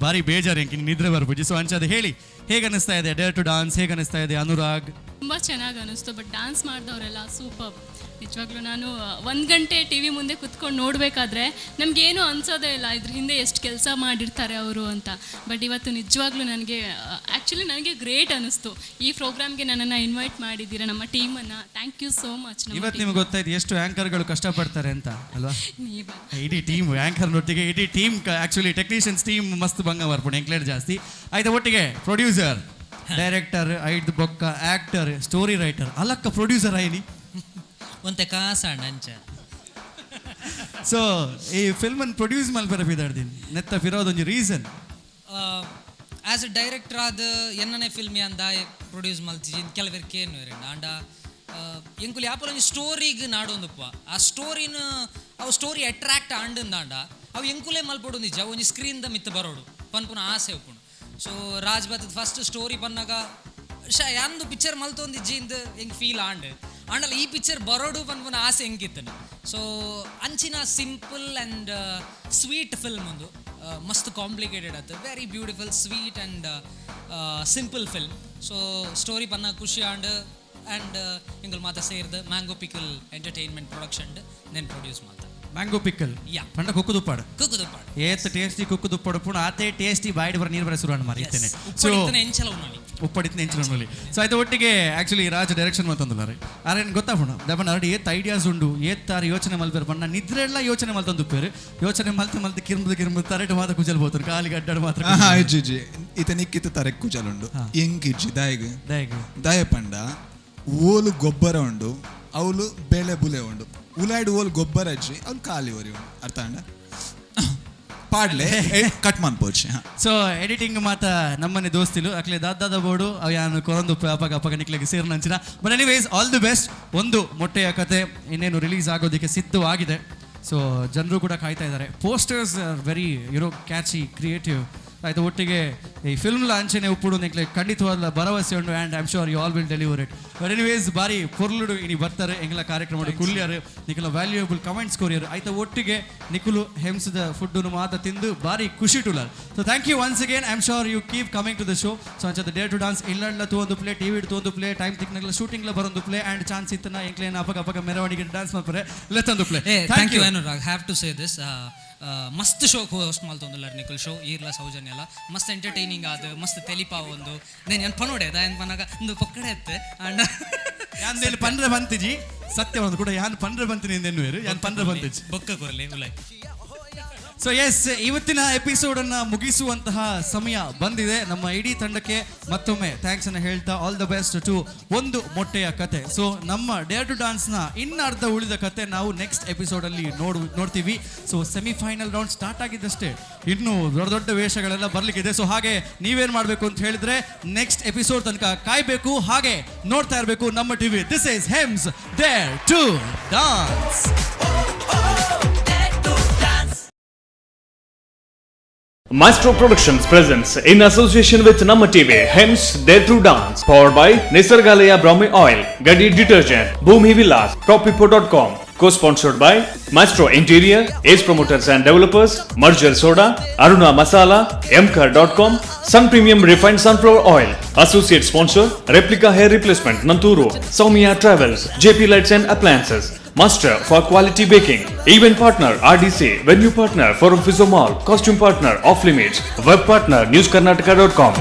ಬಾರಿ ಬೇಜಾರು ಎಂಕ ನಿದ್ರೆ ಬರ್ಪುಜಿ. ಸೊ ಅಂಚ ಅದು ಹೇಳಿ ಹೇಗೆ ಅನಿಸ್ತಾ ಇದೆ ಡೇರ್ ಟು ಡಾನ್ಸ್, ಹೇಗೆ ಅನಿಸ್ತಾ ಇದೆ ಅನುರಾಗ್? ತುಂಬ ಚೆನ್ನಾಗಿ ಅನ್ನಿಸ್ತು. ಬಟ್ ಡ್ಯಾನ್ಸ್ ಮಾಡಿದವರೆಲ್ಲ ಸೂಪರ್. ನಿಜವಾಗ್ಲೂ ನಾನು ಒಂದು ಗಂಟೆ ಟಿವಿ ಮುಂದೆ ಕುತ್ಕೊಂಡು ನೋಡಬೇಕಾದ್ರೆ ನಮಗೇನು ಅನ್ಸೋದೇ ಇಲ್ಲ ಇದ್ರ ಹಿಂದೆ ಎಷ್ಟು ಕೆಲಸ ಮಾಡಿರ್ತಾರೆ ಅವರು ಅಂತ. ಬಟ್ ಇವತ್ತು ನಿಜವಾಗ್ಲೂ ನನಗೆ ಆ್ಯಕ್ಚುಲಿ ನನಗೆ ಗ್ರೇಟ್ ಅನ್ನಿಸ್ತು. ಈ ಪ್ರೋಗ್ರಾಮ್ಗೆ ನನ್ನನ್ನು ಇನ್ವೈಟ್ ಮಾಡಿದ್ದೀರಾ, ನಮ್ಮ ಟೀಮನ್ನು. Thank you so much. ಇವತ್ತು ನಿಮ್ಗೆ ಗೊತ್ತಾಯ್ತು ಎಷ್ಟು ಆ್ಯಂಕರ್ಗಳು ಕಷ್ಟಪಡ್ತಾರೆ ಅಂತ ಅಲ್ವಾ? ಇಡೀ ಟೀಮ್ ಆ್ಯಂಕರ್ನೊಟ್ಟಿಗೆ ಇಡೀ ಟೀಮ್, ಆ್ಯಕ್ಚುಲಿ ಟೆಕ್ನಿಷಿಯನ್ಸ್ ಟೀಮ್ ಮಸ್ತ್ ಬಂಗ ಬರ್ಪುಂಡು ಎಂಕ್ಲೇಟ್ ಜಾಸ್ತಿ ಆಯ್ತಾ. ಒಟ್ಟಿಗೆ ಪ್ರೊಡ್ಯೂಸರ್, ಡೈರೆಕ್ಟರ್, ಐದು ಬೊಕ್ಕ ಆ್ಯಕ್ಟರ್, ಸ್ಟೋರಿ ರೈಟರ್, ಅಲಕ್ಕ ಪ್ರೊಡ್ಯೂಸರ್ ಆಯ್ನಿ. ಒಂತೆ ಕಾಸಣ್ಣ ಅಂಚ. ಸೊ ಈ ಫಿಲ್ಮ್ ಅನ್ನು ಪ್ರೊಡ್ಯೂಸ್ ಮಲ್ಪೆರ ಪಿದಾಡ್ತೀನಿ ನೆತ್ತ ಫಿರೋದೊಂಜಿ ರೀಸನ್? ಆಸ್ ಎ ಡೈರೆಕ್ಟರ್ ಆದ ಎನ್ನನೆ ಫಿಲ್ಮ್ ಅಂದ ಪ್ರೊಡ್ಯೂಸ್ ಮಲ್ತಿಜಿ ಕೆಲವೇರು ಕೇನು ಇರಂಡ. ಆಂಡ ಎಂಕುಲು ಯಾಪಲ ಒಂಜಿ ಸ್ಟೋರಿಗ್ ನಾಡೊಂದುಪ್ಪ ಆ ಸ್ಟೋರಿನ ಅವು ಸ್ಟೋರಿ ಅಟ್ರಾಕ್ಟ್ ಆಂಡಂದಾಂಡ ಅವು ಎಂಕುಲೇ ಮಲ್ಪೊಡು ನಿಜ ಒಂಜಿ ಸ್ಕ್ರೀನ್ the ಮಿತ್ತ ಬರೋಡು ಪನ್ಪುನ ಆಸೆ ಉಪ್ಪುಂಡು. ಸೊ ರಾಜ್ ಬತ್ತದ ಫಸ್ಟ್ ಸ್ಟೋರಿ ಪನ್ನಾಗ ಶಾ ಯಾಂದು ಪಿಕ್ಚರ್ ಮಲ್ತೊಂದಿಜ್ಜಿ ಇಂದ್ ಎಂಕ್ ಫೀಲ್ ಆಂಡ್ ಆಂಡಲ ಈ ಪಿಕ್ಚರ್ ಬರೋಡು ಪನ್ಪುನ ಆಸೆ ಎಂಕಿತ್ತನು. ಸೊ ಅಂಚಿನ ಸಿಂಪಲ್ ಆ್ಯಂಡ್ ಸ್ವೀಟ್ ಫಿಲ್ಮ್ ಒಂದು ಮಸ್ತ್ ಕಾಂಪ್ಲಿಕೇಟೆಡ್ ಆತು, very beautiful, sweet and simple film. So story ಪನ್ನ ಖುಷಿ ಆಂಡ್ ಆ್ಯಂಡ್ ಎಂಕುಲು ಮಾತ ಸೇರ್ದು mango pickle entertainment production then produce ಮಲ್ತ. Mango pickle. ಯಾ. ಪಂಡ ಕುಕ್ಕು ದುಪ್ಪಾಡು. ಕುಕ್ಕು ದುಪ್ಪಾಡು. ಏತ್ ಟೇಸ್ಟಿ ಕುಕ್ಕು ದುಪ್ಪಾಡು ಪುಣ ಆತೇ ಟೇಸ್ಟಿ ಬಾಯಿಡ್ ಬರ ನೀರು ಬರ ಶುರು ಮಾರಿ ಇತ್ತೇನೆ. ಸೊ ಉಪ್ಪಡಿತ್ತನೆ ಎಂಚಲ ಉನ್ನೊಲಿ. ಉಪ್ಪಡಿತ್ತನೆ ಎಂಚಲ ಉನ್ನೊಲಿ. ಸೊ ಆಯ್ತು, ಒಟ್ಟಿಗೆ ಆಕ್ಚುಲಿ ರಾಜ್ ಡೈರೆಕ್ಷನ್ ಮತ್ತೊಂದುಲ್ಲ ರೀ. ಆರೇನು ಗೊತ್ತಾಪುಣ ದಪಣ ಅರಡಿ ಏತ್ ಐಡಿಯಾಸ್ ಉಂಡು, ಏತ್ ಆರು ಯೋಚನೆ ಮಲ್ಪೇರು ಪಂಡ ನಿದ್ರೆ ಎಲ್ಲ ಯೋಚನೆ ಮಲ್ತೊಂದು ಉಪ್ಪೇರು. ಯೋಚನೆ ಮಲ್ತು ಮಲ್ತು ಕಿರ್ಮದು ಕಿರ್ಮದು ತರೆಟು ಮಾತ್ರ ಕುಜಲ್ ಬೋತನು ಕಾಲಿಗೆ ಅಡ್ಡಾಡು ಮಾತ್ರ. ಆಹಾ, ಇಜ್ಜಿ ಇಜ್ಜಿ, ಇತ ನಿಕ್ಕಿತ ತರೆಕ್ ಕುಜಲುಂಡು ಎಂಕಿಜ್ಜಿ. ದಾಯಗ್ ದಾಯಗ್ ದಾಯ ಪಂಡ ಓಲು ಗೊಬ್ಬರ ಉಂಡು, ಅವಳು ಬೆಳೆ ಬುಲೆ ಉಂಡು. ಉಲಾಯ್ಡ್ ಓಲು ಗೊಬ್ಬರ ಅಜ್ಜಿ, ಅವ್ಲು ಖಾಲಿ ಒರಿ ಉಂಡು. ಅರ್ಥ ಅಂಡ ಪಾಡ್ಲೆ ಕಟ್ ಮನ್ಪೋಚಿ. ಸೊ ಎಡಿಟಿಂಗ್ ಮಾತ ನಮ್ಮನೆ ದೋಸ್ತಿಲು ಅಕ್ಲೆ ದಾದಾದ ಬೋರ್ಡು ಅವು ಯಾನು ಕೊರೊಂದು ಅಪಗ ಅಪಗ ನಿಕ್ಲೆಗೆ ಸೇರ್ನಂಚಿನ. But anyways, all the best. ಒಂದು ಮೊಟ್ಟೆಯ ಕತೆ ಇನ್ನೇನು ರಿಲೀಸ್ ಆಗೋದಕ್ಕೆ ಸಿದ್ಧವಾಗಿದೆ. ಸೊ ಜನರು ಕೂಡ ಕಾಯ್ತಾ ಇದ್ದಾರೆ. Posters are very catchy, creative. ಆಯ್ತು, ಒಟ್ಟಿಗೆ ಈ ಫಿಲ್ಮ್ ಲಾಂಚನೆ ಉಪ್ಪುಡು ನಿಕ್ಲೆ ಖಂಡಿತವಾದ ಭರವಸೆ ಉಂಡು and I am sure you all will deliver it. But anyways, ಬಾರಿ ಪೊರ್ಲುಡು ಇನಿ ಬರ್ತಾರೆ ಎಂಗ್ಲ ಕಾರ್ಯಕ್ರಮ ಕುಲ್ಯರು, ನಿಕಲ ವ್ಯಾಲ್ಯೂಯಬಲ್ ಕಮೆಂಟ್ಸ್ ಕೊರಿಯರ್. ಆಯ್ತಾ, ಒಟ್ಟಿಗೆ ನಿಕುಲು ಹೆಮ್ಸದ ಫುಡ್ಡು ಮಾತ ತಿಂದು ಬಾರಿ ಖುಷಿ ಟುಲರ್. So thank you once again. I am sure you keep coming to the show. So ಅಂಚದ dare to dance ಇಲ್ಲ ತೂವೊಂದು ಪ್ಲೇ, ಟಿವಿ ತೂವೊಂದು ಪ್ಲೇ, ಟೈಮ್ ತಿಕ್ನಗ್ಲ ಶೂಟಿಂಗ್ಲ ಬರೊಂದು play and chance ಇತ್ತನ ಎಂಕ್ಲೇನ ಅಪಗ ಅಪಗ ಮೆರವಣಿಗೆ ಡಾನ್ಸ್ ಮಾಡ್ತಾರೆ ಲೆತ್ತೊಂದು play. ಏ, thank you Anurag. Have to say this, ಮಸ್ತ್ ಶೋ ಹೋಸ್ಟ್ ಮಲ್ತೊಂದುಲ್ಲಾರ್ ನಿಕುಲ್ ಶೋ. ಈರ್ಲ ಸೌಜನ್ಯ ಎಲ್ಲ ಮಸ್ತ್ ಎಂಟರ್ಟೈನಿಂಗ್ ಆದ್, ಮಸ್ತ್ ತೆಲಿಪಾ ಒಂದು. ನೇನ್ ಏನ್ ಪನೋಡೆ ದಾಯನ್ ಪನಾಗ ಒಂದು ಪೊಕ್ಕಡೆ ಎತ್ತೆ ಅಂಡ. ಯಾನ್ ಪಂಡ್ರೆ ಬಂತಿಜಿ, ಸತ್ಯ ಒಂದು ಕೂಡ ಯಾನ್ ಪಂಡ್ರೆ ಬಂತೀನಿ ಎಂದೆನ್ನುವೇರು, ಯಾನ್ ಪಂಡ್ರೆ ಬಂತಿಜಿ. ಬೊಕ್ಕ ಕೊರಲೆ ಉಲೈ. ಸೊ ಎಸ್, ಇವತ್ತಿನ ಎಪಿಸೋಡ್ ಅನ್ನ ಮುಗಿಸುವಂತಹ ಸಮಯ ಬಂದಿದೆ. ನಮ್ಮ ಇಡೀ ತಂಡಕ್ಕೆ ಮತ್ತೊಮ್ಮೆ thanks ಅನ್ನು ಹೇಳ್ತಾ all the best to ಒಂದು ಮೊಟ್ಟೆಯ ಕತೆ. ಸೊ ನಮ್ಮ dare to dance ನ ಇನ್ನು ಅರ್ಧ ಉಳಿದ ಕತೆ ನಾವು ನೆಕ್ಸ್ಟ್ ಎಪಿಸೋಡ್ ಅಲ್ಲಿ ನೋಡ್ತೀವಿ. So semifinal round start ಆಗಿದ್ದಷ್ಟೇ, ಇನ್ನು ದೊಡ್ಡ ದೊಡ್ಡ ವೇಷಗಳೆಲ್ಲ ಬರ್ಲಿಕ್ಕಿದೆ. ಸೊ ಹಾಗೆ ನೀವೇನ್ ಮಾಡಬೇಕು ಅಂತ ಹೇಳಿದ್ರೆ ನೆಕ್ಸ್ಟ್ ಎಪಿಸೋಡ್ ತನಕ ಕಾಯ್ಬೇಕು, ಹಾಗೆ ನೋಡ್ತಾ ಇರಬೇಕು ನಮ್ಮ TV. This is Hems Dare to Dance. Maestro Productions presents in association with Namma TV, Hems Dare to Dance, powered by Nisargalaya Brahmi Oil, Gadi Detergent, Bhumi Villas, Propipo.com, co-sponsored by Maestro Interior, Ace Promoters and Developers, Merger Soda, Aruna Masala, Mkar.com, Sun Premium Refined Sunflower Oil, Associate Sponsor, Replica Hair Replacement, Nanturu, Soumya Travels, JP Lights and Appliances, Master for Quality Baking, Event Partner RDC, Venue Partner Forum Physio Mall, Costume Partner Off Limits, Web Partner NewsKarnataka.com.